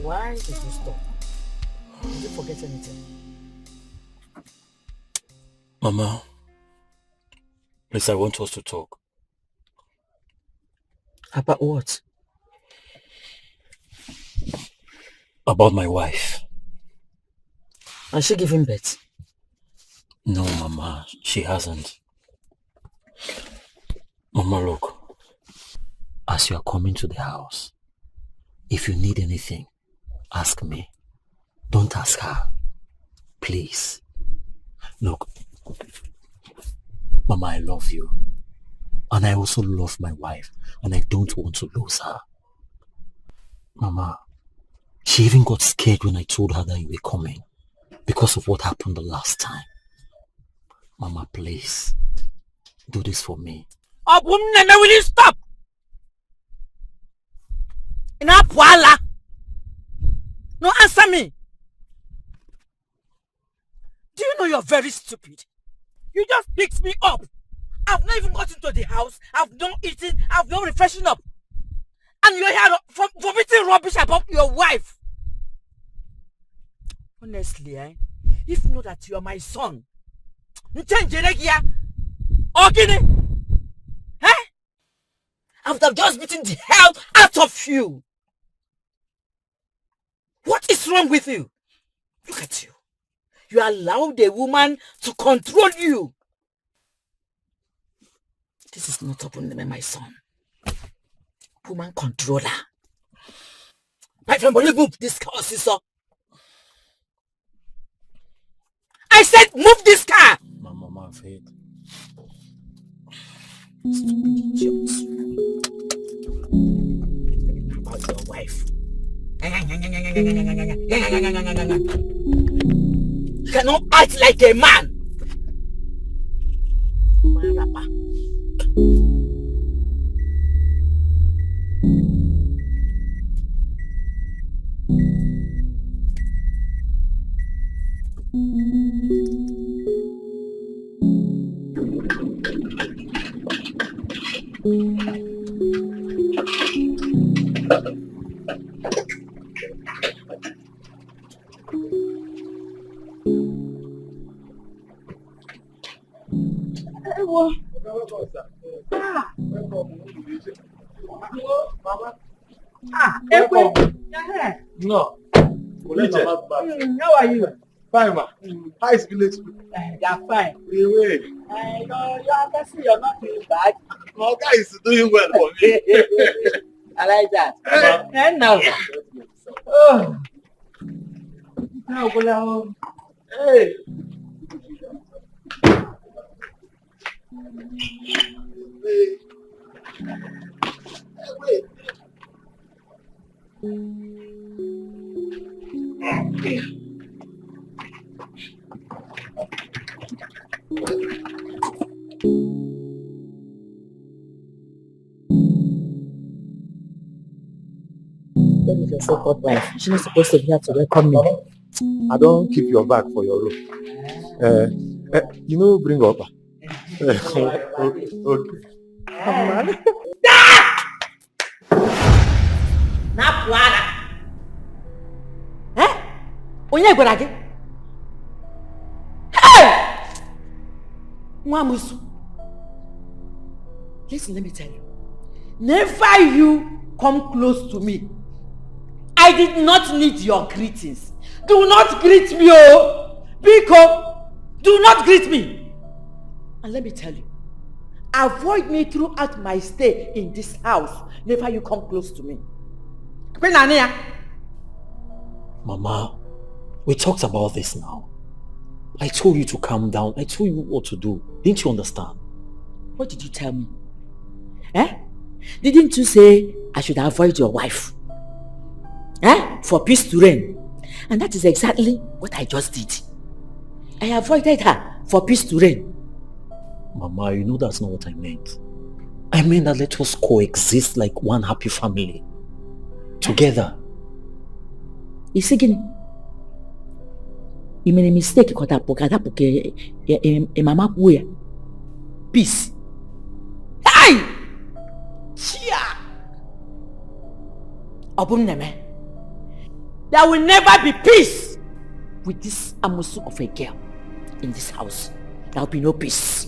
Why did you stop? Did you forget anything? Mama, please, I want us to talk. About what? About my wife. Has she given birth? No, Mama, she hasn't. Mama, look, as you are coming to the house, if you need anything, ask me. Don't ask her. Please. Look, Mama, I love you. And I also love my wife. And I don't want to lose her. Mama, she even got scared when I told her that you were coming because of what happened the last time. Mama, please, do this for me. Ọ bụ m na-eme, will you stop? Ị na-apụ ala? No, answer me. Do you know you're very stupid? You just picked me up. I've not even gotten to the house. I've not eaten. I've not refreshing up. And you're here ro-, vom-, vomiting rubbish about your wife. Honestly, eh? If not that you're my son, m change gị ya. Ọ gịnị? Eh? I would have just beaten the hell out of you. What is wrong with you? Look at you. You allowed a woman to control you. This is not Obuneme, my son. Woman controller. My friend, will you move this car, sister? I said, move this car. My mama, Faith. Stupid idiot. About your wife. You cannot act like a man. Man rapper. Ewo. Ah. Mama. Ah, Ekwe. Your hair. No. Collect Ije. Mama's bag. Mm, how are you? Fine, ma. Mm. How is village people? Eh, they are fine. Anyway. Eh, your, your embassy, you're not doing bad. My guy is doing well for me. I like that. Eh. Eh, now. Oh. Now, go down. Hey. Hey. Hey, wait. That is your second wife. She's not supposed to be here to welcome me. I don't keep your bag for your room. Uh, uh, you know, bring up. Okay. Come on. Napụ ara. Eh? Onye gwara gị? Hey! Nwa amusu. Listen, let me tell you. Never you come close to me. I did not need your greetings. Do not greet me, oh. Biko, do not greet me. And let me tell you, avoid me throughout my stay in this house. Never you come close to me. Kwenania. Mama, we talked about this now. I told you to calm down. I told you what to do. Didn't you understand? What did you tell me? Eh? Didn't you say I should avoid your wife? Eh? For peace to reign. And that is exactly what I just did. I avoided her for peace to reign. Mama, you know that's not what I meant. I meant that let us coexist like one happy family. Together. You see, gịnị? You made a mistake, ka ọ dapụ, ka dapụ, ka, eh, eh, eh, mama kwuo ya. Peace. Hey! Chia! Ọ bụ m na-eme. There will never be peace with this amusu of a girl in this house. There will be no peace.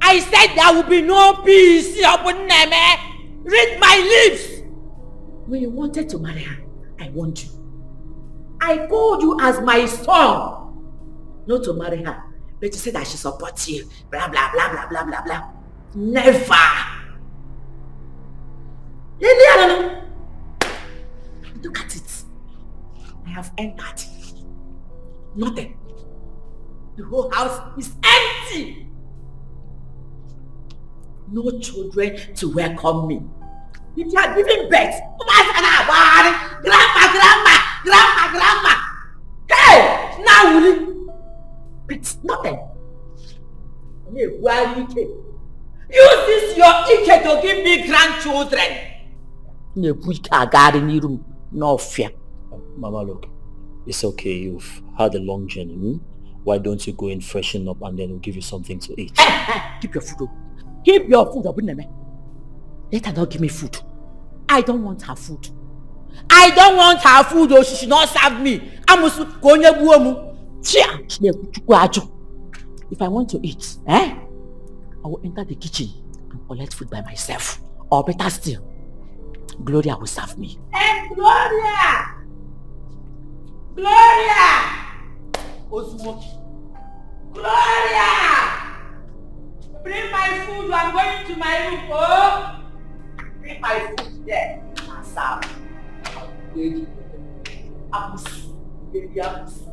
I said there will be no peace. Ọ bụ m na-eme. Read my lips. When you wanted to marry her, I warned you. I called you as my son not to marry her. But you said I should support you. Blah, blah, blah, blah, blah, blah, blah. Never. Lily, I don't know. Look at it. I have entered. Nothing. The whole house is empty. No children to welcome me. If you had given birth, ụmụazị ga na-agbagharị, "Grandma, grandma, grandma, grandma." Hey, now, Willie. But nothing. Na-egwugharị ike. Use this your ike to give me grandchildren. Na-ebu ike agagharị n'iru m n'ọfịa. Mama, look, it's okay. You've had a long journey. Hmm? Why don't you go and freshen up, and then we'll give you something to eat? Eh, eh, keep your food, oh. Keep your food, Obineme. Let her not give me food. I don't want her food. I don't want her food, oh. She should not serve me. Amusu, ka onye gbuo m. Chia, Chineke, Chukwu ajụ. If I want to eat, eh, I will enter the kitchen and collect food by myself. Or better still, Gloria will serve me. And Gloria! Gloria! Ozumoki. Gloria! Bring my food. I'm going to my room. Oh! Bring my food there. And serve. Abusu. Baby, abusu.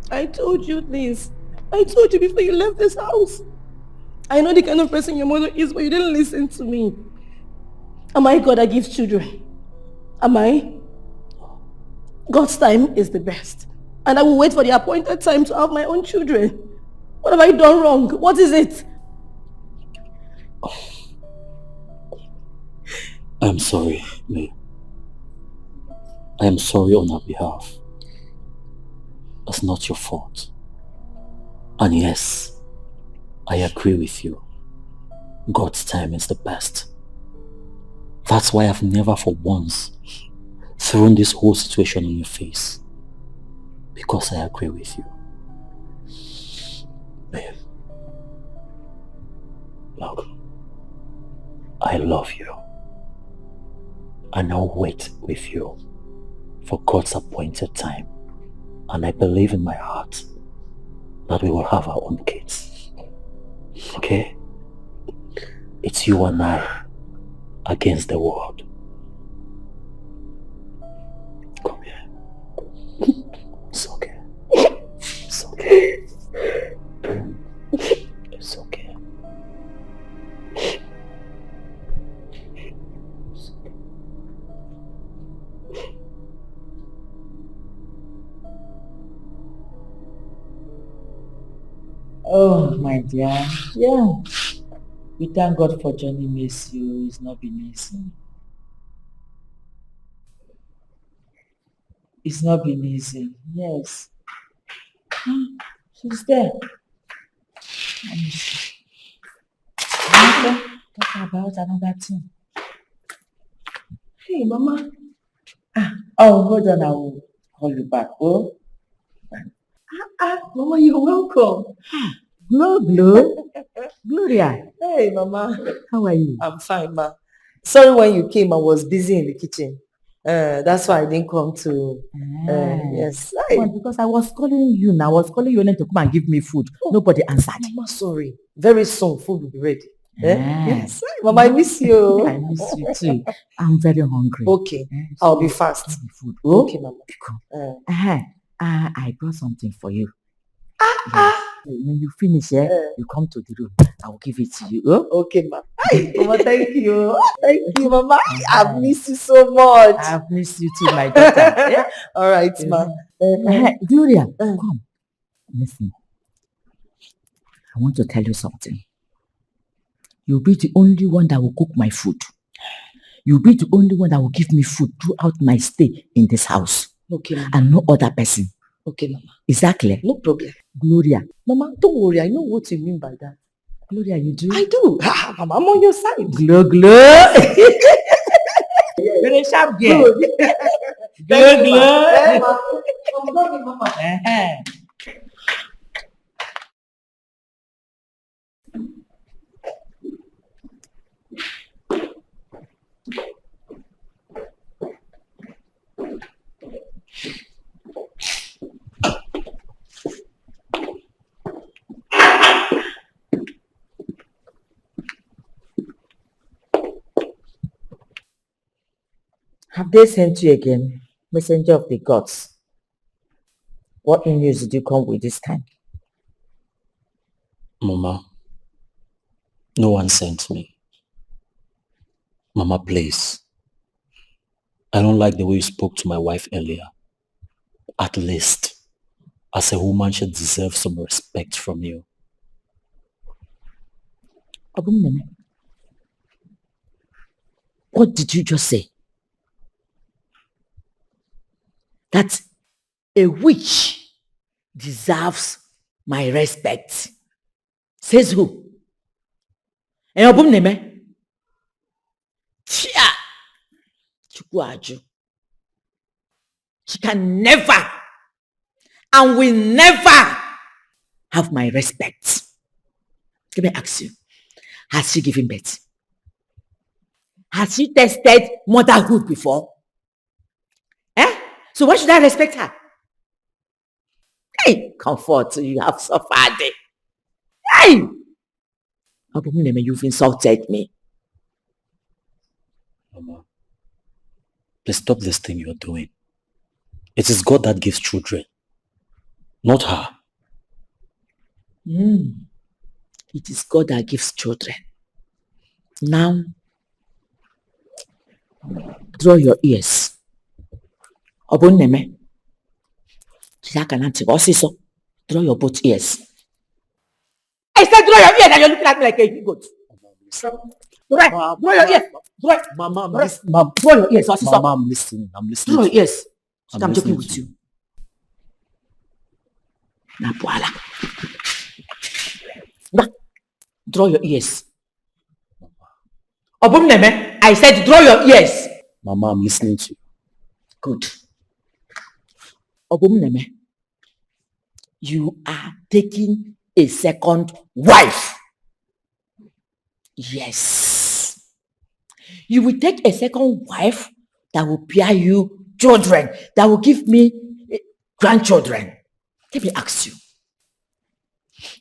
I told you this. I told you before you left this house. I know the kind of person your mother is, but you didn't listen to me. Am I God that gives children? Am I? God's time is the best. And I will wait for the appointed time to have my own children. What have I done wrong? What is it? I'm sorry, May. I am sorry on her behalf. It's not your fault. And yes, I agree with you. God's time is the best. That's why I've never for once thrown this whole situation in your face. Because I agree with you. Babe. Look, I love you. And I'll wait with you for God's appointed time. And I believe in my heart that we will have our own kids. Okay? It's you and I against the world. Come here. It's okay. It's okay. It's okay. Oh, my dear. Yeah. We thank God for Johnny Mercy. It's not been easy. It's not been easy. Yes. Ah, she's there. Let me see. Another, talk about another thing. Hey, Mama. Ah, oh, hold on. I will call you back. Oh. Ah, ah, Mama, you're welcome. Ah, Glow, Glow. Gloria. Hey, Mama. How are you? I'm fine, Ma. Sorry when you came, I was busy in the kitchen. Uh, that's why I didn't come to. Uh, Ah. Yes. Hey. Well, because I was calling you now. I was calling your name to come and give me food. Oh. Nobody answered. Mama, sorry. Very soon, food will be ready. Eh? Ah. Yes. Hey, Mama, I miss you. I miss you too. I'm very hungry. Okay. Eh, I'll be so fast. Give me food. Oh? Okay, Mama. Come. Uh, Uh-huh. Ah, I brought something for you. Ah, Yes. Ah. So when you finish, eh, Eh. You come to the room. I will give it to you. Oh? Okay, Ma. Hey, Mama, thank you. Thank you, Mama. I Bye. Miss you so much. I've missed you too, my daughter. Eh? All right, Ma. Eh, Eh, Gloria, Eh. Come. Listen. I want to tell you something. You'll be the only one that will cook my food. You'll be the only one that will give me food throughout my stay in this house. Okay, Mama. And no other person. Okay, Mama. Is that clear? No problem. Gloria. Mama, don't worry. I know what you mean by that. Gloria, you do? I do. Ah, Mama, I'm on your side. Glow, glow. Very sharp girl. Good. Glow, Thank you, Ma. Glow. Eh, Ma. I'm sorry, Mama. Uh-huh. Have they sent you again, messenger of the gods? What new news did you come with this time? Mama, no one sent me. Mama, please. I don't like the way you spoke to my wife earlier. At least, as a woman, she deserves some respect from you. Obumneme, what did you just say? That a witch deserves my respect. Says who? Eh, Obumneme? Chia! Chukwu aju. She can never and will never have my respect. Let me ask you, has she given birth? Has she tested motherhood before? Eh? So why should I respect her? Hey, comfort, you have suffered. Hey! Obumneme, you've insulted me. Mama, please stop this thing you're doing. It is God that gives children, not her. Mm. It is God that gives children. Now, draw your ears. Obumneme, jide aka na ntị gị ọsịsọ. Draw your both ears. I said draw your ears and you're looking at me like a he goat. Draw, draw your ears. Draw, Mama, I'm draw, lis-, Mama, draw your ears, Oshiso. Mama, I'm listening. I'm listening. Draw your ears. I'm, I'm joking with you. Na Puala. Draw your ears. Obumneme, I said draw your ears. Mama, I'm listening to you. Good. Obumneme, you are taking a second wife. Yes. You will take a second wife that will bear you children, that will give me eh, grandchildren. Let me ask you.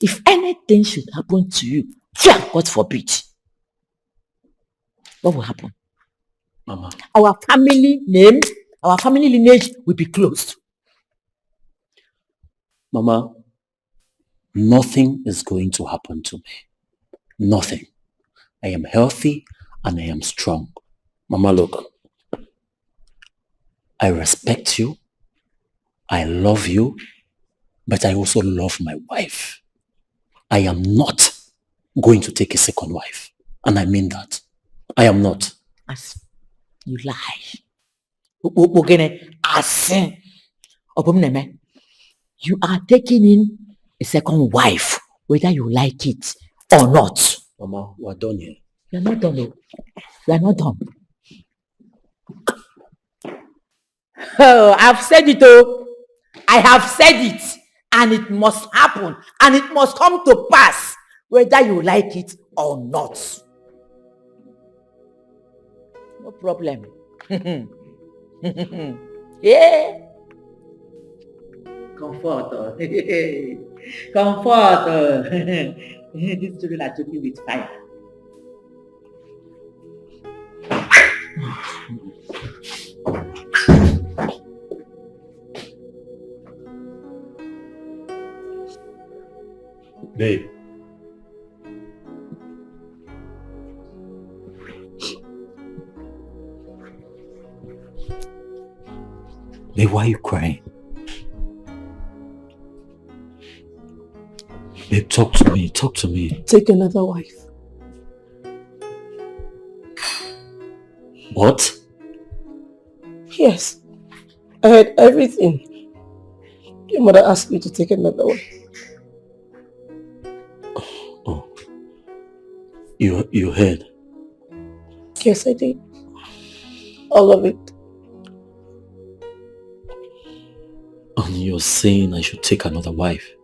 If anything should happen to you, fear God forbid. What will happen? Mama. Our family name, our family lineage will be closed. Mama, nothing is going to happen to me. Nothing. I am healthy and I am strong. Mama, look. I respect you. I love you. But I also love my wife. I am not going to take a second wife. And I mean that. I am not. As you lie. Okpokene, asin. Obumneme, you are taking in a second wife, whether you like it or not. Mama, we're done here. You're not done. Oh. You're not done. Oh, I've said it. Oh, I have said it. And it must happen. And it must come to pass, whether you like it or not. No problem. Yeah. Comfort. Oh. Comfort. Oh. These children are joking with fire. Babe. Babe, why are you crying? Babe, talk to me. Talk to me. Take another wife. What? Yes. I heard everything. Your mother asked me to take another one. Oh. You you heard? Yes, I did. All of it. And you're saying I should take another wife?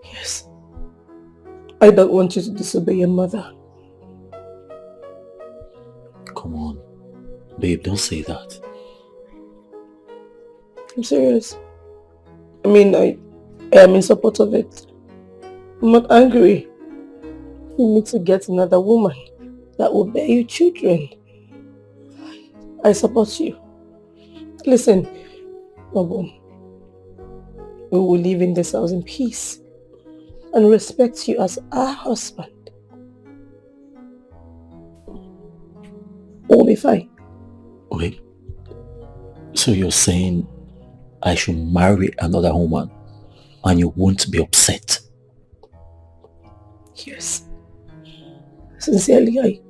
Yes. I don't want you to disobey your mother. Come on. Babe, don't say that. I'm serious. I mean, I, I am in support of it. I'm not angry. You need to get another woman that will bear you children. I support you. Listen, Obum, we will live in this house in peace and respect you as our husband. We'll be fine. Wait. So you're saying I should marry another woman and you won't be upset? Yes. Sincerely, I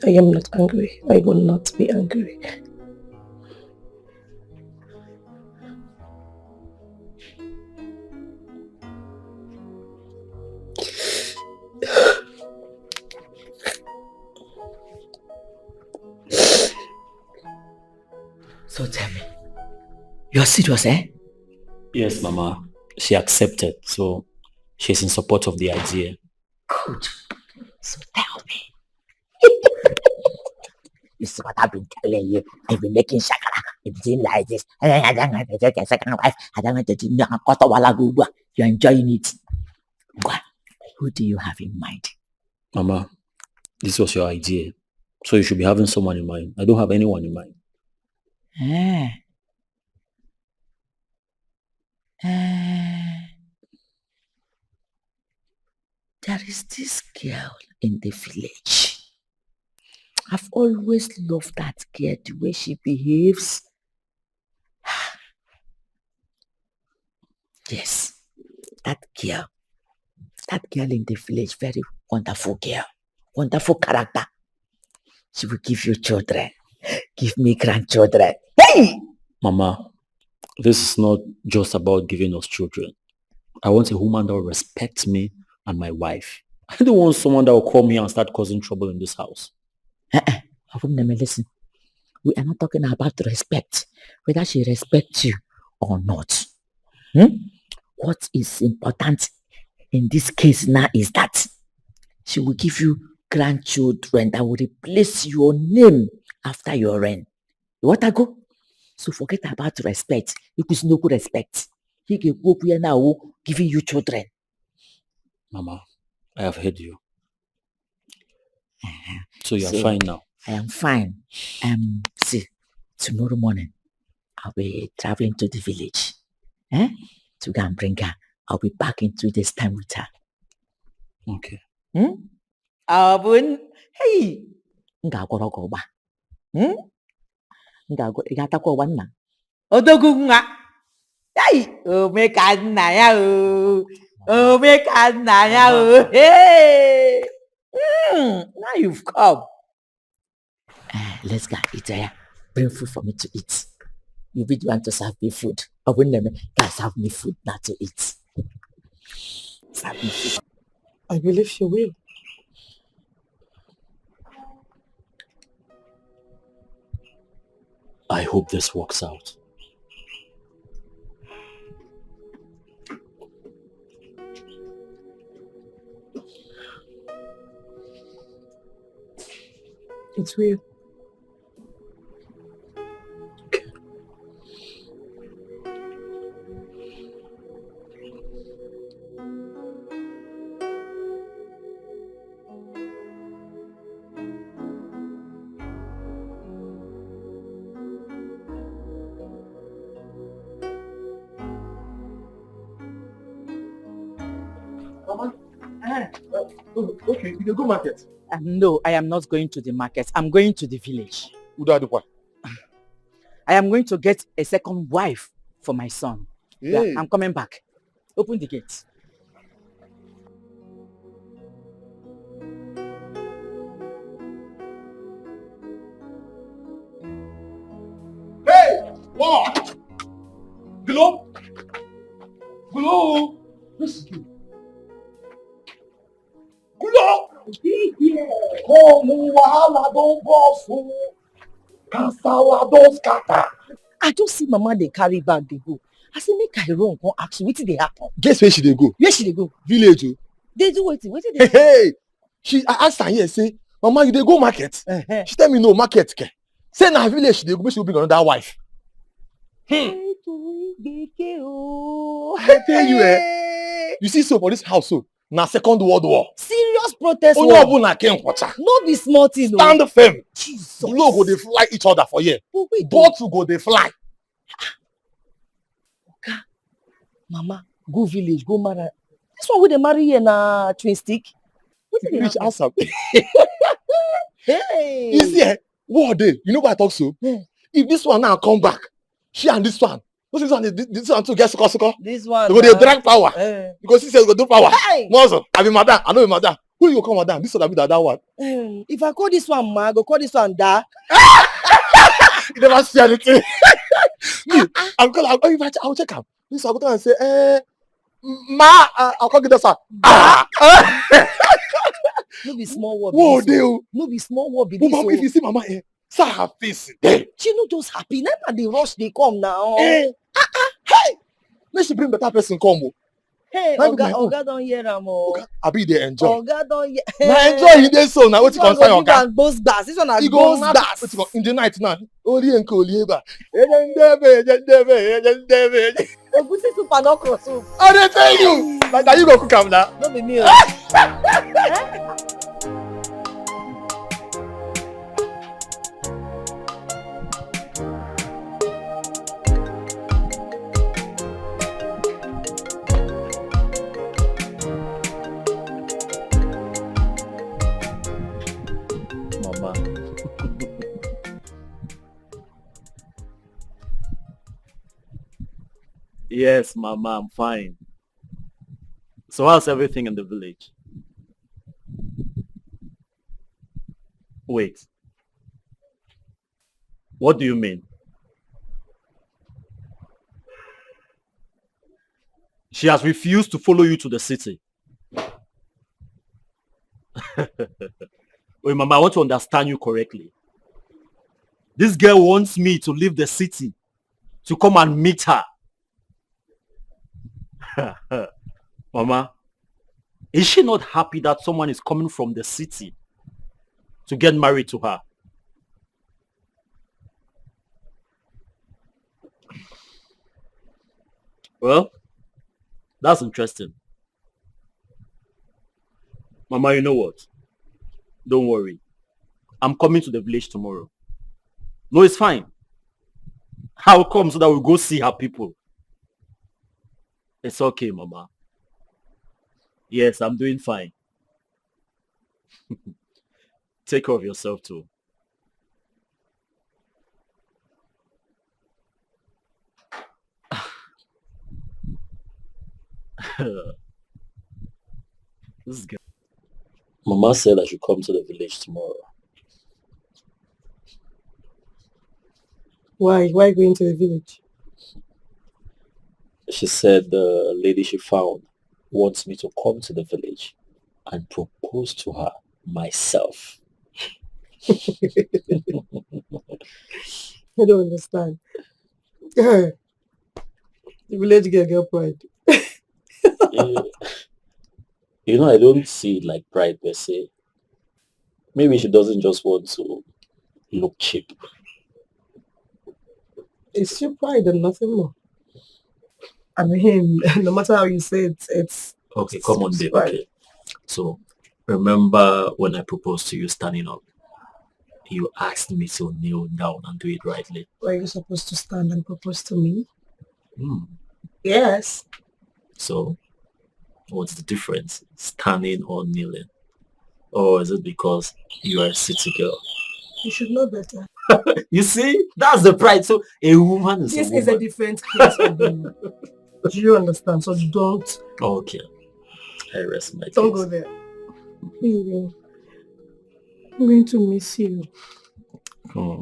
I am not angry. I will not be angry. So tell me, you're serious, eh? Yes, Mama. She accepted, so she's in support of the idea. Good. So tell me. This is what I've been telling you. I've been making shakara. I've been doing like this. I don't want to take a second wife. I don't want to do nothing. You're enjoying it. Who do you have in mind? Mama, this was your idea. So you should be having someone in mind. I don't have anyone in mind. Eh. Eh. There is this girl in the village. I've always loved that girl, the way she behaves. Yes, that girl, that girl in the village, very wonderful girl, wonderful character. She will give you children, give me grandchildren. Hey! Mama, this is not just about giving us children. I want a woman that will respect me and my wife. I don't want someone that will come here and start causing trouble in this house. Uh-uh. Obumneme, listen. We are not talking about respect, whether she respects you or not. Hmm? What is important in this case now is that she will give you grandchildren that will replace your name after your reign. What I go? So forget about respect. Ikwusi n'okwu respect. He ga-ekwu okwu ya now, giving you children. Mama, I have heard you. Uh-huh. So you are So, fine now? I am fine. Um, see, tomorrow morning, I'll be traveling to the village. Eh? To go and bring her. I'll be back in two days' time with her. Okay. Hmm? Ọ bụ n-, hey! M ga-agwọrọ gị ụgba. Hmm? M ga-agwọ, ị ga-atakwa ụgba nna? Odogwu nwa. Hey! Ome ka nna ya o. Ome ka nna ya o. Hey! Hmm, now you've come. Eh, let's go eat, eh? Bring food for me to eat. You be the one to serve me food. Obumneme, go serve me food now to eat. Serve me food. I believe you will. I hope this works out. It's real. Mama, eh, uh, oh, okay, you dey go market? Um, no, I am not going to the market. I'm going to the village. Udo Adikwa. I am going to get a second wife for my son. Yeah, hey. I'm coming back. Open the gate. Hey! What? Glow? Glow? This is good. Glow! Come, wahala don burst o. Kasala don scatter. I just see mama dey carry bag dey go. I say make I run come ask you wetin dey happen. Guess where she dey go? Where she dey go? Village o. Dey do wetin? Wetin dey happen? Hey, hey! She, I ask her here say, "Mama, you dey go market?" Uh-huh. She tell me, "No, market ke." Say na village she dey go, make she go bring another wife. Hmm. I tell you, eh? You see, so for this house, so na Second World War. Serious protest war. Onye ọbụla ke nkwọcha. No be small thing o. Stand firm. Jesus. Blow go dey fly each other for here. But wait o. Bottle go dey fly. Oga, mama, go village, go marry. This one wey dey marry here na twin stick. Wetin dey happen? Reach house am. Hey. You see, eh, war dey. You know why I talk so? Hmm. If this one now come back, she and this one, this one, this one too get suko suko. This one. They go dey drag power. Eh. You go see say they go do power. Hey! Muscle. I be madam. I no be madam. Who you go call madam? This one be that, that one. Hmm. If I call this one ma, I go call this one da. You never see anything. Me, I go call, I go, if I ch-, I go check am. This one, I go tell am say, eh, ma, uh, I go give this one. Ah! No be small war be this o. Whoa, dey o. No be small war be this o. Mama, if you see mama, eh, see her face, eh. She no just happy. Na im I dey rush dey come now. Eh. Ah, ah. Hey! Make she bring better person come o. Hey, Oga, Oga don hear am o. Oga, abi dey enjoy? Oga don hear. Na enjoy he dey so, na wetin concern Oga. This one go give am gbos gbas. This one na gbos gbas. Wetin go in the night now? Oli enke oli eba. Eje ndebe, eje ndebe, eje ndebe, eje. Egusi soup and okra soup. I dey tell you, like, na you go cook am na. No be me o. Eh? Mama. Yes, Mama, I'm fine. So how's everything in the village? Wait. What do you mean? She has refused to follow you to the city. Wait, Mama, I want to understand you correctly. This girl wants me to leave the city to come and meet her. Mama, is she not happy that someone is coming from the city to get married to her? Well, that's interesting. Mama, you know what? Don't worry. I'm coming to the village tomorrow. No, it's fine. I'll come so that we go see her people. It's okay, Mama. Yes, I'm doing fine. Take care of yourself too. This is good. Mama said I should come to the village tomorrow. Why? Why going to the village? She said the lady she found wants me to come to the village and propose to her myself. I don't understand. The village girl get pride. Eh, you know, I don't see it like pride per se. Maybe she doesn't just want to look cheap. It's still pride and nothing more. I mean, no matter how you say it, it's Okay, come on, it's babe. Pride. Okay. So, remember when I proposed to you standing up? You asked me to kneel down and do it rightly. Were you supposed to stand and propose to me? Hmm. Yes. So, what's the difference? Standing or kneeling? Or is it because you are a city girl? You should know better. You see, that's the pride. So a woman is This a is a woman. Different case. Obum. Do you understand? So don't. Okay. I rest my case. Don't go there. Baby, I'm going to miss you. Hmm.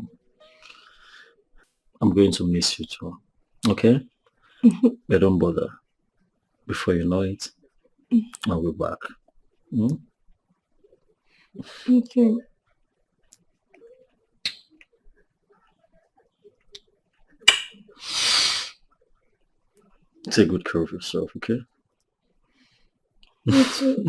I'm going to miss you too. Okay? But don't bother. Before you know it, I'll be back. Hmm? Okay. Take good care of yourself, okay? You too.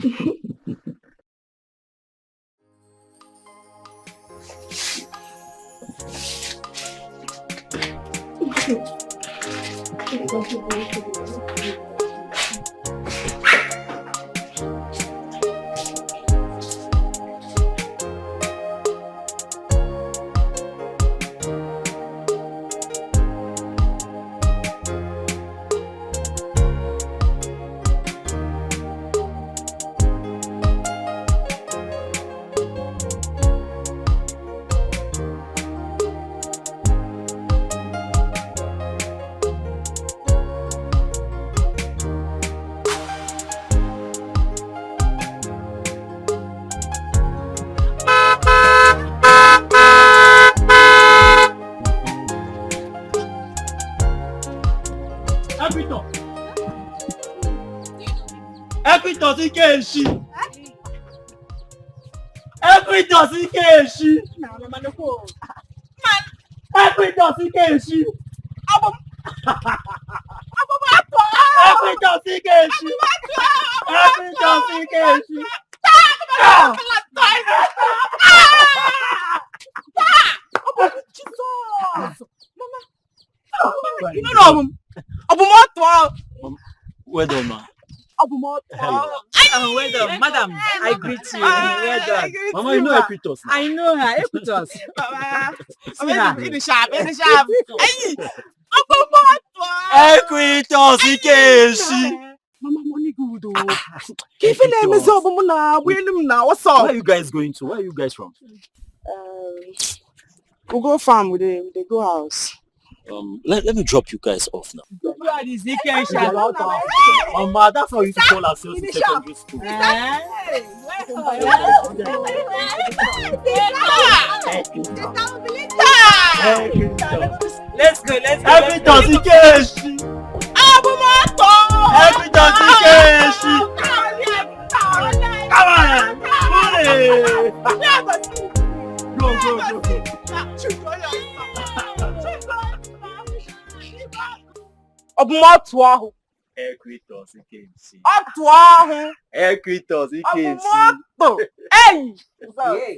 Equitos. Equitos Ikechi. Equitos Ikechi. Equitos Ikechi. Equitos Ikechi. Equitos Ikechi. Ah! Jesus! Mama, you know, um, Obum Otuo. Well done, ma. Obum Otuo. Hello. Oh, well done, madam. I greet you. Ah, well done. I greet Mama, you you, know ma. Equitos now. I know her, Equitos. Mama, see her. In the shop, in the shop. Hey, Obum Otuo. Equitos Ikechi. Mama, money good, oh. Ka ife na-emezi Obum na agba elu m na, what's up? Where are you guys going to? Where are you guys from? Um, we go farm, we dey, we dey go house. Um, let, let me drop you guys off now. Mama, that's how you used to call ourselves in secondary school. Eh? Let's go, let's go. Equitos Ikechi. Obum Otuo. Equitos Ikechi. Come on. Moto ahụ. Equitos Ikensi. Ọtụ ahụ. Equitos Ọ bụ Ikensi. moto. Hey! Yeah.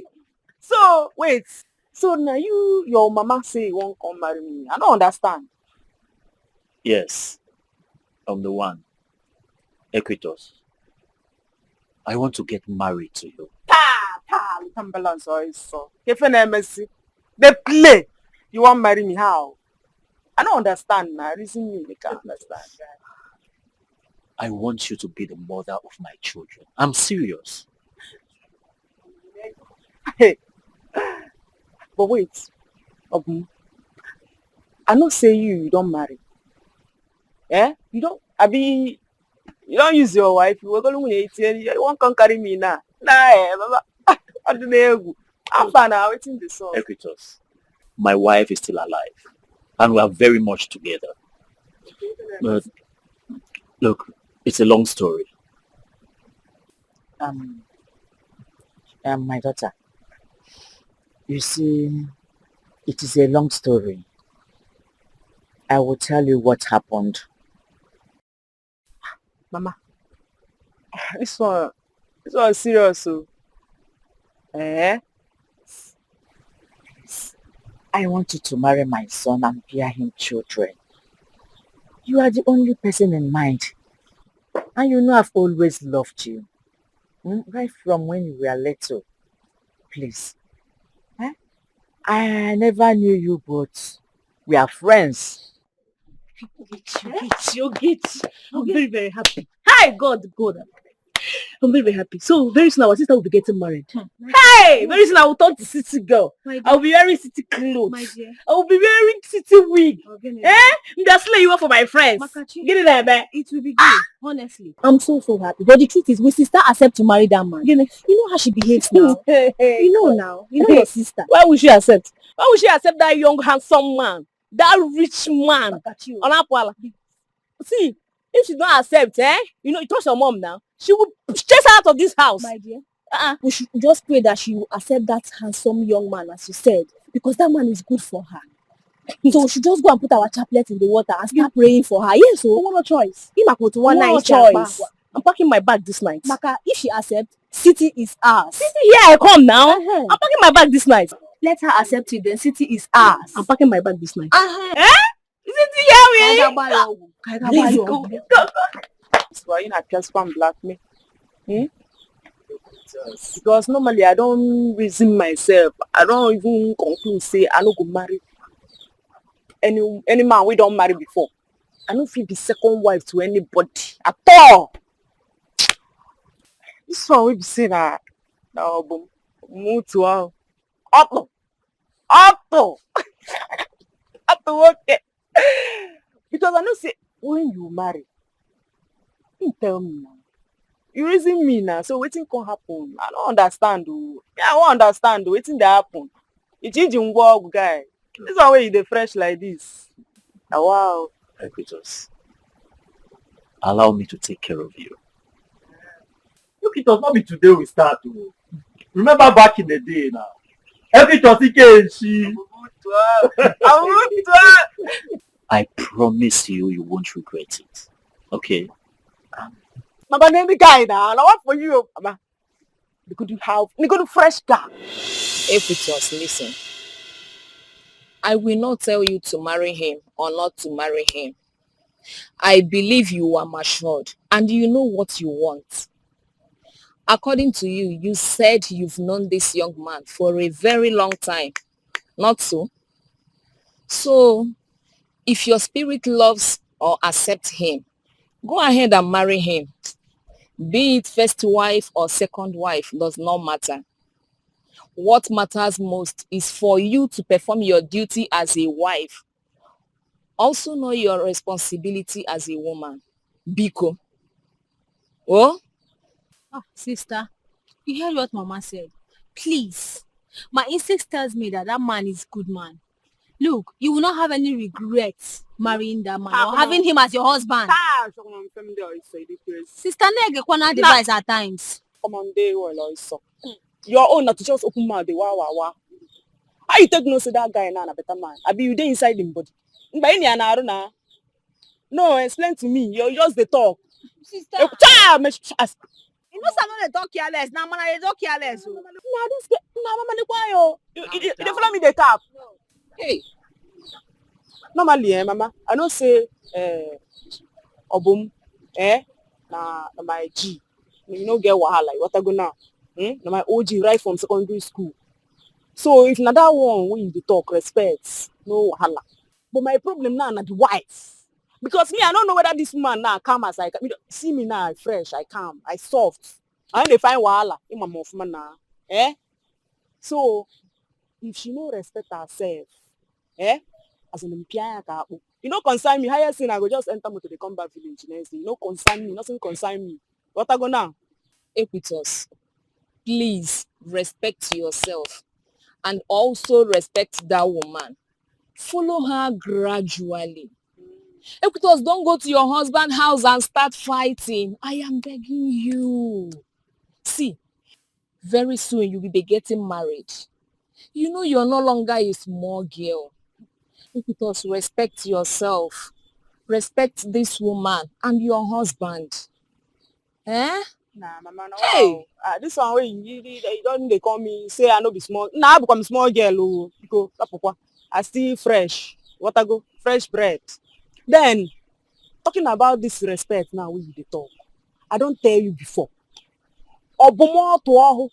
So, wait. So now you, your mama say you won't come marry me. I don't understand. Yes, I'm the one. Equitos. I want to get married to you. Ta, ta, you can balance or so. If an M S C, they play. You won't marry me. How? I don't understand now. Reason me, I can't understand. I want you to be the mother of my children. I'm serious. Hey. But wait, Obum, I know say you, you don't marry. Eh? You don't, I be, you don't use your wife. You were going to eighteen, you won't come carry me now. Nah, eh, baba. I don't know. I'm fine now. Waiting the song. Equitos. My wife is still alive, and we are very much together. But look, it's a long story. Um, um, my daughter, you see, it is a long story. I will tell you what happened. Mama, this one, this one serious. So, eh? I want you to marry my son and bear him children. You are the only person in mind. And you know I've always loved you. Hmm? Right from when you were little. Please. Eh? I never knew you, but we are friends. Ogechi, Ogechi, Ogechi. I'm very, very happy. Hi, God, God. I'm very, very happy. So very soon our sister will be getting married. Hey, very soon I will turn to city girl. My I will dear, be wearing city clothes. My dear. I will be wearing city wig. Ogene, Eh? I'm just laying you up for my friends. Makachi, Get it there, man. It will be good, honestly. I'm so so happy. But the truth is, we sister accept to marry that man. You know how she behaves now. You know now. You know your sister. Why would she accept? Why would she accept that young handsome man, that rich man? Makachi. Olapuala. See, if she don't accept, eh? You know, you trust your mom now. She will chase her out of this house. My dear. Uh-uh. We should just pray that she will accept that handsome young man, as you said, because that man is good for her. So we should just go and put our chaplet in the water and start praying for her. Yes, so what a choice. Ima kotu one What night a choice. I'm packing my bag this night. Maka, if she accepts, city is ours. City here I come now. Uh-huh. I'm packing my bag this night. Let her accept it, then city is ours. I'm packing my bag this night. Uh-huh. Is it here we? Let's go. Please go. So are you not just one black me? Hmm? Because normally I don't reason myself. I don't even conclude say I no go marry any any man we don't marry before. I no fit be second wife to anybody at all. This one we be say na na Obum mutu ahụ. Ọtụ ọtụ ọtụ nwoke. Because I know say when you marry, you tell me now. You reason me now. So wetin come happen? I don't understand. Oh. Yeah, I wan understand. Oh. Wetin dey happen? Iji ji ngwa ọgwụ guy. This one wey you dey fresh like this. Na wow. Equitos, allow me to take care of you. Look, it was not be today we start. Oh. Remember back in the day now. Equitos Ikenshi. I promise you, you won't regret it. Okay? Baba, na any guy na, na what for you, Baba? You go do how? You go do fresh guy. Equitos, listen. I will not tell you to marry him or not to marry him. I believe you are matured and you know what you want. According to you, you said you've known this young man for a very long time. Not so? So, if your spirit loves or accepts him, go ahead and marry him. Be it first wife or second wife does not matter. What matters most is for you to perform your duty as a wife. Also know your responsibility as a woman. Biko. Oh? Ah, sister, you heard what Mama said. Please. My instinct tells me that that man is good man. Look, you will not have any regrets marrying that man or having him as your husband. Sister, no get corner advice at times. Come on, dey well also. Your own na to just open mouth, dey wa wa wa. How you take know say that guy na na better man? Abi you dey inside him body? Ngba ini anaru na. No, explain to me. You just dey talk. Sister, Eh, child, me sh- as- you know say I no dey talk careless. Na man I dey talk careless o. Na this girl, na mama dey quiet o. You, you, you dey follow me dey tap. Hey, Normally, eh, mama, I know say eh, Obum, eh, na, na my G. You no get wahala. You water go now. Hmm? Na my O G right from secondary school. So if na that one wey you dey talk, respect, no wahala. But my problem now na the wife. Because me, I don't know whether this woman now calm as I calm. You know, see me now, I fresh, I calm, I soft. I no dey find wahala in my mouth, man. Now. Eh? So if she no respect herself, eh? As in, mpia ya ka akpụ. You no concern me. Highest thing, I go just enter motor, dey come back village next day. You no concern me. Nothing concern me. What I go now? Equitus, please respect yourself and also respect that woman. Follow her gradually. Equitus, don't go to your husband house and start fighting. I am begging you. See, very soon you will be getting married. You know you're no longer a small girl. Equitus, respect yourself. Respect this woman and your husband. Eh? Nah, mama, no. Hey! Wow. Ah, this one wey you, you, you don dey call me say I no be small. Nah, I become small girl o. Because I still fresh. What I go? Fresh bread. Then, talking about this respect now wey you dey talk, I don tell you before. Obumo to ohu.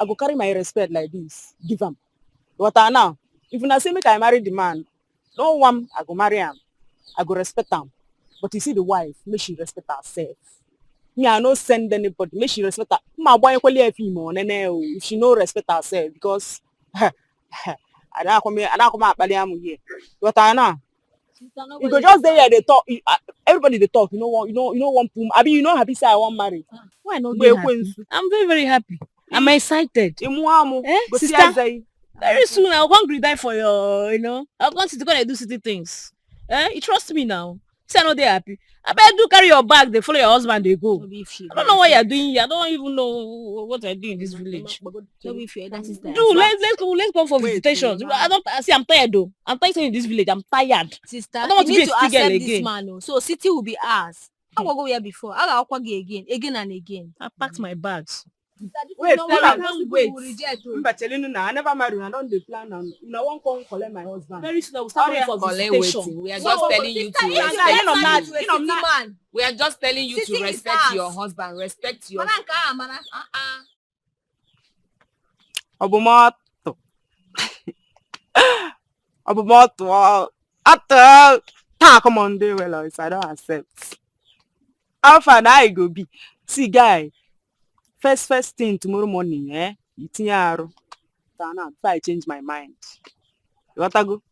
I go carry my respect like this, give am. But I now, if una say make I marry the man, no one I go marry am. I go respect am. But you see the wife, make she respect herself. Me, I no send anybody. Make she respect her. Ma boy kweli efi mo nene o. If she no respect herself, because I don't come here, I don't come out here. But I now, you go just there, they talk. You, uh, everybody they talk. You know what? You know, you know one pum. I mean, you know, happy say I want marry. Why not Wait, be happy? wait. I'm very, very happy. I'm excited. Imuamu. Eh, Go see sister? Isaiah. Very soon I'll come greet die for your, you know. I'll come to go and do city things. Eh? You trust me now. Say I know they happy. I bet do carry your bag, they follow your husband, they go. I don't know what you're doing here. I don't even know what I do in this village. No be fear, that is Do let's let's go let's go for Wait, visitations. mama. I don't I see I'm tired though. I'm tired in this village. I'm tired. Sister, I don't want you to be need a to stick girl accept this again. Man o. So city will be ours. I will go where before. I will go again, again and again. I packed my bags. Sister, this Wait, is not tell what am. People Wait. Will reject o. Mba, tell you now, I never marry. I don't dey plan am. You know, one come collect my husband. Very soon I will start going for Collect visitation. Wetin? We are So, just telling you sister, to you are respect. You know, Him. mad. You know, mad. We are just telling you to Sitting is respect ours. Your husband. Respect your. Mana nke a, mana. Uh-uh. Obumoto. Obumoto. Ato. Ta, come on, dey well. So I don't accept. How far now it go be? See, guy. First, first thing tomorrow morning, eh? You think aru. Before I change my mind. You want to go?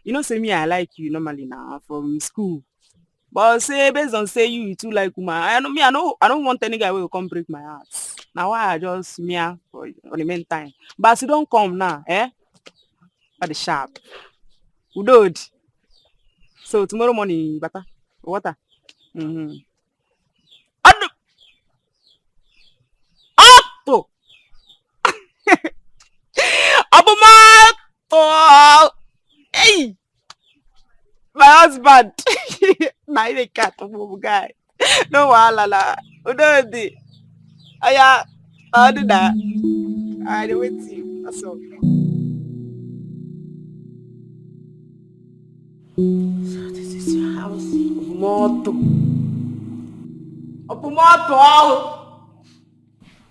You know, say me, I like you normally now from school. But say based on say you, you too like woman. I know me, I know I don't want any guy who will come break my heart. Now why I just mia for you on the main time. But you don't come now, eh? At the sharp. Udod. So tomorrow morning, bata. Water. Mm-hmm. Adu. Ato. Abumato. Hey. My husband. Na him dey cut off, guy. No wahala la. Udodi. Aya. Adu da. I dey wait you. That's all. So this is your house. Moto. Open moto.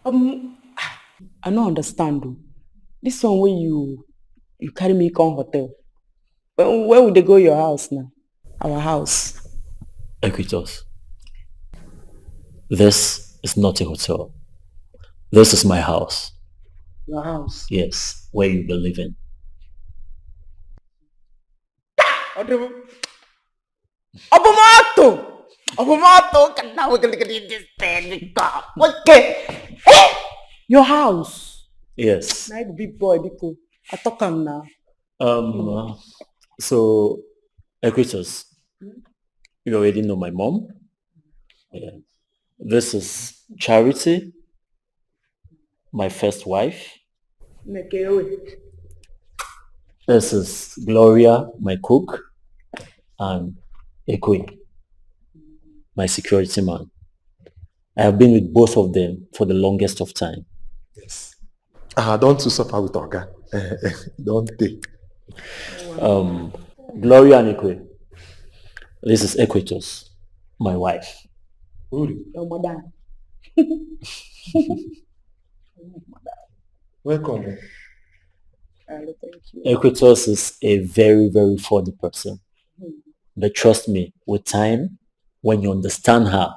Um, I no understand o. This one wey you you carry me come hotel. When when we dey go your house now? Our house. Equitos. This is not a hotel. This is my house. Your house. Yes, where you be living. Open moto. Open moto. Can now we can look at this thing. God. Okay. Eh? Your house. Yes. Na you be big boy, biko. I talk am now. Um. uh, so, Equitas, you already know my mom. Yeah. This is Charity, my first wife. Nekewe. This is Gloria, my cook, and Ekwe, my security man. I have been with both of them for the longest of time. Yes. Ah, don't too suffer with Oga. Don't take. Um, Gloria and Ekwe, this is Equitus, my wife. Uri, Your mother. welcome. Uh, thank you. Equitus is a very, very funny person. But trust me, with time, when you understand her,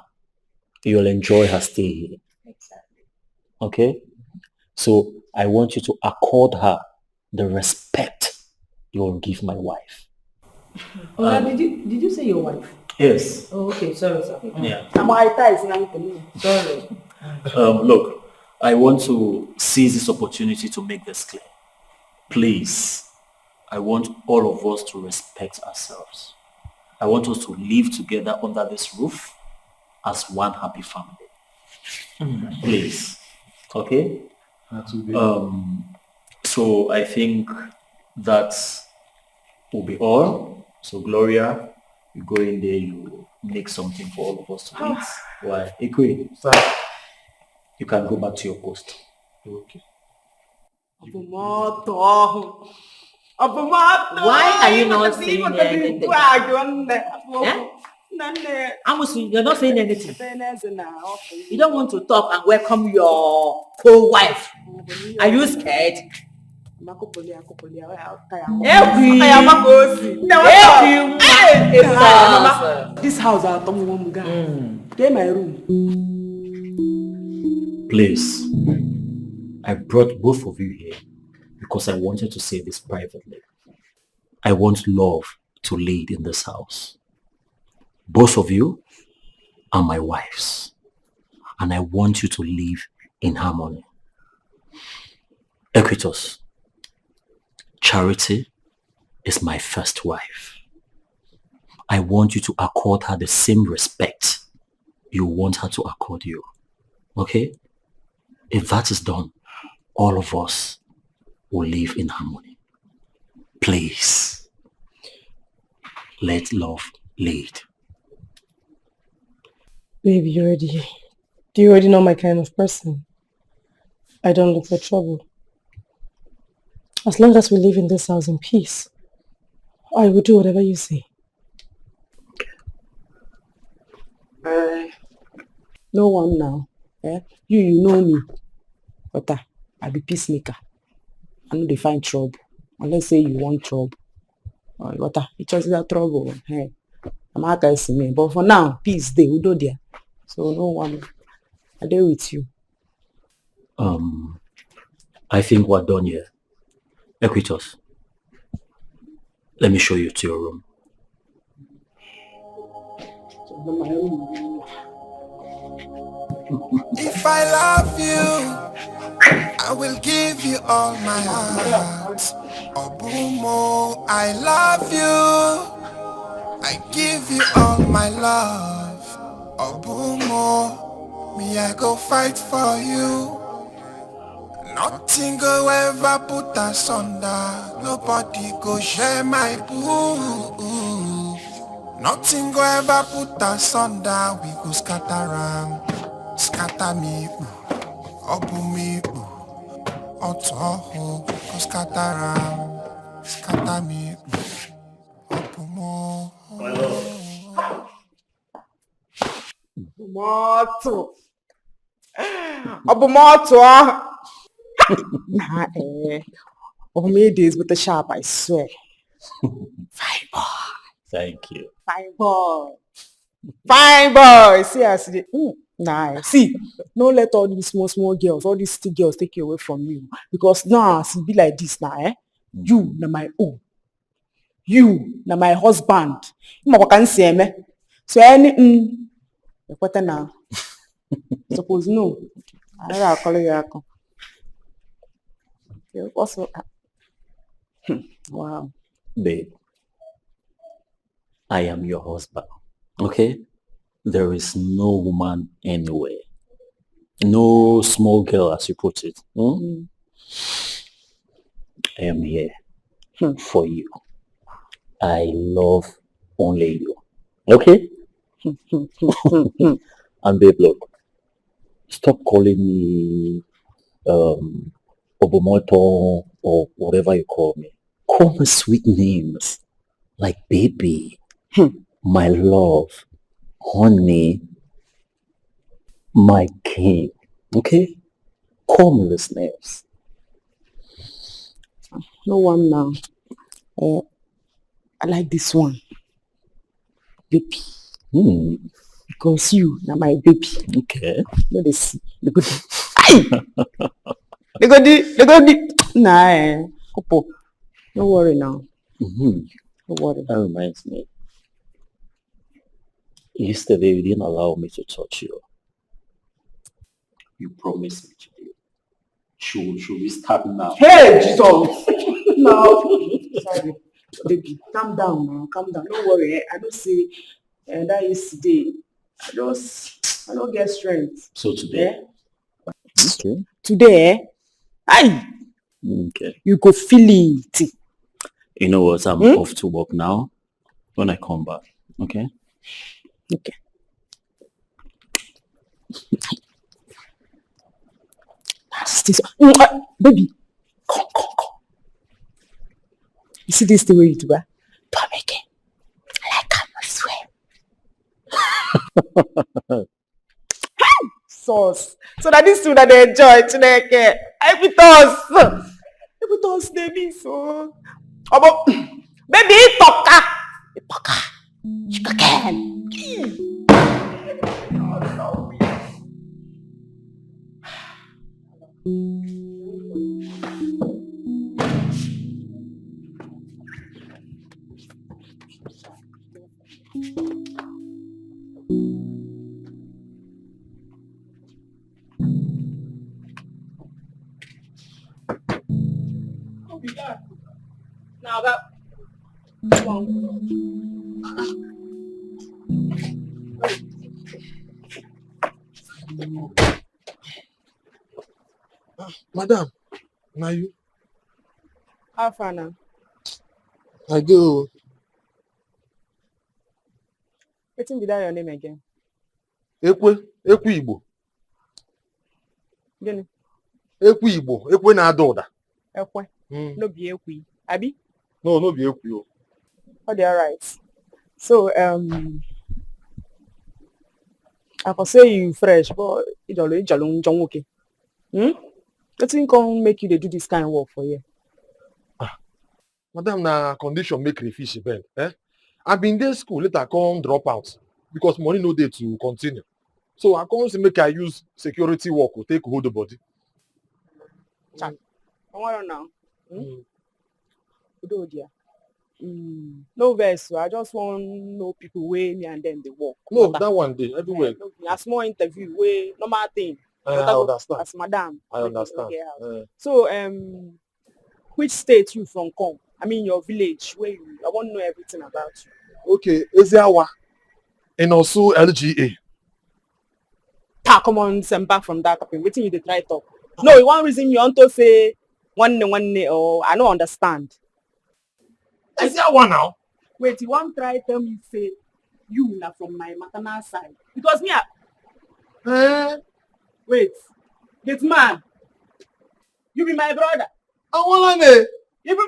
you'll enjoy her stay here. Exactly. Okay? So I want you to accord her the respect you will give my wife. Oga, did you did you say your wife? Yes. Oh, okay, sorry, sir. Yeah. My ties now to me. Sorry. Um, look, I want to seize this opportunity to make this clear. Please, I want all of us to respect ourselves. I want us to live together under this roof as one happy family. Please. Okay? That will be Um, so I think that will be all. So Gloria, you go in there, you make something for all of us to eat. Why? Ekwe, sir. You can go back to your post. Okay. Ọ bụ m ọtụ ọhụ. Ọ bụ m ọtụ Why ọhụ. are you not Ịpụtazi- saying ịpụtazi anything? Ikwu ajụ nne. Eh? Nne nne. Amusu, you're not saying anything. Ebe n'eze na ọkụ. You don't want to talk and welcome your co-wife. Are you scared? Makụpụli akụpụli ya, ọ ya, ọ ka ya. Every Ọ ya maka ozi. Nne, what's up? every woman is Mama, us. this house atọ m nwa m gaa. Dey my room. Please, I brought both of you here because I wanted to say this privately. I want love to lead in this house. Both of you are my wives, and I want you to live in harmony. Equitus, Charity is my first wife. I want you to accord her the same respect you want her to accord you. Okay? If that is done, all of us will live in harmony. Please, let love lead. Baby, you already, you already know my kind of person. I don't look for trouble. As long as we live in this house in peace, I will do whatever you say. Eh, no one now. Eh? You, you know me. But uh, I be peacemaker. I no dey find trouble. Unless say you want trouble. Uh, but uh, you chose that trouble. Hey, I'm out there me. But for now, peace dey, we do there. So no one. I dey with you. Um, I think we're done here. Equitus, let me show you to your room. If I love you, I will give you all my heart. Obumo, I love you. I give you all my love. Obumo, me I go fight for you. Nothing go ever put us under. Nobody go share my boo. Nothing go ever put us under. We go scatter am, scatter me, ooh. Open me, ooh. Otoho, go scatter am, scatter me, ooh. Open more. Moto. Ọ bụ moto ahụ. Na eh. Omume days with the sharp, I swear. Fine boy. Thank you. Fine boy. Fine boy. See as you dey. Mm, nah, see, no let all these small, small girls, all these city girls take you away from me. Because now, as e be like this now, eh? You na my own. You na my husband. Ịmakwa ka m si eme. So any mm, ekweta na. Suppose no. I don't call you akọ. Okay, what's up? Hmm, wow. Babe, I am your husband. Okay? There is no woman anywhere. No small girl, as you put it. Hmm? I am here for you. I love only you. Okay? And babe, look, stop calling me um Obomoto or whatever you call me. Call me sweet names like baby, my love, honey, my king. Okay? Call me these names. No one now. Uh, I like this one. Baby. Hmm. Because you na my baby. Okay. No dey see. They go do. Hey! They go do. They go do. Nah, eh. Opo. No worry now. Hmm. No worry. That reminds me. Yesterday you didn't allow me to touch you. You promised me today. Should should we start now? Hey, Jesus! No. Sorry. Baby, calm down now. Calm down. No worry. Eh? I know say uh, that yesterday. I just I don't get strength. So today. Eh? Okay. Today, eh? Aye, Okay. You go feel it. You know what? I'm Hmm? Off to work now. When I come back, okay? Okay. That's this. Mm, uh, baby, come, come, come. You see this thing where you do, eh? Do am again. I like am, I swear. Sauce. So that this thing that they enjoy, Chineke. I with us. I with us, they be so. Omo, baby, talker. Talker. Sugar cane. Now that Madam, na you? How far now? I go. Wetin be that your name again? Ekwe, Ekwe Igbo. Gịnị? Ekwe Igbo, Ekwe na-ada ụda. Ekwe. Mm. No be Ekwe. Abi? No, no be Ekwe o. All dey alright. So, um, I can say you fresh, but ijolo ijolo njọ nwoke. Hmm? Wetin come make you dey do this kind work for here? Madam, na condition make crayfish bend. Eh? I been dey school, later come drop out because money no dey to continue. So I come say make I use security work to take hold the body. Chai. Don't worry now. Hmm? Mm. Udo dear. Mm, no vex, so I just wan know people wey me and them dey work. No, Matter. That one dey everywhere. Eh, no, na small interview wey normal thing. Eh, I Matter understand. As madam. I wey you no understand. get house. Eh. So, um, which state you from come? I mean, your village, where you? I wan know everything about you. Okay, Eziawa, in Osu L G A. Ta, come on, send back from that topic. Wetin you dey try talk? No, you wan reason me unto say one name, one name, or I no understand. Eziawa now. Wait, you wan try tell me say you na from my maternal side? Because me, I, Eh? Wait, this man, you be my brother. Awolane. You be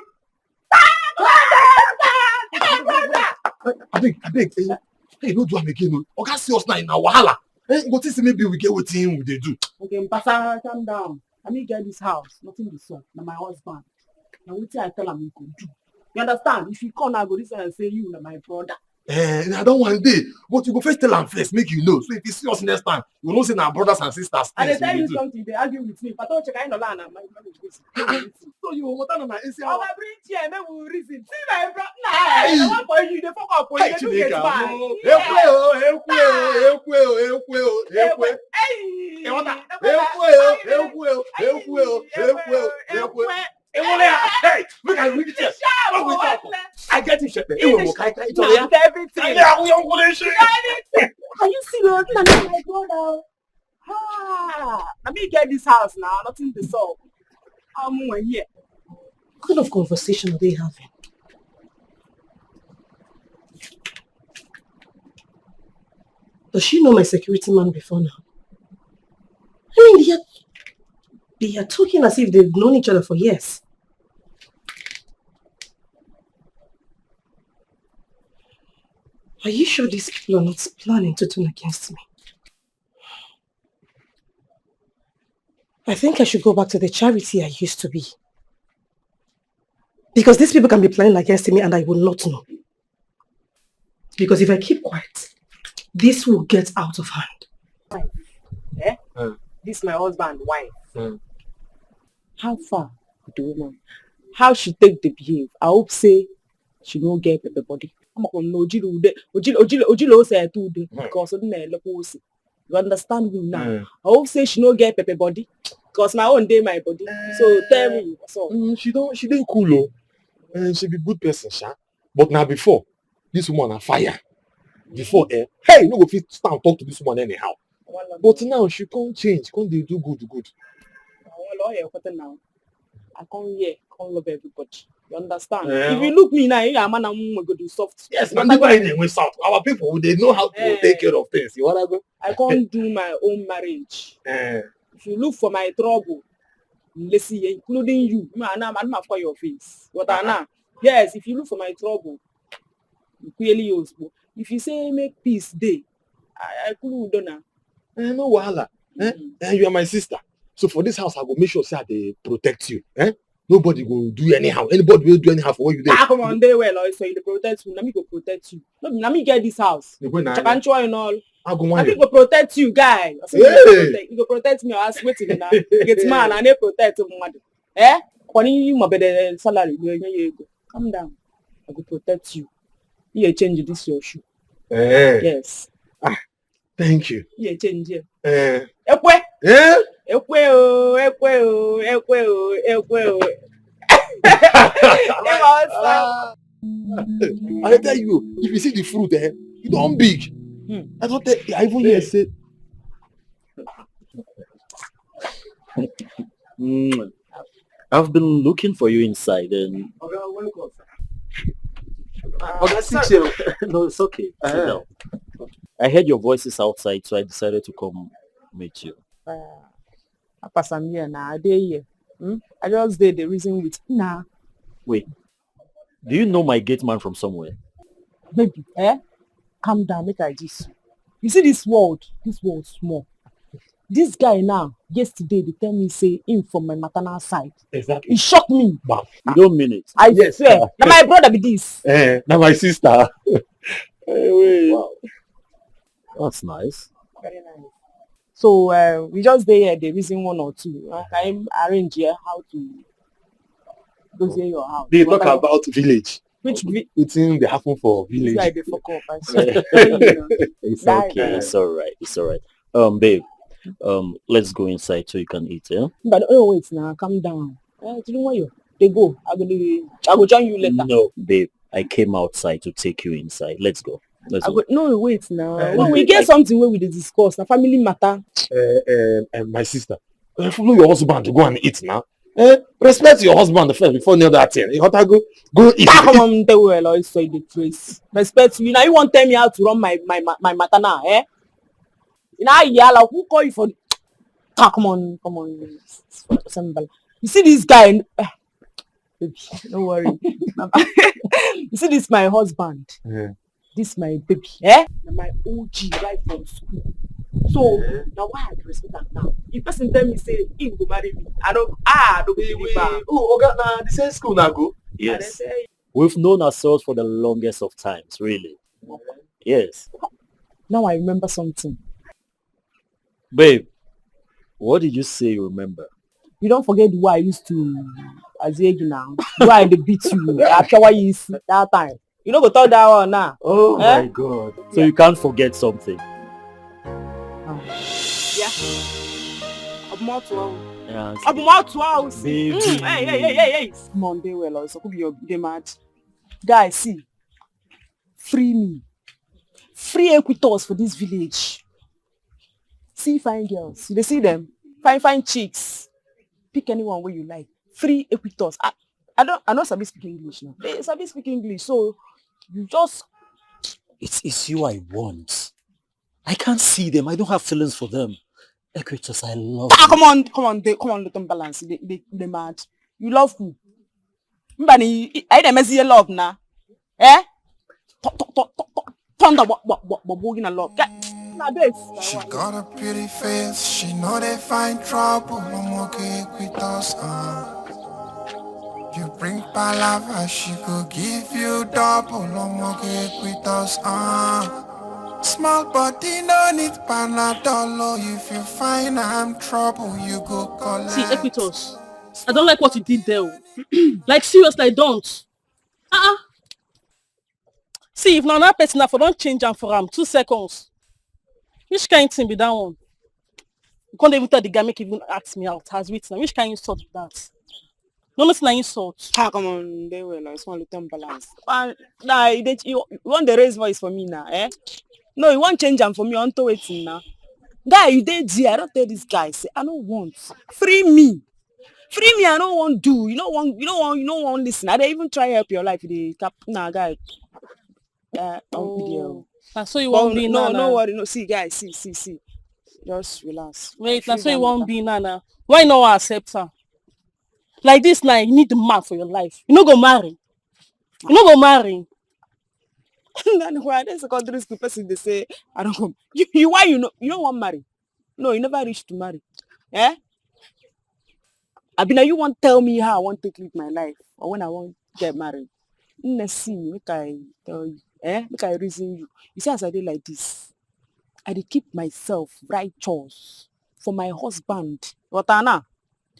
Abeg, abeg, eh, hey, no do am again o. Oga see us now in a wahala. Eh, you go think say maybe we get wetin we dey do. Okay, Mpasa, calm down. I mean, get this house. Nothing be so. Na my husband. Na wetin I tell am, he go do. You understand? If you come now, go this and say you na my brother. Eh, I don one day, but you go first tell am first, make you know. So if you see us next time, you know say na brothers and sisters. I dey Things we tell dey you do. Something. Dey argue with me. If I don't check, I no land. My my reason. So you water na my A C. Our bridge here, make we reason. See my brother. Hey! I want for you. Dey fuck up. Hey, You dey do get Chineke, man. oh. Ekwe o, ekwe o, ekwe o, ekwe o, ekwe. Hey. You want that? Ekwe. Ekwe o, ekwe o, ekwe o, ekwe o, ekwe. Hey, make I read it here. Make we talk. I get it, Shepe. Ewe mo kai kai. Everything. Yeah, we don't go there. Are you serious? Na my brother. Ah, I mean, get this house now. Nothing to solve. I'm here. What kind of conversation are they having? Does she know my security man before now? I mean, they are, they are talking as if they've known each other for years. Are you sure these people are not planning to turn against me? I think I should go back to the charity I used to be. Because these people can be planning against me and I will not know. Because if I keep quiet, this will get out of hand. Eh? This my husband wife. How far with the woman? How she take dey behave? I hope say she no get pepper body. Come on, no, ojilo ude, ojilo ojilo ojilo ose etu ude. Because odi na eleko ose. You understand me now? I hope say she no get pepper body. Because my own dey my body. So tell me what's up. Mm, she don she dey cool o. And she be good person, sha. But na before, this woman na fire. Before, eh, hey, you no go fit stand talk to this woman anyhow. But now she come change, come dey do good, good. Now I come here, come love everybody. You understand? If you look me now, you are man and woman go do soft. Yes, na the way they went south. Our people, they know how to take care of things. You wanna go? I can't do my own marriage. Eh, If you look for my trouble, let's see, including you, man, I'm, I'm for your face. What I now? Yes, if you look for my trouble, you clearly use. If you say make peace day, I, I could do now. eh, no wahala. Eh? Eh, you are my sister. So for this house, I go make sure say I dey protect you. Eh? Nobody go do anyhow. Anybody will do anyhow for what you dey. Ah, come on, dey well, so you dey protect me. Na me go protect you. No, be na me get this house. The way na- Chakanchua and all. I go Na want me you. Go protect you, guy. I say you go protect, you go protect me. I ask wetin na. Get man, I dey protect mmadụ. Eh? Kwani you my bed salary go enye you ego. Calm down. I go protect you. You change this your shoe. Eh. Yes. Thank you. You change here. Eh. Ekwe. Eh? Ekwe o, ekwe o, ekwe o, ekwe o. Hey, my husband. I tell you, if you see the fruit, eh, it don't big. I don't tell. I even hear say. Mm. I've been looking for you inside, and Oga, welcome. Oga, sit here. No, it's okay. Sit down. I heard your voices outside, so I decided to come meet you. Apa Samia na I dey here. Hmm? I just dey the reason with na. Wait, do you know my gate man from somewhere? Baby, eh? Calm down, make I this. You see this world, this world small. This guy now, yesterday they tell me say him from my maternal side. Exactly. It shocked me. You don't mean it. I Yes, swear. sir. Na my brother be this. Eh, now my sister. Hey, wait. Wow. That's nice. Very nice. So uh, we just dey here, the reason one or two. Uh, can you arrange here how to go to your house? They What talk are- about village. Which vi- Wetin dey happen for This village? Guy dey fuck up. I swear. Tell you now. It's That- okay. It's all right. It's all right. Um, babe, um, let's go inside so you can eat. Yeah. But oh wait now, calm down. Uh, you know what you? They go. I go. Dey- I go join you later. No, babe. I came outside to take you inside. Let's go. Let's I go. Go, no, wait now. Eh, When we wait, get wait. Something where we dey discuss. Na family matter. Uh, uh, uh, my sister, uh, follow your husband to go and eat now. Eh? Respect your husband first before any other thing. You gotta go, go eat. Ah, come on, tell well, always say the praise. Respect you. Now you want tell me how to run my my my, my matter now, eh? You know, yeah, like who call you for? Ah, come on, come on. Somebody. You see this guy? Ah, baby, don't worry. You see this my husband. Yeah. This my baby, eh? Na my O G right from school. So now why I dey respect am now? If person tell me say he go marry me, I don't ah I don't believe am. Oh, Oga, na the same school na go. I dey say We've known ourselves for the longest of times, really. Yes. Now I remember something. Babe, what did you say you remember? You don't forget the way I used to as you now. Why I dey beat you? I shower you that time. You no go talk that one now. Oh Eh? My God. So you can't forget something. Yeah. Obumotu. Yeah, Obumotu. Baby. Mm, hey, hey, hey, hey, hey. Monday well also could be your day mad. Guys, see. Free me. Free equitors for this village. See fine girls. You dey see them? Fine, fine chicks. Pick anyone where you like. Free equitors. I, I don't I don't sabi speak English now. They sabi speak English, so you just It is you I want. I can't see them. I don't have feelings for them. Equitus, I love Ah, you. Come on, come on, dey, come on, don't balance. They, they, they mad. You love who? Mbani, I dey messy love now. Eh? Thunder, what, what, what, what, what, love? Get, na this. She got a pretty face, she know they find trouble. Omoke with us, uh. You bring palava, she go give you double. Omoke with us, uh. Small body no need panadol. Oh. If you find I'm trouble, you go collect. See, Equitus, I don't like what you did there. Oh. Like, seriously, I don't. Uh-uh. See, if na another person, I for don change am for am two seconds. Which kind thing be that one? You can't even tell the guy make he even ask me out. Has written. Which kind insult be that? No, it's not insult. Ah, come on, they well. It's one little balance. Ah, nah, you, dey- you, you want to raise voice for me now, eh? No, you want change am for me. On to waiting now. Guy, you dey there. I don't tell this guy. Say, I don't want. Free me. Free me. I don't want do. You know one. You know one. You know one. Listen. I don't even try help your life. They cap. Nah, guy. Uh, oh. Na so you wan be no, now. No Now. Worry. No, see, guys, see, see, see. Just relax. Wait, Free na so you that wan matter. Be now. Now, why no wan accept am? Like this now, you need the man for your life. You no go marry. You no go marry. Then why this secondary school person they say I don't come? You, you why you know you don't want marry? No, you never reach to marry. Eh? I be now you want tell me how I want to live my life or when I want get married. Let's see, make I tell you. Eh? Make I reason you. You see as I dey like this, I dey keep myself righteous for my husband. What na?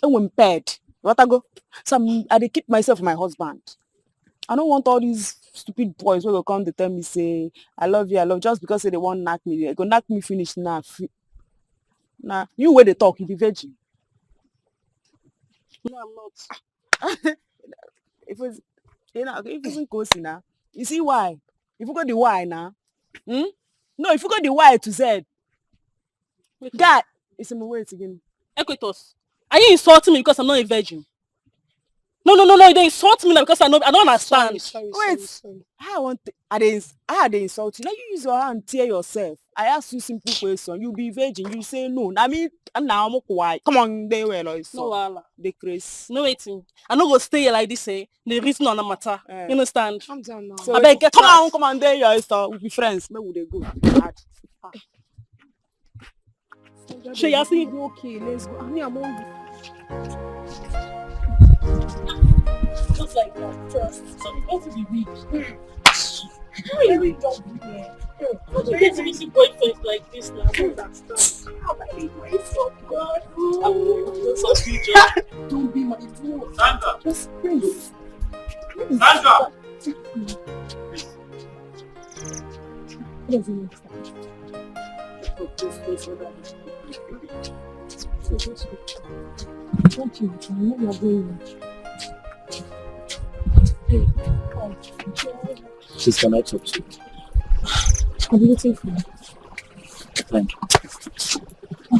When paired, what I go? So I'm, I dey keep myself for my husband. I don't want all these stupid boys who go come to tell me say I love you, I love just because say they want knock me. They go knock me finish now. Fi- Nah, you where they talk, you be virgin. No, I'm not. If it's you know, if it's in Kosi now, you see why? If you go the why now, hmm? No, if you go the why to Z, guy, it's in my way again. Equitus, are you insulting me because I'm not a virgin? No, no, no, no. They insult me now because I know I don't understand. Wait, I want. I dey. Ins- I dey insult you. Now you use your hand tear yourself. I ask you simple question. You be virgin. You say no. I mean, and now I'm why. Come on, they well or No wahala. They craze. No waiting. I no go stay here like this. Eh? The reason on the matter. Eh. You understand? Calm down now. So Abeg, get come out. On, come on, there your sister. We be friends. Make we dey go. Mad. Shey, you see? Okay, let's go. I mean, I'm hungry. Just like that. Trust. So we go to the beach. Why you really don't do that? How do you get to meet boyfriends like this now? I don't understand. How am I the grace of God? I will not of you, John. Don't be my fool. Sandra, Just please. Sandra, He doesn't understand. Thank you. I know you're going. Please, can I talk to you? I'm waiting for you. Thank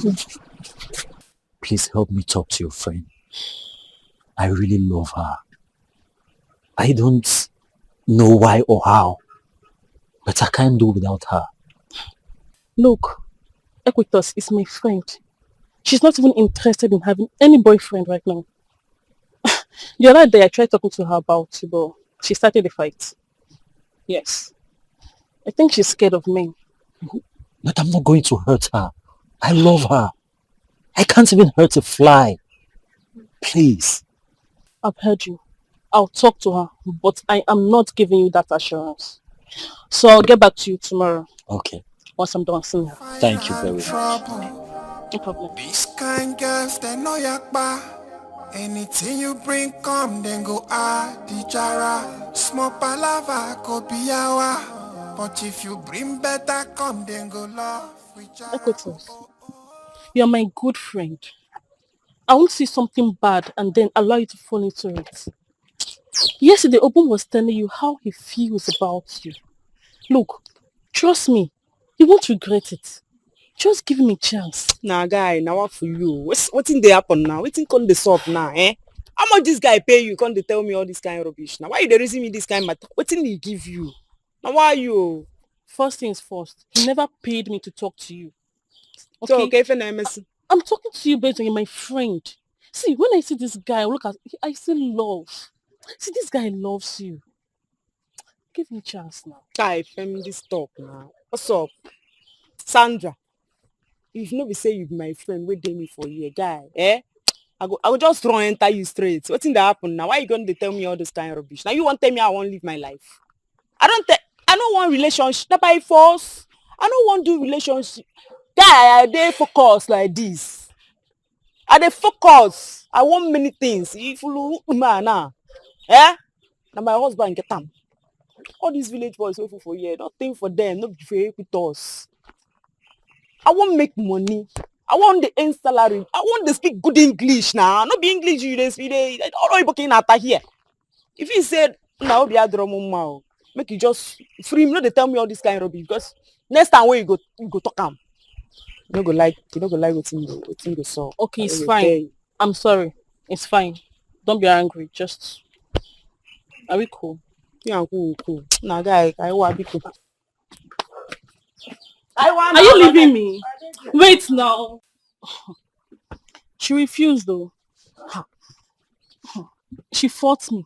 you. Please help me talk to your friend. I really love her. I don't know why or how, but I can't do without her. Look, Equitus is my friend. She's not even interested in having any boyfriend right now. The other day, I tried talking to her about you, but she started a fight. Yes. I think she's scared of men. But I'm not going to hurt her. I love her. I can't even hurt a fly. Please. I've heard you. I'll talk to her, but I am not giving you that assurance. So I'll get back to you tomorrow Okay. Once I'm done seeing her. Thank you very much. Trouble. No problem. These kind girls, they know yakpa. Anything you bring come, then go ah the jara. Small palava go be yawa. But if you bring better come, then go love with jara. Equitus, you're my good friend. I won't see something bad and then allow you to fall into it. Yesterday, Obum was telling you how he feels about you. Look, trust me, you won't regret it. Just give him a chance. Nah, guy, now what for you? What's what in they happen now? What in call this up now, eh? How much this guy pay you? Come they tell me all this kind of rubbish. Now why you dey reason me this kind matter? What in he give you? Now why you? First things first, he never paid me to talk to you. So, okay, if I'm missing. I'm talking to you based on you're my friend. See, when I see this guy, I look at, I see love. See, this guy loves you. Give me a chance now. Guy, fem this talk now. What's up? Sandra, if no be say you be my friend, wait dey me for you, guy. Eh? I go, I go just run enter you straight. Wetin dey happen now? Why you gonna dey tell me all this kind of rubbish? Now you want tell me I won't live my life? I don't tell, I don't want relationship. Not by force. I don't want do relationship. Guy, I dey focus like this. I dey focus. I want many things. If you look man now, eh? Now my husband get am. All these village boys wey full for here, nothing for them, no be for with us. I wan make money. I wan dey earn salary. I wan dey speak good English na. No be English you dey speak. Dey all oyibo kì í na ata here. If you say na obi adromo ma o, make you just free me. No dey tell me all this kind rubbish because next time when you go you go talk am, you no go like you no go like wetin you wetin you go solve. Okay, it's fine. I'm sorry. It's fine. Don't be angry. Just are we cool? Yeah, cool, cool. Na guy, I wa biko. Are you leaving me? Wait now. She refused though. She fought me.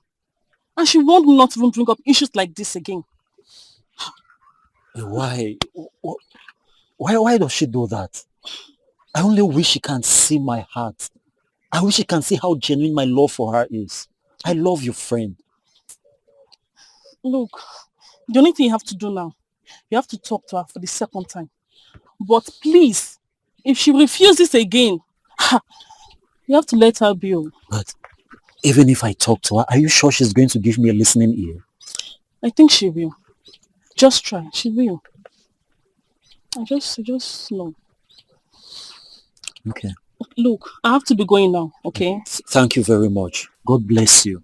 And she warned me not to even bring up issues like this again. Why? Wh- Why? Why does she do that? I only wish she can see my heart. I wish she can see how genuine my love for her is. I love you, friend. Look, the only thing you have to do now, you have to talk to her for the second time. But please, if she refuses again, you have to let her be. Oh. But even if I talk to her, are you sure she's going to give me a listening ear? I think she will. Just try. She will. I just, I just know. Okay. Look, I have to be going now, okay? Thank you very much. God bless you.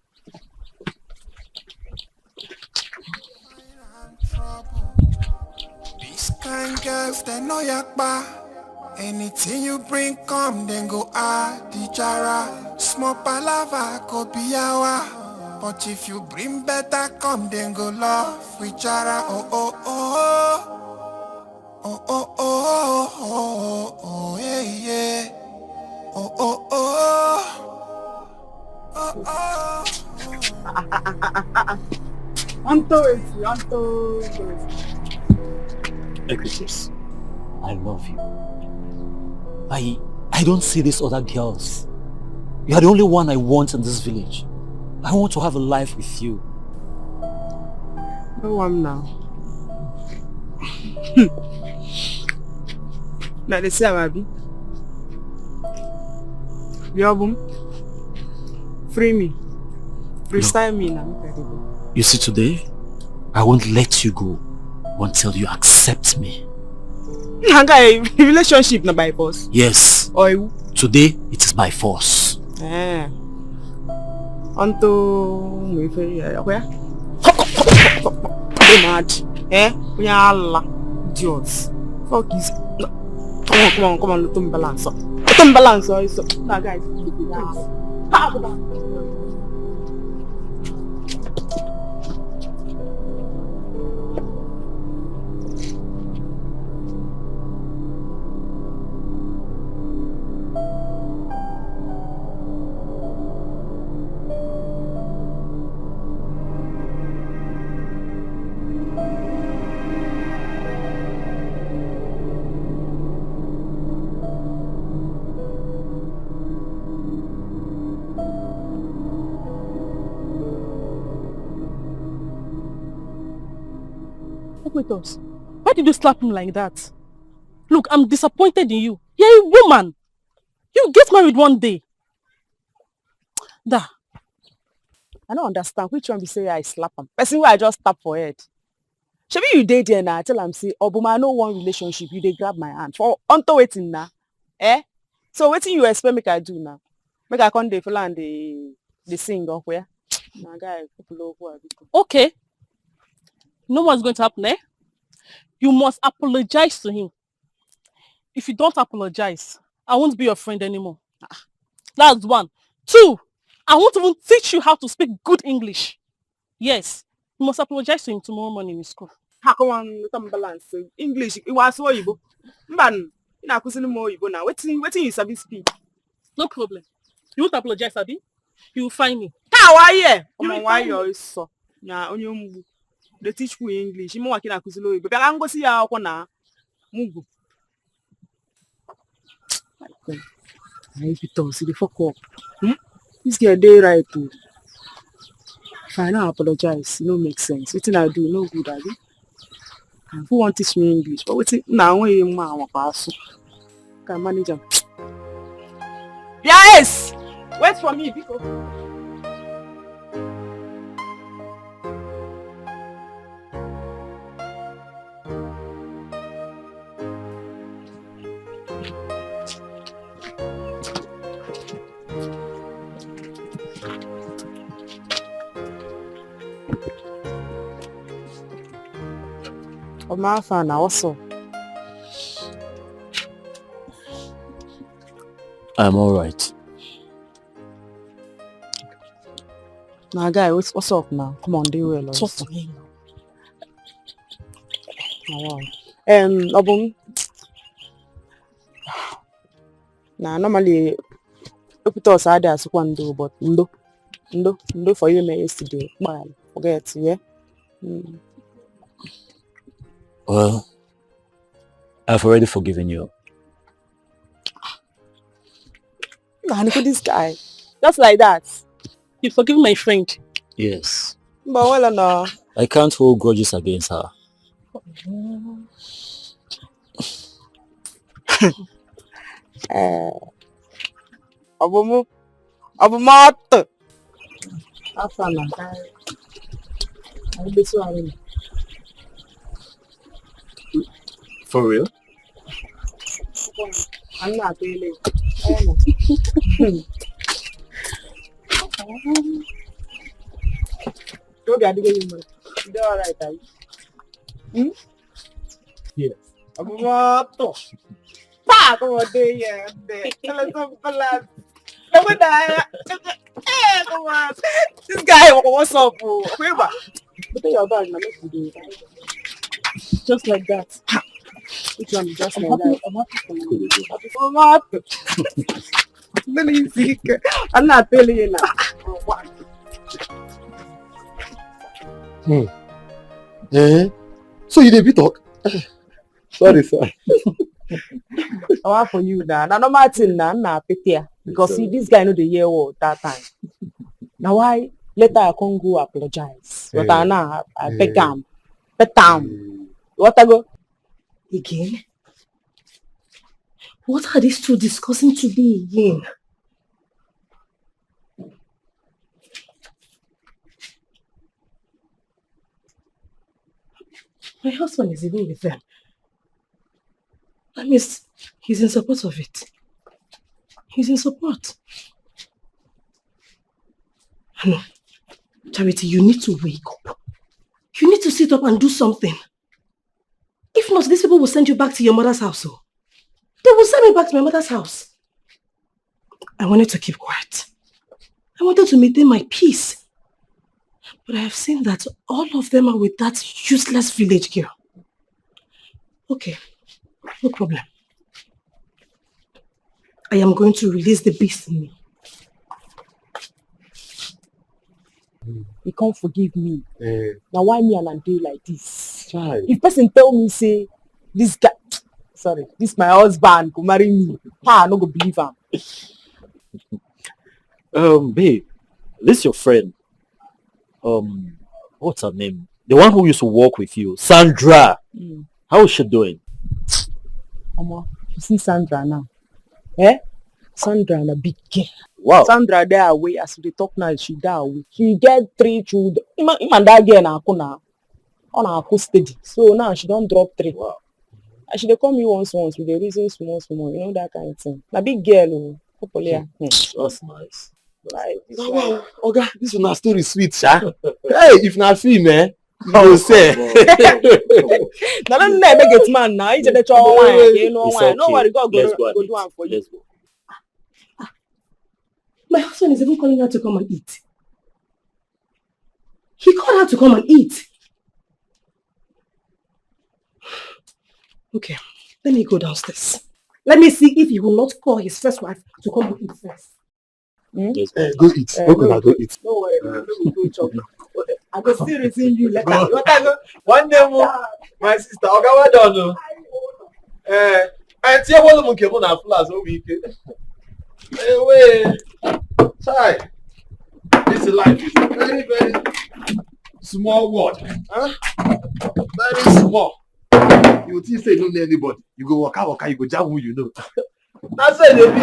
These kind girls, they know yakpa. Anything you bring come, then go ah the jara. Small palava go be yawa. But if you bring better come, then go love with jara. Oh oh oh. Oh oh oh oh oh yeah yeah. Oh oh oh. Oh oh. Anto esi, Anto esi. Equities, I love you. I I don't see these other girls. You are the only one I want in this village. I want to have a life with you. No one now. Now they say Abi. Yobum. Free me. Freestyle me now. Make I dey go. You see, today, I won't let you go until you accept me. Hanga a relationship na by force. Yes. Or you. Today, it is by force. Eh. Onto my favorite. Okay. Be mad. Eh? We are Allah. Idiots. Fuck is. No. Come on, come on, come on. Let them balance up. Let them balance up. So, nah, guys. Ah, go back. Look with us. Why did you slap him like that? Look, I'm disappointed in you. You're a woman. You get married one day. Da. I don't understand which one be say I slap am. Person wey I just tap for head. Shebi you dey there now, I tell am say, Obuma, I no want relationship. You dey grab my hand. For unto waiting now. Eh? So waiting you expect make I do now? Make I come dey follow and dey dey sing up where? My guy, people love who I be. Okay. No what's going to happen, eh? You must apologize to him. If you don't apologize, I won't be your friend anymore. Ah, that's one. Two, I won't even teach you how to speak good English. Yes, you must apologize to him tomorrow morning in school. Pack one, some balance. English, ị wa-asụ oyibo? Mba, ị na-akụziri m oyibo na. Wetin, wetin you sabi speak? No problem. You won't apologize, abi? You will find me. Ka wa ye. You will find me. Ọmọ nwayọ ịsọ. Na onye mgbu. They teach you English. Ime nwa ka ị na-akụziri oyibo. Bịa ka m gosi ya akwụkwọ na mugwu. Na if you talk, see the fuck up. Hmm? This girl dey right o. If I no apologize, e no make sense. Wetin I do, no good, abi? And who wan teach me English? But wetin na onwe ye mma awa pa asu. Can manage am. Yes! Wait for me, biko. Omafa na, what's up? I'm all right. Na guy, what's, what's up now? Come on, dey well. Talk to me now. Na wow. Um, Obum. Na normally, Ekwutọs adị asụkwa ndo, but ndo, ndo, ndo for you me yesterday. Kpaghara, forget, yeah? Mm. Well, I've already forgiven you. Nah, look at this guy. Just like that. You forgive my friend? Yes. But well, no. I can't hold grudges against her. Eh, Obum, Obum. Afọ a na-aga. Anyị gbesi arị na. For real? Anyị na-atụ ele. Anyị na. Obi adịghị gị mma. Ndị all right, are you? Hmm? Yes. Ọmụmatụ. Taa, come on, dey here, dey. Tell us some balance. Hey, come on. This guy, what's up, bro? Quiver. Put in your bag, na make we dey. Just like that. Which one? Just like that. Ọmụmatụ. Ọmụmatụ. Let me see. I'm not telling you now. Hmm. Eh? So you dey be talk? Sorry, sir. How for you now? Na normal thing na, na pity ya. Because see, this guy no dey hear word that time. Na why later I come go apologize. But I now, I beg am. Beg am. What I go? Again? What are these two discussing today again? My husband is even with them. That means he's in support of it. He's in support. No. Charity, you need to wake up. You need to sit up and do something. If not, these people will send you back to your mother's house. Oh. They will send me back to my mother's house. I wanted to keep quiet. I wanted to maintain my peace. But I have seen that all of them are with that useless village girl. Okay, no problem. I am going to release the beast in me. He can't forgive me. Eh. Now why me and I dey like this? Child. If person tell me say this guy, sorry, this my husband go marry me, ha, I no go believe am. Um, babe, this your friend. Um, what's her name? The one who used to work with you, Sandra. Mm. How is she doing? Omo, you see Sandra now. Eh? Sandra na big girl. Wow. Sandra dey away as we dey talk now, she dey away. She get three children. Him, him and that girl na aku na. On her aku steady. So now she don drop three. Wow. And she dey call me once once, we dey reason small small, you know that kind of thing. Na big girl o. Hopefully, hmm. That's nice. Like, this one. Oga, this una story sweet, sha. Hey, if na film, eh? You go say. Na no na make it man na. Ije dey chọ wine, you know wine. No worry, God go do am for you. Let's go. My husband is even calling her to come and eat. He called her to come and eat. Let me go downstairs. Let me see if he will not call his first wife to come and eat first. Eh, go eat. Make una go eat. No worry, we go chop now. I go still reason you later. What I go? One day more, my sister. Okay, well done. Oh. Eh, I tell one of them na flowers. Oh, we can. Anyway, chai. This life is a very, very small world. Huh? Very small. You think say you no know anybody. You go waka waka, you go jam who you know. That's how they be.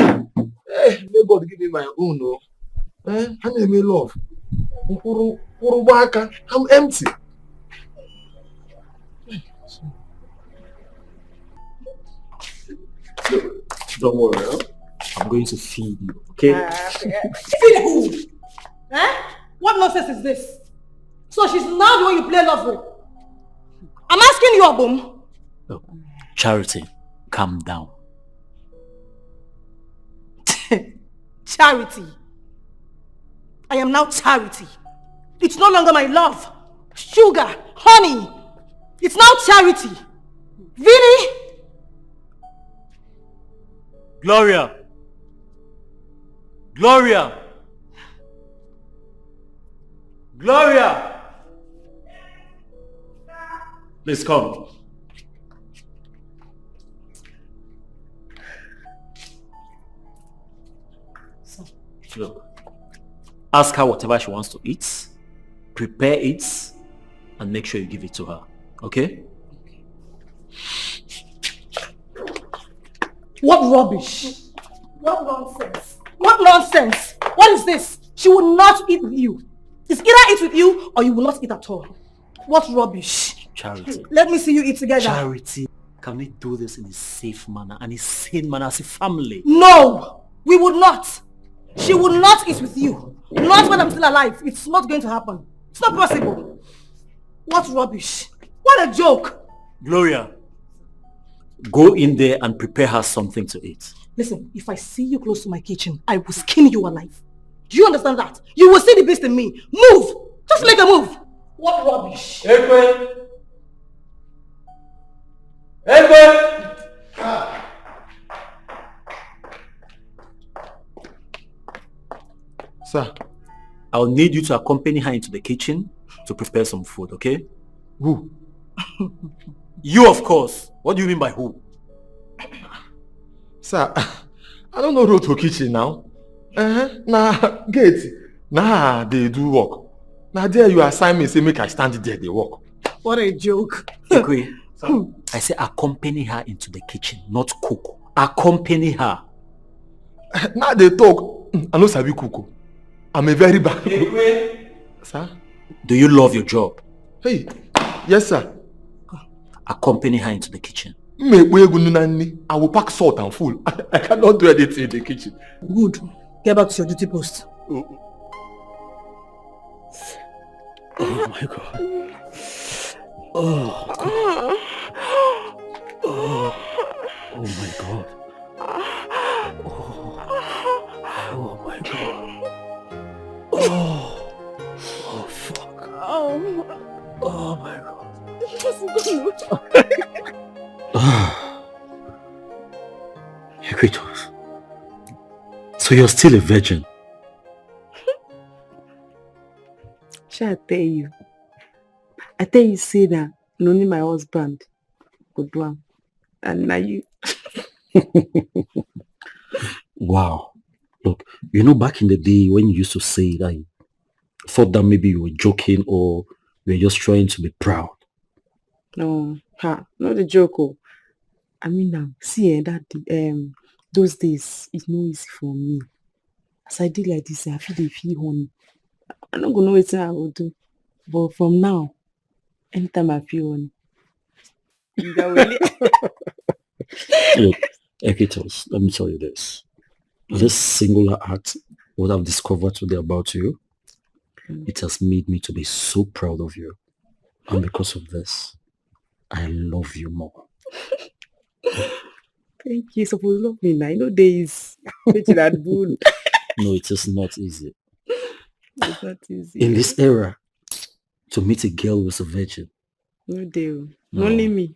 Hey, may God give me my own, oh. Eh, I need me love. Mkpụrụ mkpụrụ gba aka, I'm empty. Don't worry, huh? I'm going to feed you, okay? Feed who? Eh? What nonsense is this? So she's now the one you play love with? I'm asking you, Obum. Charity, calm down. Charity. I am now Charity. It's no longer my love, sugar, honey. It's now Charity. Really? Gloria. Gloria. Gloria. Please come. Look, ask her whatever she wants to eat, prepare it, and make sure you give it to her. Okay? What rubbish! What nonsense! What nonsense! What is this? She will not eat with you. It's either eat with you or you will not eat at all. What rubbish! Charity. Let me see you eat together. Charity. Can we do this in a safe manner, an insane manner as a family? No, we would not. She would not eat with you. Not when I'm still alive. It's not going to happen. It's not possible. What rubbish. What a joke. Gloria, go in there and prepare her something to eat. Listen, if I see you close to my kitchen, I will skin you alive. Do you understand that? You will see the beast in me. Move! Just make a move! What rubbish! Ekwe! Ekwe! Sir, I'll need you to accompany her into the kitchen to prepare some food, okay? Who? You, of course. What do you mean by who? Sir, I don't know road to kitchen now. Uh-huh. Na gate. Na they do work. Na there you assign me, say make I stand there, they work. What a joke. Ekwe, I say accompany her into the kitchen, not cook. Accompany her. Now they talk. Mm, I no sabi cook. I'm a very bad. Sir? Do you love your job? Hey, yes, sir. Accompany her into the kitchen. Mmekpu egwu nnu na nri, I will pack salt and full. I cannot do anything in the kitchen. Good. Get back to your duty post. Oh my God. Oh. Oh. Oh my God. Oh. Oh my God. Oh. Oh, fuck. Oh my God. Ekwetos. So you're still a virgin? Shall I tell you? I tell you, say that only my husband could do am. And now you. Wow. Look, you know, back in the day when you used to say it, I thought that maybe you were joking or you were just trying to be proud. No, ha, not the joke. Oh. I mean, now, see, eh, that um, those days, it's no easy for me. As I did like this, I feel they feel honey. I don't know what I will do. But from now, anytime I feel honey, Look, Ekwetos, let me tell you this. This singular act, what I've discovered today about you, mm. It has made me to be so proud of you. And because of this, I love you more. Thank you. Suppose love me now. You know there is waiting at good. No, it is not easy. It's not easy. In this era, to meet a girl who's a virgin. No deal. No. Only me.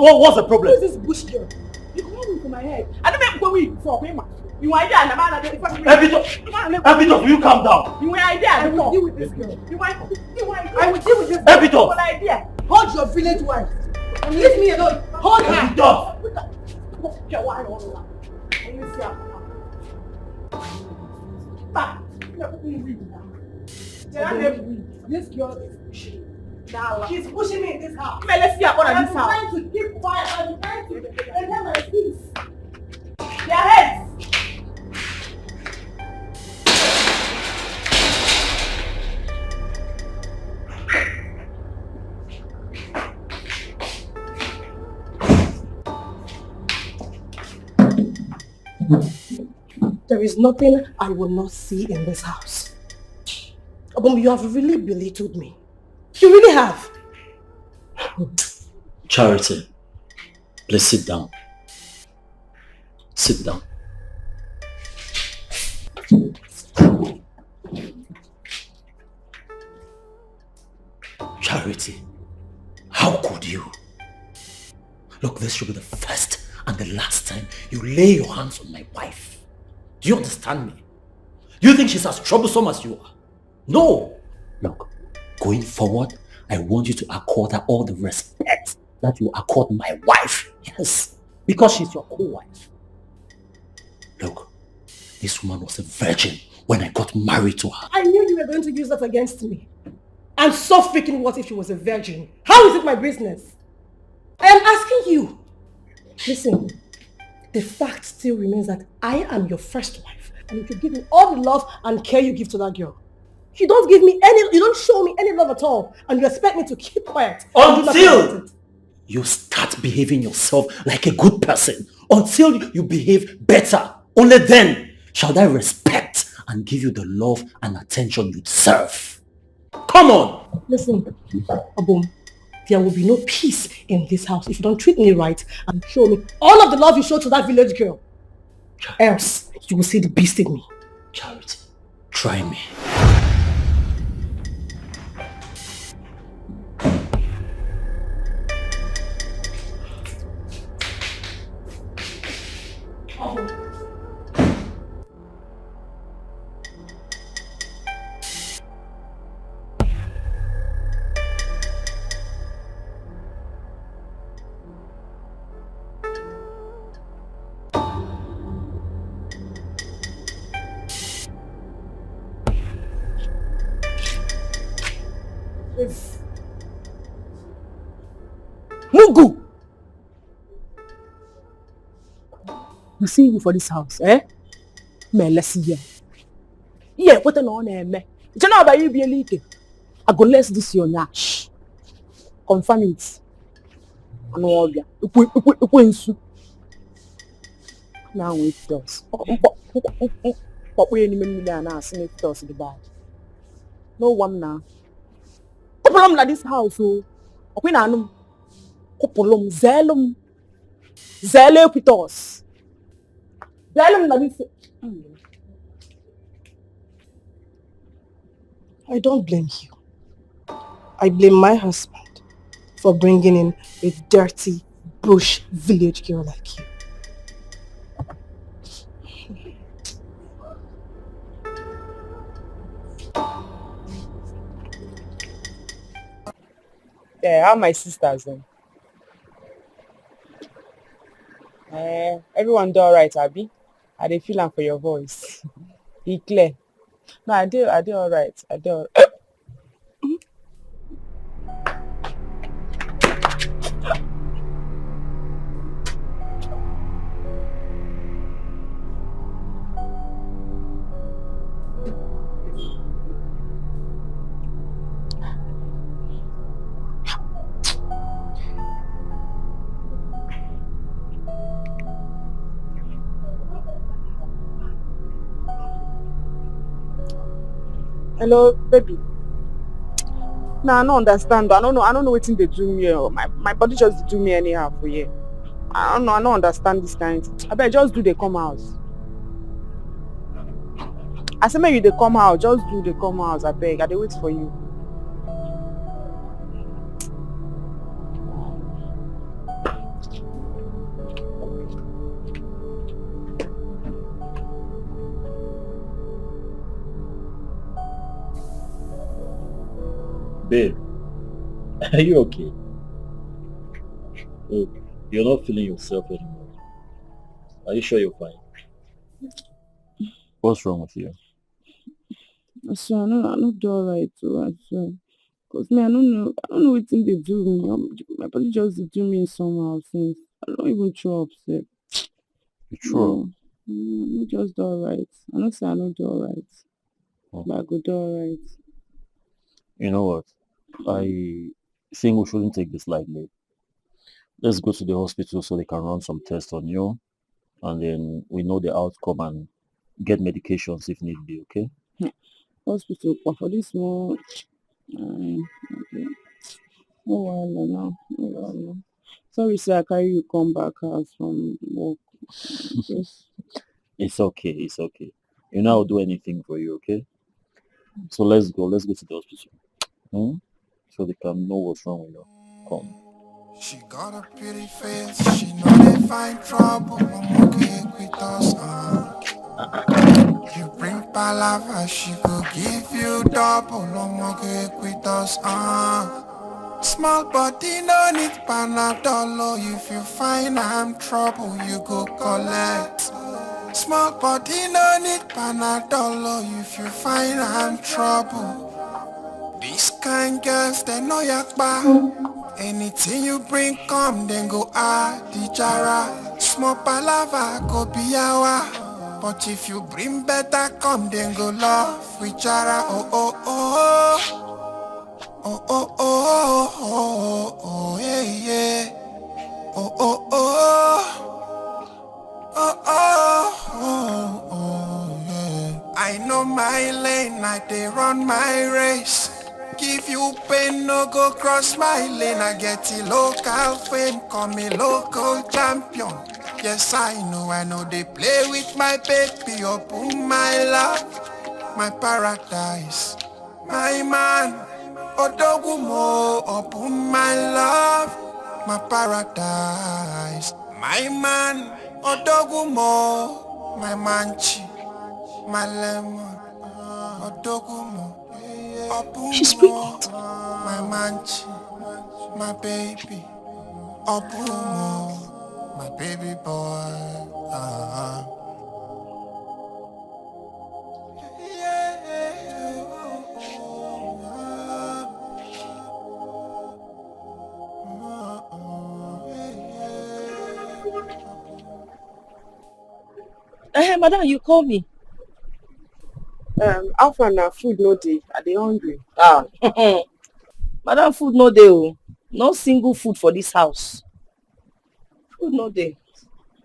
what, what, what's the problem? Who is this bush girl? You come with my head. I don't make go with for him. You want idea and I'm not the family. Epitos, Epitos, will you calm down? You want idea. I will deal with this girl. You want. You want. I will deal with this girl. Epitos. What idea? Hold your village wife. Leave me alone. Hold her. Epitos. This girl is pushing. She's pushing me in this house. Come here, let's see her in this house. I'm trying to keep quiet. I'm trying to maintain my peace. Their heads. There is nothing I will not see in this house. Obum, you have really belittled me. You really have. Charity, please sit down. Sit down. Charity, how could you? Look, this should be the first and the last time you lay your hands on my wife. Do you understand me? Do you think she's as troublesome as you are? No! Look, going forward, I want you to accord her all the respect that you accord my wife. Yes, because she's your co-wife. Look, this woman was a virgin when I got married to her. I knew you were going to use that against me. And so freaking what if she was a virgin? How is it my business? I am asking you. Listen, the fact still remains that I am your first wife, and you should give me all the love and care you give to that girl. You don't give me any, you don't show me any love at all, and you expect me to keep quiet. Until you start behaving yourself like a good person, until you behave better, only then shall I respect and give you the love and attention you deserve. Come on! Listen, Obum, there will be no peace in this house if you don't treat me right and show me all of the love you show to that village girl. Else, you will see the beast in me. Charity, try me. Mugu! You see you for this house, eh? Me, let's see here. Yeah, what an honor, me. It's not about you being leaking. I go let this your nyash confirm it. Anụ ọbịa. Ekwe, ekwe, ekwensu. Now wait, girls. Kpọkpọ ya n'ime mmiri a na-asị na Equitos dị bad. No one na. Kụpụrụ m na this house o. Ọkwa ị na-anụ m? Kụpụrụ m, zeelu m. Zeelu Equitos. Zeelu m na this. I don't blame you. I blame my husband for bringing in a dirty bush village girl like you. Yeah, how my sisters then? Eh, everyone do alright, abi? I dey feel am for your voice. E clear. No, I dey, I dey alright. I dey. Al- Hello, baby. Nah, I no understand. I don't know. I don't know wetin dey do me. Oh. My my body just dey do me anyhow for here. I don't know. I no understand this kind. I bet just do dey come house. I say make you dey come house. Just do dey come house. I beg. I dey wait for you. Babe, are you okay? Oh, you're not feeling yourself anymore. Are you sure you're fine? What's wrong with you? I swear, I no, I no do alright o, I swear. 'Cause me, I no know, I no know wetin dey do me. Um, my body just dey do me somehow since. I don't even throw up sef. You throw up? No, no, I no just do alright. I know say I no do alright. Oh. But I go do alright. You know what? I think we shouldn't take this lightly. Let's go to the hospital so they can run some tests on you, and then we know the outcome and get medications if need be, okay? Hospital kwa for this small. Um, okay. No wahala now. No wahala. Sorry, sir. I carry you come back house from work. Just It's okay. It's okay. You know I'll do anything for you, okay? So let's go. Let's go to the hospital. Hmm? So they can know what's wrong with you. Come. She got a pretty face, she know they find trouble. Omoge Equitos, uh. You bring palava, she go give you double. Omoge Equitos, uh. Small body no need Panadol, oh, if you find am trouble, you go collect. Small body no need Panadol, oh, if you find am trouble. These kind girls, they know yakpa. Anything you bring come, then go ah, the jara. Small palava go be yawa. But if you bring better come, then go love with jara. Oh, oh, oh. Oh, oh, oh, oh, oh, yeah, yeah. Oh, oh, oh. Oh, oh, oh, oh, yeah. I know my lane, I dey run my race. Give you pain, no go cross my lane. I get a local fame, come a local champion. Yes, I know, I know they play with my baby, open my love, my paradise. My man, Odogumo, open my love, my paradise. My man, Odogumo, my manchi, my lemon, Odogumo, open She's pregnant. My manchi, my baby, open my baby boy. Uh-huh. Eh, madam, you call me. Um, how far now? Food no dey. I dey hungry. Ah, madam, food no dey o. No single food for this house. Food no dey.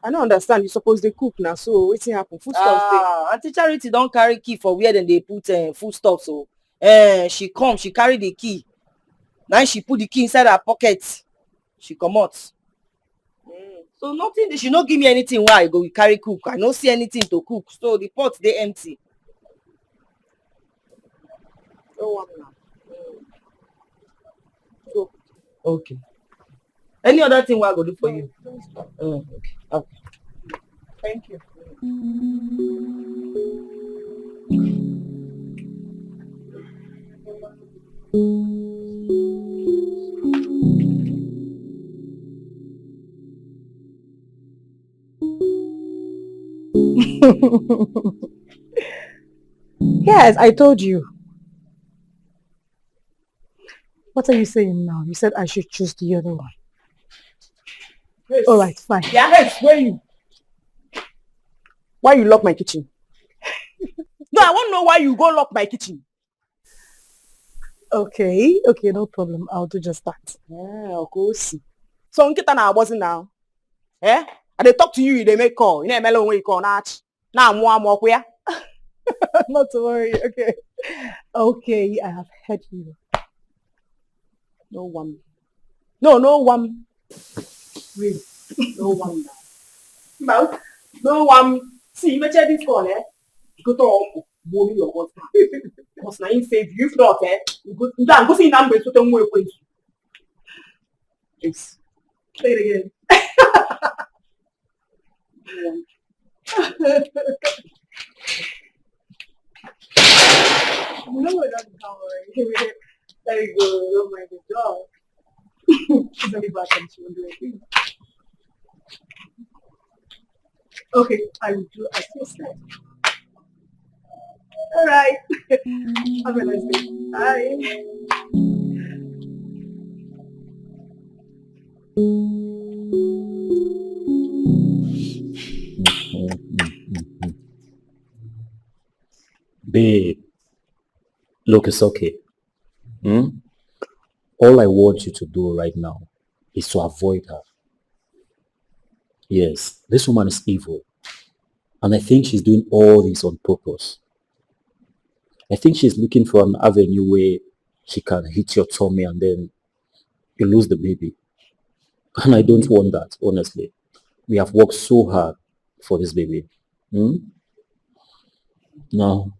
I no understand. You suppose dey cook now. So wetin happen? Food stuff dey. Ah, Auntie Charity don carry key for where dem dey put uh, food stuff. So uh, she come, she carry the key. Now she put the key inside her pocket. She comot. So nothing, she no give me anything wey I go carry cook. I no see anything to cook. So the pot dey empty. No one now. Okay. Any other thing wey I go do for you? Mm, okay. Okay. Thank you. Yes, I told you. What are you saying now? You said I should choose the other one. Yes. All right, fine. Yeah, yes, where you? Why you lock my kitchen? No, I wan know why you go lock my kitchen. Okay, okay, no problem. I'll do just that. Eh, okay, see. So nkịta na-agbọzi now. Eh? I dey talk to you, you dey make call. You know, M L O when you call, na-achị. Na-amụ amụ ọkwa ya. Not to worry. Okay. Okay, I have heard you. No one. No, no one. Wait. No one now. No, no one. See, you mentioned this call, eh? You go talk, bully your husband. Because now he save you. If not, eh? You go, you go see that mgbe sote nwa ekwensu. Yes. Say it again. No, don't worry. There you go. Don't mind the dog. She's only back and she won't do anything. Okay, I will do as you said. All right. Have a nice day. Bye. Babe, look, it's okay. Hmm? All I want you to do right now is to avoid her. Yes, this woman is evil. And I think she's doing all this on purpose. I think she's looking for an avenue where she can hit your tummy and then you lose the baby. And I don't want that, honestly. We have worked so hard for this baby. Hmm? Now,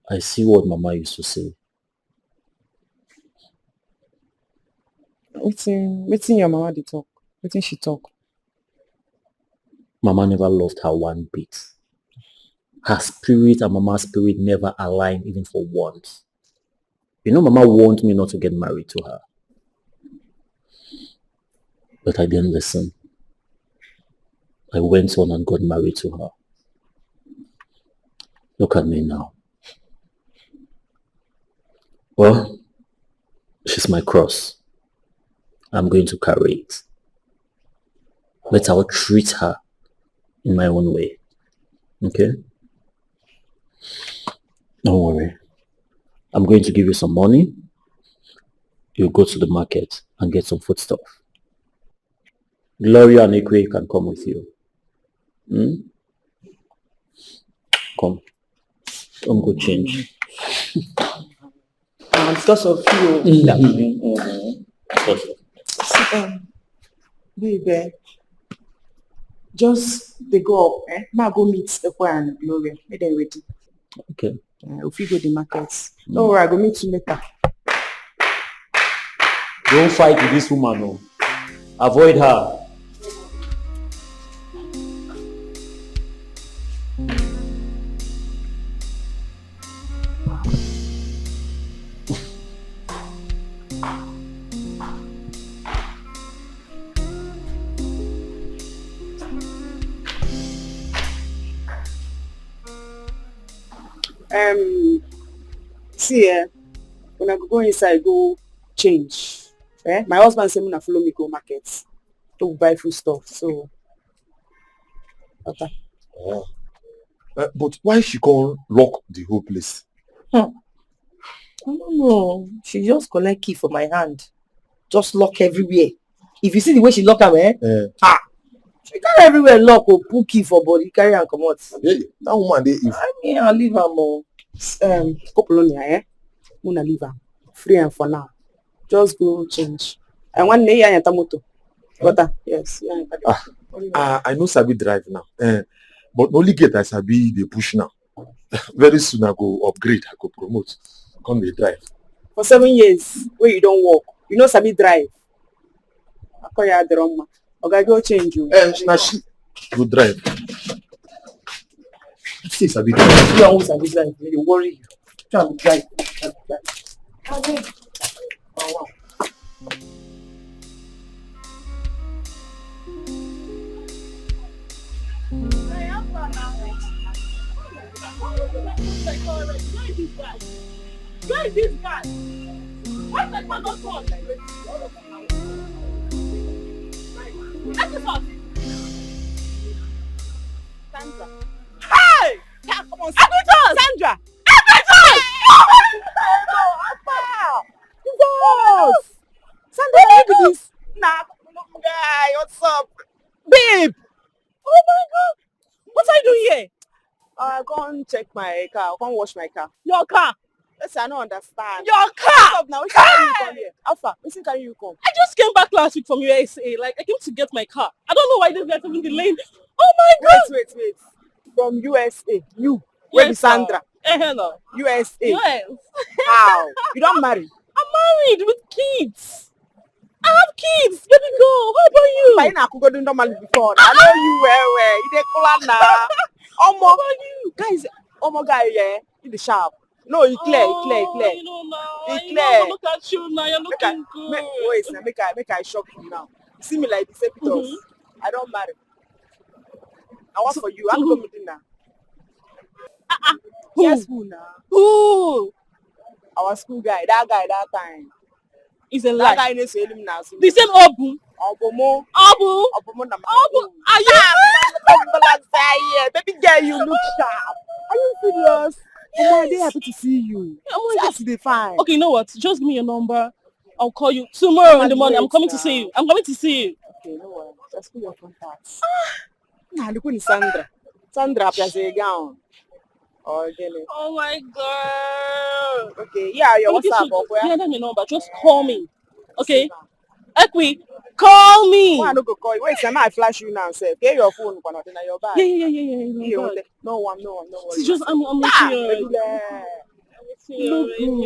I see what Mama used to say. Wetin wetin your mama dey talk? Wetin she talk? Mama never loved her one bit. Her spirit and Mama's spirit never aligned even for once. You know, Mama warned me not to get married to her. But I didn't listen. I went on and got married to her. Look at me now. Well, she's my cross. I'm going to carry it. But I'll treat her in my own way. Okay? Don't worry. I'm going to give you some money. You go to the market and get some foodstuff. Gloria and Ikwe can come with you. Hmm? Come. Come go change. Um, because of you. Mm-hmm. Mm-hmm. Because of See, um, babe, eh, just dey go up, eh? Ma go meet Ekwe and Gloria. Make them ready. Okay. Uh, if you go the market, don't worry, I go meet you later. Don't fight with this woman, no. Avoid her. Um, see, eh, when I go go inside, go change. Eh? My husband say, "Una follow me go market to buy food stuff." So, okay. Oh. Uh, but why she come lock the whole place? I don't know. She just collect key for my hand. Just lock everywhere. If you see the way she lock am, eh? Uh, Ah, she carry everywhere lock or put key for body, carry am comot. Yeah, that woman dey if I mean, I leave am o. Um, Kopolonia, eh? Una leave am. Free am for now. Just go change. And one day, I motor. Water, yes. Yeah, Ah, I no sabi drive now. Eh, but na only gate I sabi dey push now. Very soon I go upgrade, I go promote. Come dey drive. For seven years, where you don't work, you know sabi drive. I call you the wrong man. Okay, go change you. Eh, na she go drive. She sabi drive. You always sabi drive. They dey worry you. Try to drive. Try to drive. Abeg. Oh, wow. Where is this guy? Why my man not come? Let me talk. Sandra. Hey! Come on, Sandra. Sandra. Everything! Jesus! Sandra, you do this? Nah, guy, what's up? Babe! Oh my God! What are you doing here? Uh, go and check my car. Go and wash my car. Your car? Yes, I don't understand. Your car? What's up now? Which carry you come here? Alpha, which carry you come? I just came back last week from U S A. Like, I came to get my car. I don't know why this guy is even delaying. Oh my God! Wait, wait, wait. From U S A, you? Where is Sandra? Eh, hello. U S A. U S. How? You don't marry? I'm married with kids. I have kids, baby girl. How about you? But you not go do normally before. I know you well, well. You dey call now. Omo, guys, omo guy, yeah, in the shop. No, he clear, he clear, he clear. You know now. He clear. Look at you now. You're looking good. Wait, now, make I make I shock you now. You see me like this, because I don't marry. I want for you. I'm going to dinner. Yes, who now? Who? Our school guy, that guy, that time. It's a lie. That guy needs to eliminate. The same Obu. Obomo. Obu. Obomo na Obu. Are you? Baby girl, you look sharp. Are you serious? Yes. Omo, I dey happy to see you. See as you dey fine. Okay, you know what? Just give me your number. I'll call you tomorrow in the morning. I'm coming to see you. I'm coming to see you. Okay, no worries. Just put your contacts. Nah, look at Sandra. Sandra appears again. Oh, gịnị? Oh my God. Okay, yeah, your WhatsApp. Yeah, let me know, but just call me. Okay? Ekwi, call me. Why I no go call you? Wait, am I flash you now, sir? Get your phone, na your bag. Yeah, yeah, yeah, yeah, yeah. No one, no one, no one. It's just, I'm, I'm with you already. I'm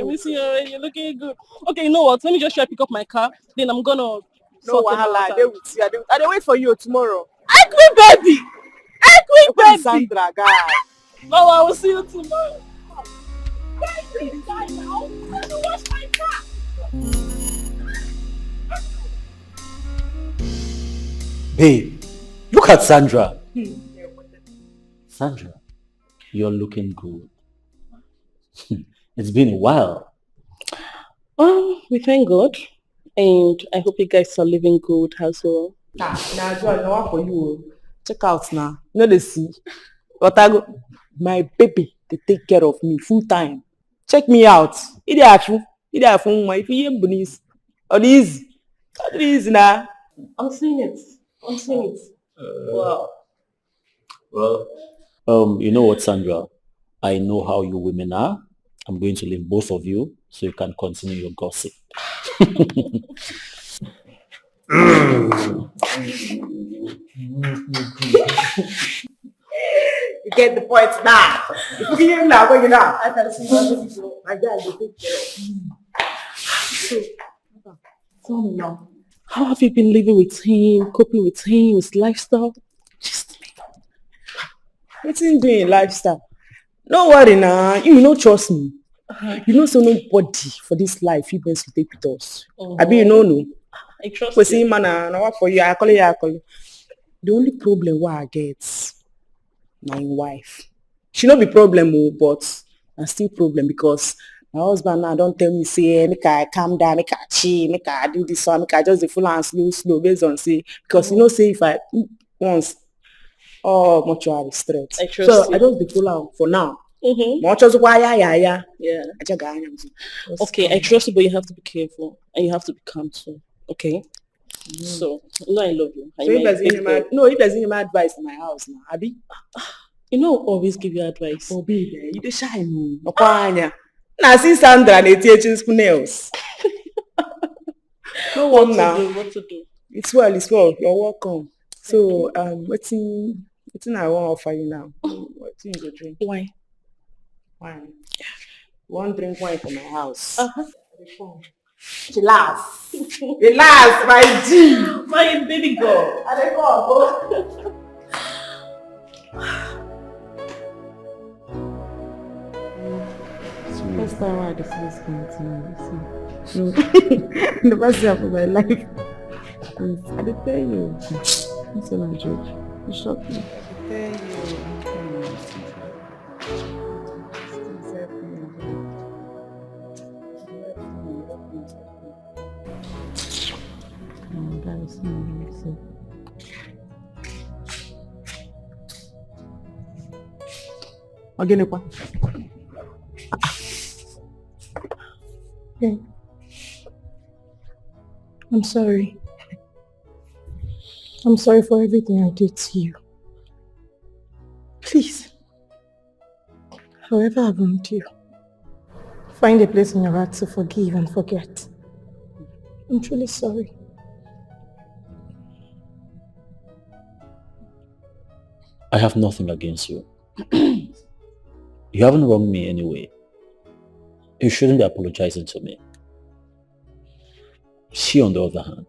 with you already. You're looking good. Okay, you know what? Let me just try pick up my car. Then I'm gonna. No wahala. I dey with you. I dey wait for you tomorrow. Ekwi baby. Ekwi baby. Sandra, guy. No, I will see you tomorrow. Babe, look at Sandra. Sandra, you're looking good. It's been a while. Um, we thank God, and I hope you guys are living good as well. Ah, now, Joy, no one for you. Check out now. You know they see. But I go, my baby, they take care of me full time. Check me out. Ide afu, ide afu nwa. If you hear Bunise, all these, all these now. I'm seeing it. I'm seeing it. Wow. Well, um, you know what, Sandra? I know how you women are. I'm going to leave both of you so you can continue your gossip. You get the point now. If you give now, when you now, I can see what this is. My guy, you take care of. So, tell me now. How have you been living with him, coping with him, his lifestyle? Just me. Wetin do in lifestyle? No worry na, you no trust me. You know say nobody for this life fit best to take with us. Abi you no know? I trust you. Kwesi man na na work for you. I call you, I call you. The only problem wey I get na im wife. She no be problem o, but na still problem because my husband now don tell me say, eh, make I calm down, make I chill, make I do this one, make I just dey follow am slow slow, based on say, because you know say if I once All mortuary straight. I trust So you. I just dey follow am for now. Mm-hmm. Ma ọ chọzikwa ya ya ya. Yeah. Achaga anya m. Okay, I trust you, but you have to be careful and you have to be calm too. Okay. So, you know I love you. And So you're if my there's big any girl. mad, no, if there's any mad advice in my house now, Abi, You know, I always give you advice. Oh babe, eh, you dey shy no. Ọkwa anya. Na see Sandra na-eti echi school nails. No What one to now. do? What to do? It's well, it's well. You're welcome. So, um, wetin wetin I wan offer you now? Wetin you go drink? Why? Wine. You wan drink wine for my house? Uh-huh. She laughs. She laughs, my G. My baby girl. I dey come. First time I dey see this kind of thing. No, never see am for my life. Please, I dey tell you. It's not a joke. You shock me. I dey tell you. Please help me. Oh, that is so amazing. Ọ gịnịkwa? Hey, I'm sorry. I'm sorry for everything I did to you. Please, however I wronged you, find a place in your heart to forgive and forget. I'm truly sorry. I have nothing against you. You haven't wronged me anyway. You shouldn't be apologizing to me. She, on the other hand,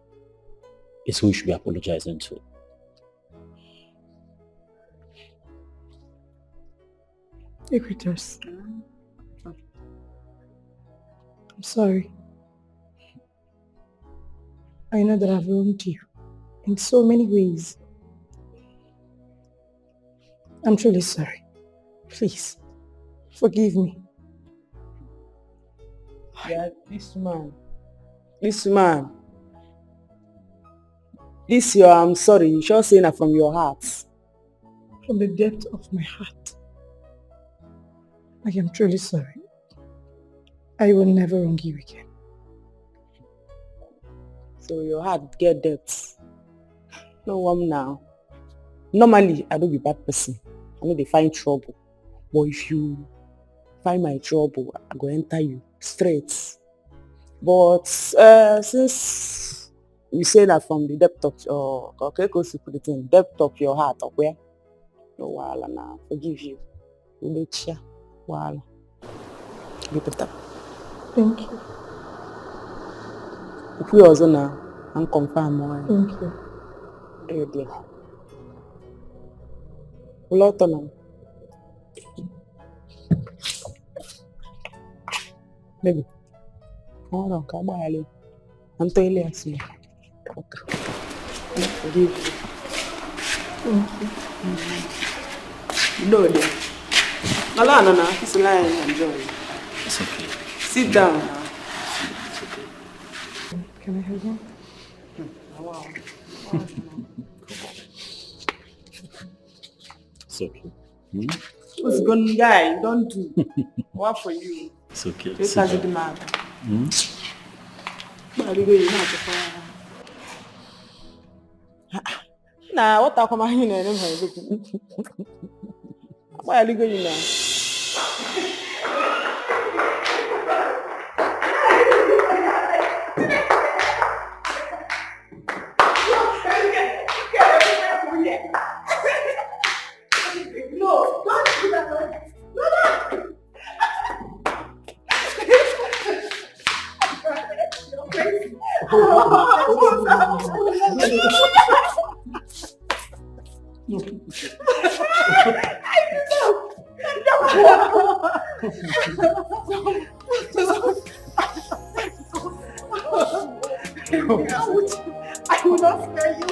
is who you should be apologizing to. Equitas, I'm sorry. I know that I've wronged you in so many ways. I'm truly sorry. Please, forgive me. Yeah, this man. This man. This your I'm sorry. You sure say na from your heart. From the depth of my heart, I am truly sorry. I will never wrong you again. So your heart get depth. No one now. Normally, I don't be bad person. I no dey find trouble. But if you find my trouble, I go enter you straight. But uh, since you say that from the depth of your okay, go see the thing, depth of your heart, or where? No wahala na forgive you. Udochia wahala. Be better. Thank you. Ukwu ọzọ na and confirm more. Thank you. Ready. Ụlọ ọtọ na. Baby. Hold on, ka agbaghara. Antọ ile ya si. Give. No, there. Ala no na, it's lying and joy. It's okay. Sit down now. It's okay. Can I have one? Wow. It's okay. Hmm? What's going guy? Don't do. What for you? It's okay. This Sit has down. the man. Hmm? But you go, you know, to fire. Nah, what I come here and everything. Why are you going now? No, don't do that. No, no. I will not spare you.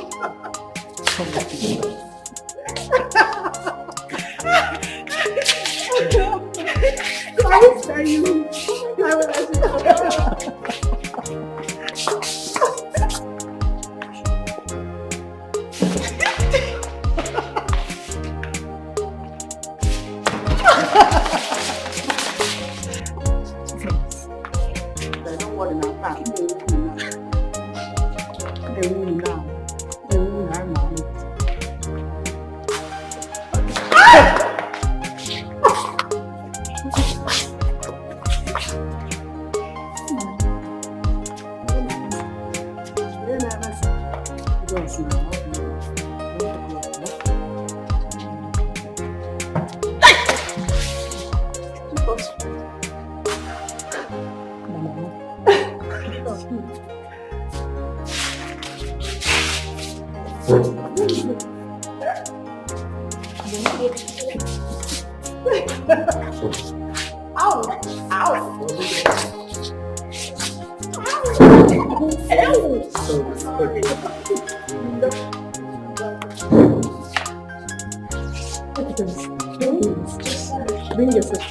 Yes, now. Ow! Ow! Ow! Sorry. Bring yourself.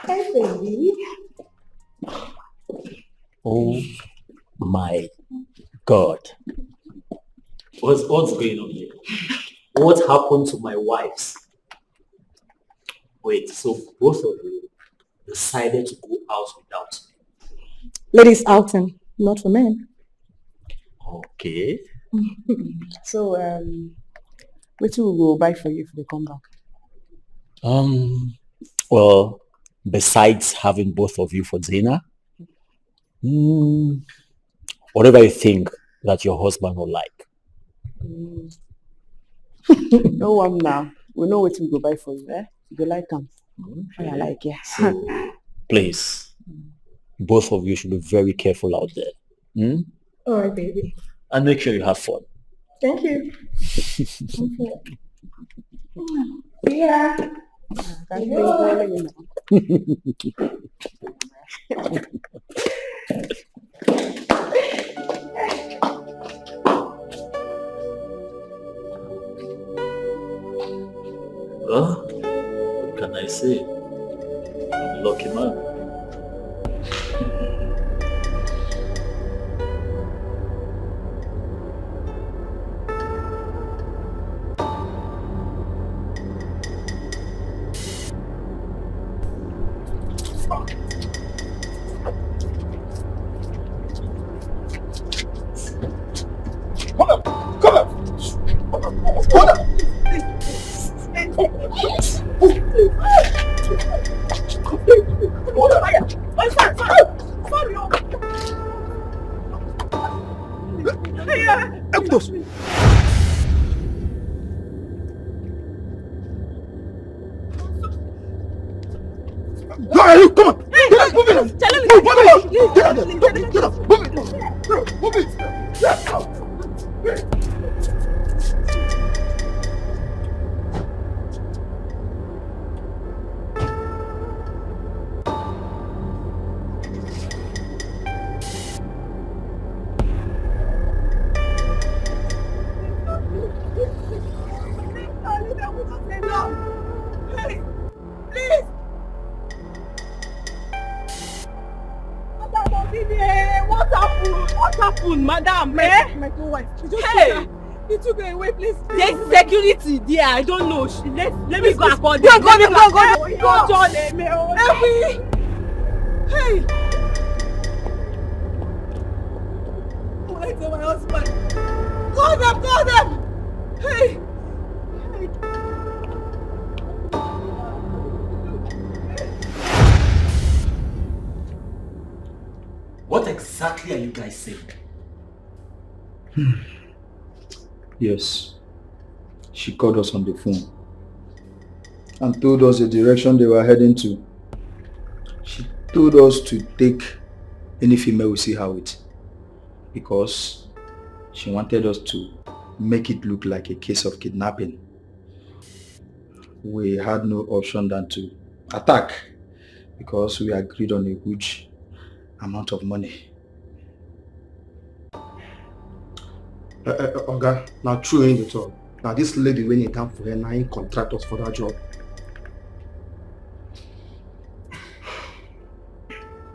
Hey, baby. Oh my God. What's, what's going on here? What happened to my wives? Wait, so both of you decided to go out without me? Ladies outing, not for men. Okay. So, um, wetin we go buy for you if they come back? Um, well, besides having both of you for dinner, mm, whatever you think that your husband will like. Mm. No one now. We know what we go buy for you, eh? You go like am. Okay. I like, yeah. So, please, both of you should be very careful out there. Hmm? All right, baby. And make sure you have fun. Thank you. Yeah. Well, what can I say? I'm a lucky man. Come on! Come on! Come on! Come on! Move it! Move it! Get out! Get out! Move it! Move it! Get out! Move it! Get out! Please! Madam, forgive me. Eh, what happened? What happened, madam? My, eh? My co-wife. She just, hey! He took her away, please. There's security there. I don't know. She, let, let me go and call them. Go, go, go, go, go. Hey! Where's my husband? Call them, call them! Hey! What exactly are you guys saying? Yes. She called us on the phone and told us the direction they were heading to. She told us to take any female we see her with, because She wanted us to make it look like a case of kidnapping. We had no option than to attack because we agreed on a huge amount of money. Uh, uh, uh, Oga, na true im dey talk. Na this lady wey im come for here, na im contract us for that job.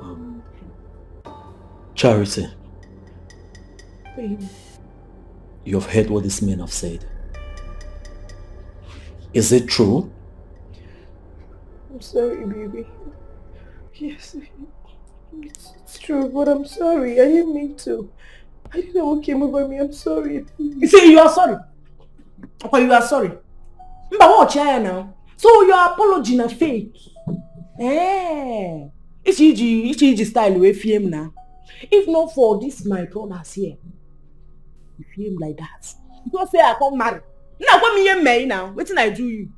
Um, Charity, Baby, you've heard what these men have said. Is it true? I'm sorry, baby. Yes, it's, it's true, but I'm sorry. I didn't mean to. I didn't know what came over me. I'm sorry. You say you are sorry. Okay, you are sorry. Mba, what you now? So your apology na fake. Eh. It's easy, it's easy style wey fear me now. If not for this my brothers here, you fear me like that. You don't say I come marry. Now what me hear me now? Wetin I do you?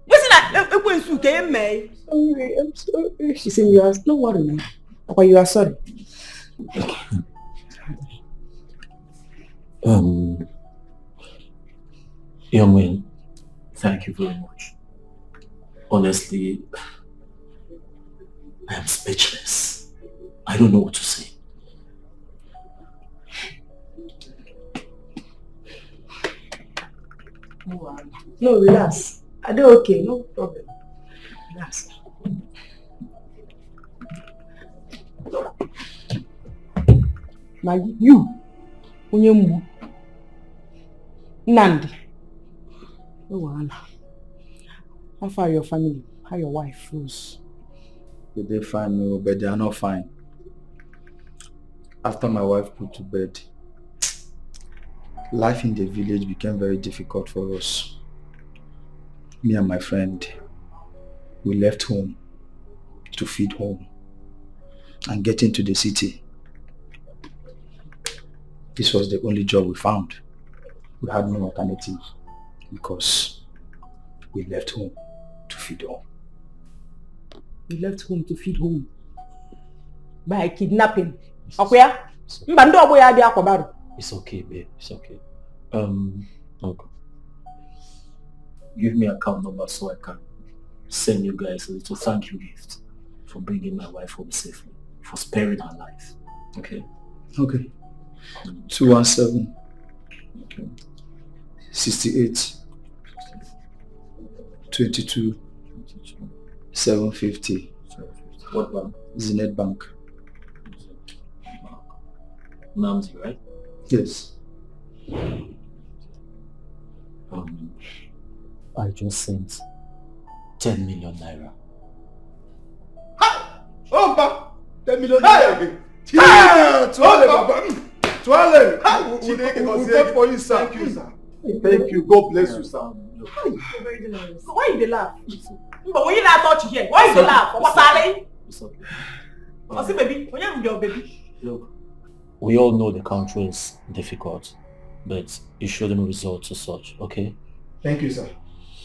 Wetin I, eh, eh, wetin you get me? Sorry, I'm sorry. She say you are, no worry, man. Okay, you are sorry. Um, Young man, thank you very much. Honestly, I am speechless. I don't know what to say. No, relax. I dey okay, no problem. Relax. Na you, onye mgbu. Nnamdi. No wahala. How far your family? How your wife, Rose? They dey fine, no, but they are not fine. After my wife put to bed, life in the village became very difficult for us. Me and my friend, we left home to feed home and getting to the city. This was the only job we found. We had no alternative because we left home to feed home. You left home to feed home by kidnapping. Ọkwa ya? Mba, ndị ọgbọ ya abịa akwa baro. It's okay, babe. It's okay. Um, uncle, give me account number so I can send you guys a little thank you gift for bringing my wife home safely, for sparing her life. Okay? Okay. two one seven, Okay. sixty-eight, twenty-two, seven fifty. What bank? Zenith Bank. Namzi, right? Yes. Um, I just sent ten million naira. Oh, ba, ten million naira again. Ah, Tuale, Baba. Mm. Tuale. We, we, we, we vote for you, sir. Thank you, sir. Thank you. God bless you, sir. Why you dey laugh? But when you laugh, touch here. Why you dey laugh? What's happening? It's okay. What's it, baby? When you your baby? Look, we all know the country is difficult, but it shouldn't result to such, okay? Thank you, sir.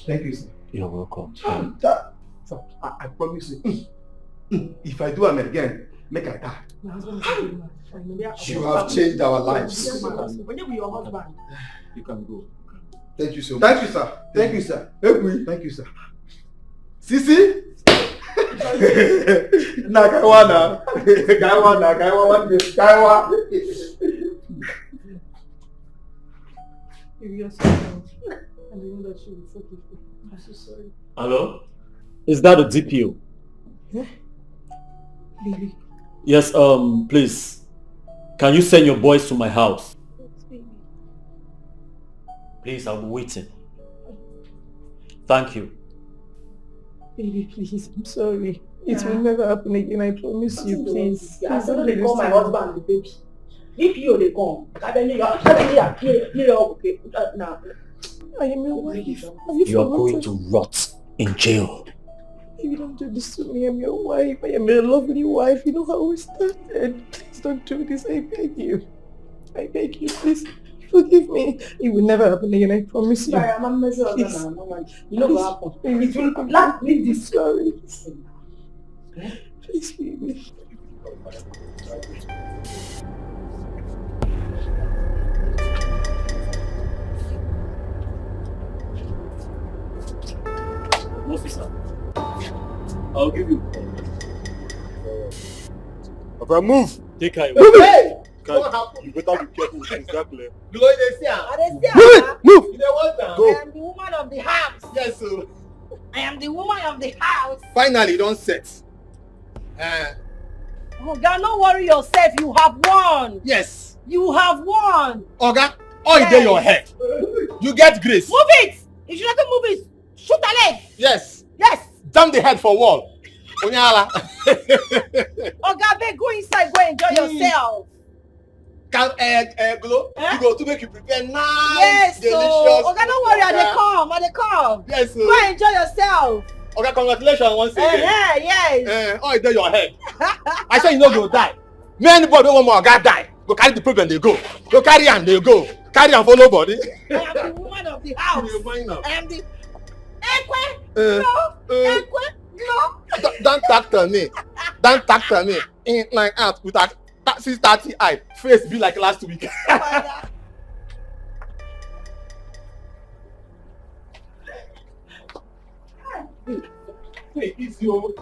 Thank you, sir. You're welcome. That, sir, I, I promise you. Mm, mm, if I do am again, make I die. My husband is a good man. I know. You have changed our lives. When you be your husband? You can go. Thank you so much. Thank you, sir. Thank you, sir. Thank you, sir. Sisi? Na kaiwa na. Kaiwa na, kaiwa one day. Kaiwa. If you're sorry, I know that you will forgive me. I'm so sorry. Hello? Is that the D P O? Baby. Yes, um, please. Can you send your boys to my house? Baby. Please, I'll be waiting. Thank you. Baby, please, I'm sorry. It will never happen again, I promise you, please. I Please don't don't dey do call this my to me. Husband with baby. D P O dey come. Abeg, you are, abeg, you are, you are, you are okay. Uh, now, I am your wife. You are going to rot in jail. You don't do this to me. I'm your wife. I am your lovely wife. You know how we started. Please don't do this. I beg you. I beg you, please. Forgive me. It will never happen again. I promise you. Sorry, I'm a mess up Please. now, Mama. You know Please. what happened? It will not leave this story. Please, baby. Please, baby. I'll give you. Oga, move. Take her. Move it. Hey! Kai, What happened? you better be careful with this, that clear. You go dey see am. I dey see Move am. It. Move. You dey want am? Go. I am the woman of the house. Yes o. I am the woman of the house. Finally, you don set. Uh, Oga, no worry yourself. You have won. yes. You have won. Oga, all dey your head. You get grace. Move it. If you don't move it, shoot a leg. Yes. Yes. Jam the head for wall. Onyala. Oga, abeg, go inside. Go enjoy Mm. yourself. Can uh, uh, glow. Eh? You go to make you prepare nice, Yes. delicious. So, Oga, don't worry. I dey Oga. Come. I dey come. Yes. Go Uh, enjoy yourself. Oga, congratulations once Eh, again. eh, yes. Uh, all dey your head. I say you no go die. Many boy wey wan more oga die. Go carry the problem dey go. Go carry am dey go. Carry am follow body. I am the woman of the house. You find am. I am the Ekwe. Uh, No. uh, Ekwe. No. don't, don't talk to me. Don't talk to me. In my house with a ta- six thirty eye. Face be like last week. Father. Hey, easy o.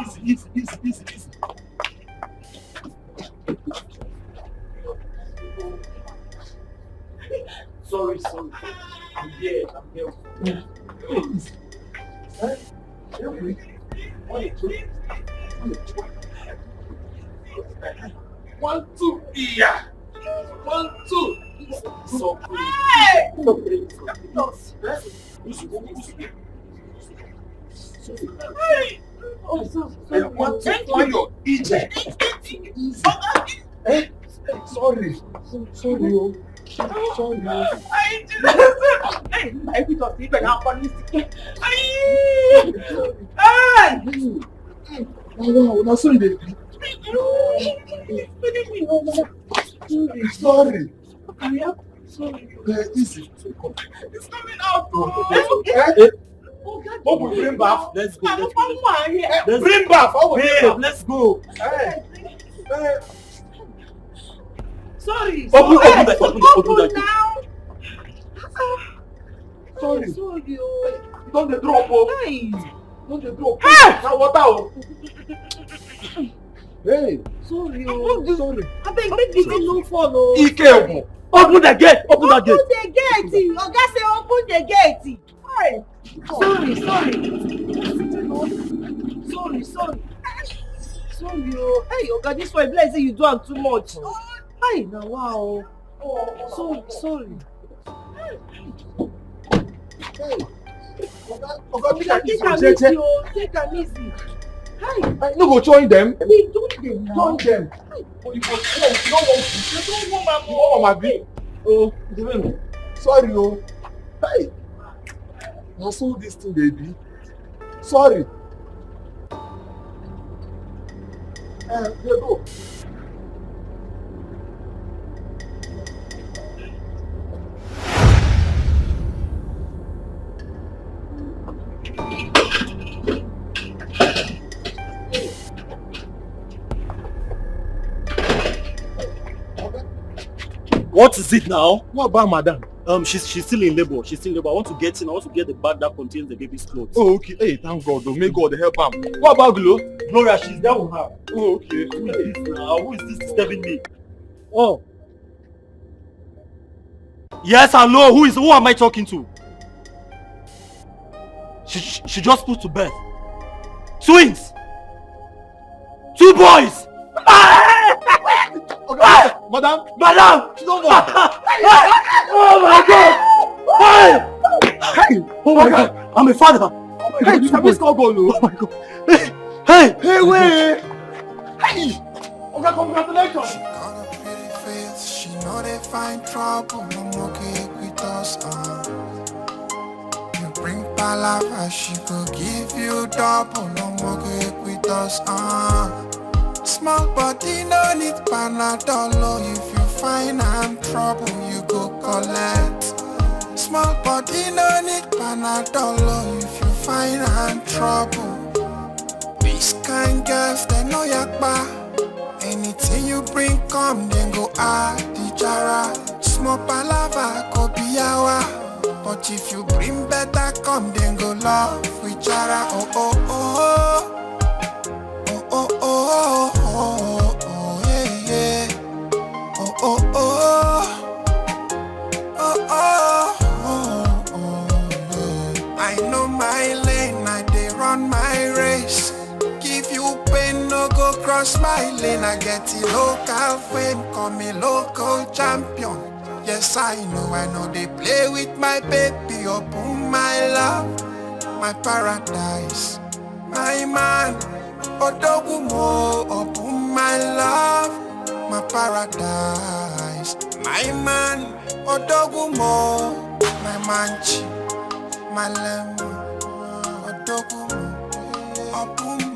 Easy, easy, easy, easy, easy. Sorry, sorry. I'm here, I'm here. Please. Eh? Help me. Wait, wait. One, two, yeah. One, two. So, sorry. Sorry. Oh. Sorry. Wow, na so you dey be. Sorry. Sorry. Sorry. Uh, easy. It's coming out. Oh. Eh? What we bring back? Let's go. Let's go. Eh, bring back. How we bring back? Let's go. Eh, eh, Sorry. Open, sorry. Open that. Open that. Open that. Now. Sorry. Sorry. Oh. You don dey drop o. Hey. You don dey drop. Hey. Na water o. Hey. Sorry. Oh, Oh. sorry. Abeg, make the thing no fall o. Ike ogun. Open the gate. Open the gate. Open the gate. Oga say open the gate. Hey. Sorry, sorry. Sorry, sorry. Sorry o. Hey, Oga, this one, be like say you do am too much. Hey, na wow. Sorry, sorry. Hey. Oga, Oga, Oga, take am easy o. Take am easy. Hey. I no go join them. We do them now. Join them. But you go join. You no want to. You no want am abi. Oh, sorry o. Hey. Na so this thing dey be. Sorry. Eh, dey go. What is it now? What about madam? Um, she's she's still in labor. She's still in labor. I want to get in. I want to get the bag that contains the baby's clothes. Oh, okay. Hey, thank God. Oh, may God help am. What about Glo? Gloria, she's there with her. Oh, okay. Who is this now? Who is this disturbing me? Oh. Yes, hello. Who is? Who am I talking to? She she, she just put to bed. Twins. Two boys. Ah! Okay, madam, Madam! She don born. Oh my God! Hey! Hey! Oh my God! I'm a father! Oh my God! This boy. Oh my God! Hey! Hey! Hey, wait! Hey! Oga, congratulations! Got a pretty face, she know they find trouble. No more cake with us, uh. You bring palava, she go give you double. No more cake with us, uh. Small body no need Panadol, oh. If you find am trouble, you go collect. Small body no need Panadol, oh. If you find am trouble, this kind girls they know yakpa. Anything you bring come, then go add the jara. Small palava go be yawa, but If you bring better come, then go love with Chara. Oh, oh, oh, oh, oh, oh, oh, oh, oh, yeah, yeah. Oh, oh, oh, oh, oh, oh, oh, yeah. I know my lane, I dey run my race. Give you pain, no go cross my lane. I get a local fame, call me local champion. Yes, I know, I know they play with my baby. Open my love, my paradise, my man. Odogumo, open my love, my paradise, my man. Odogumo, my manchi, my lemon. Odogumo, open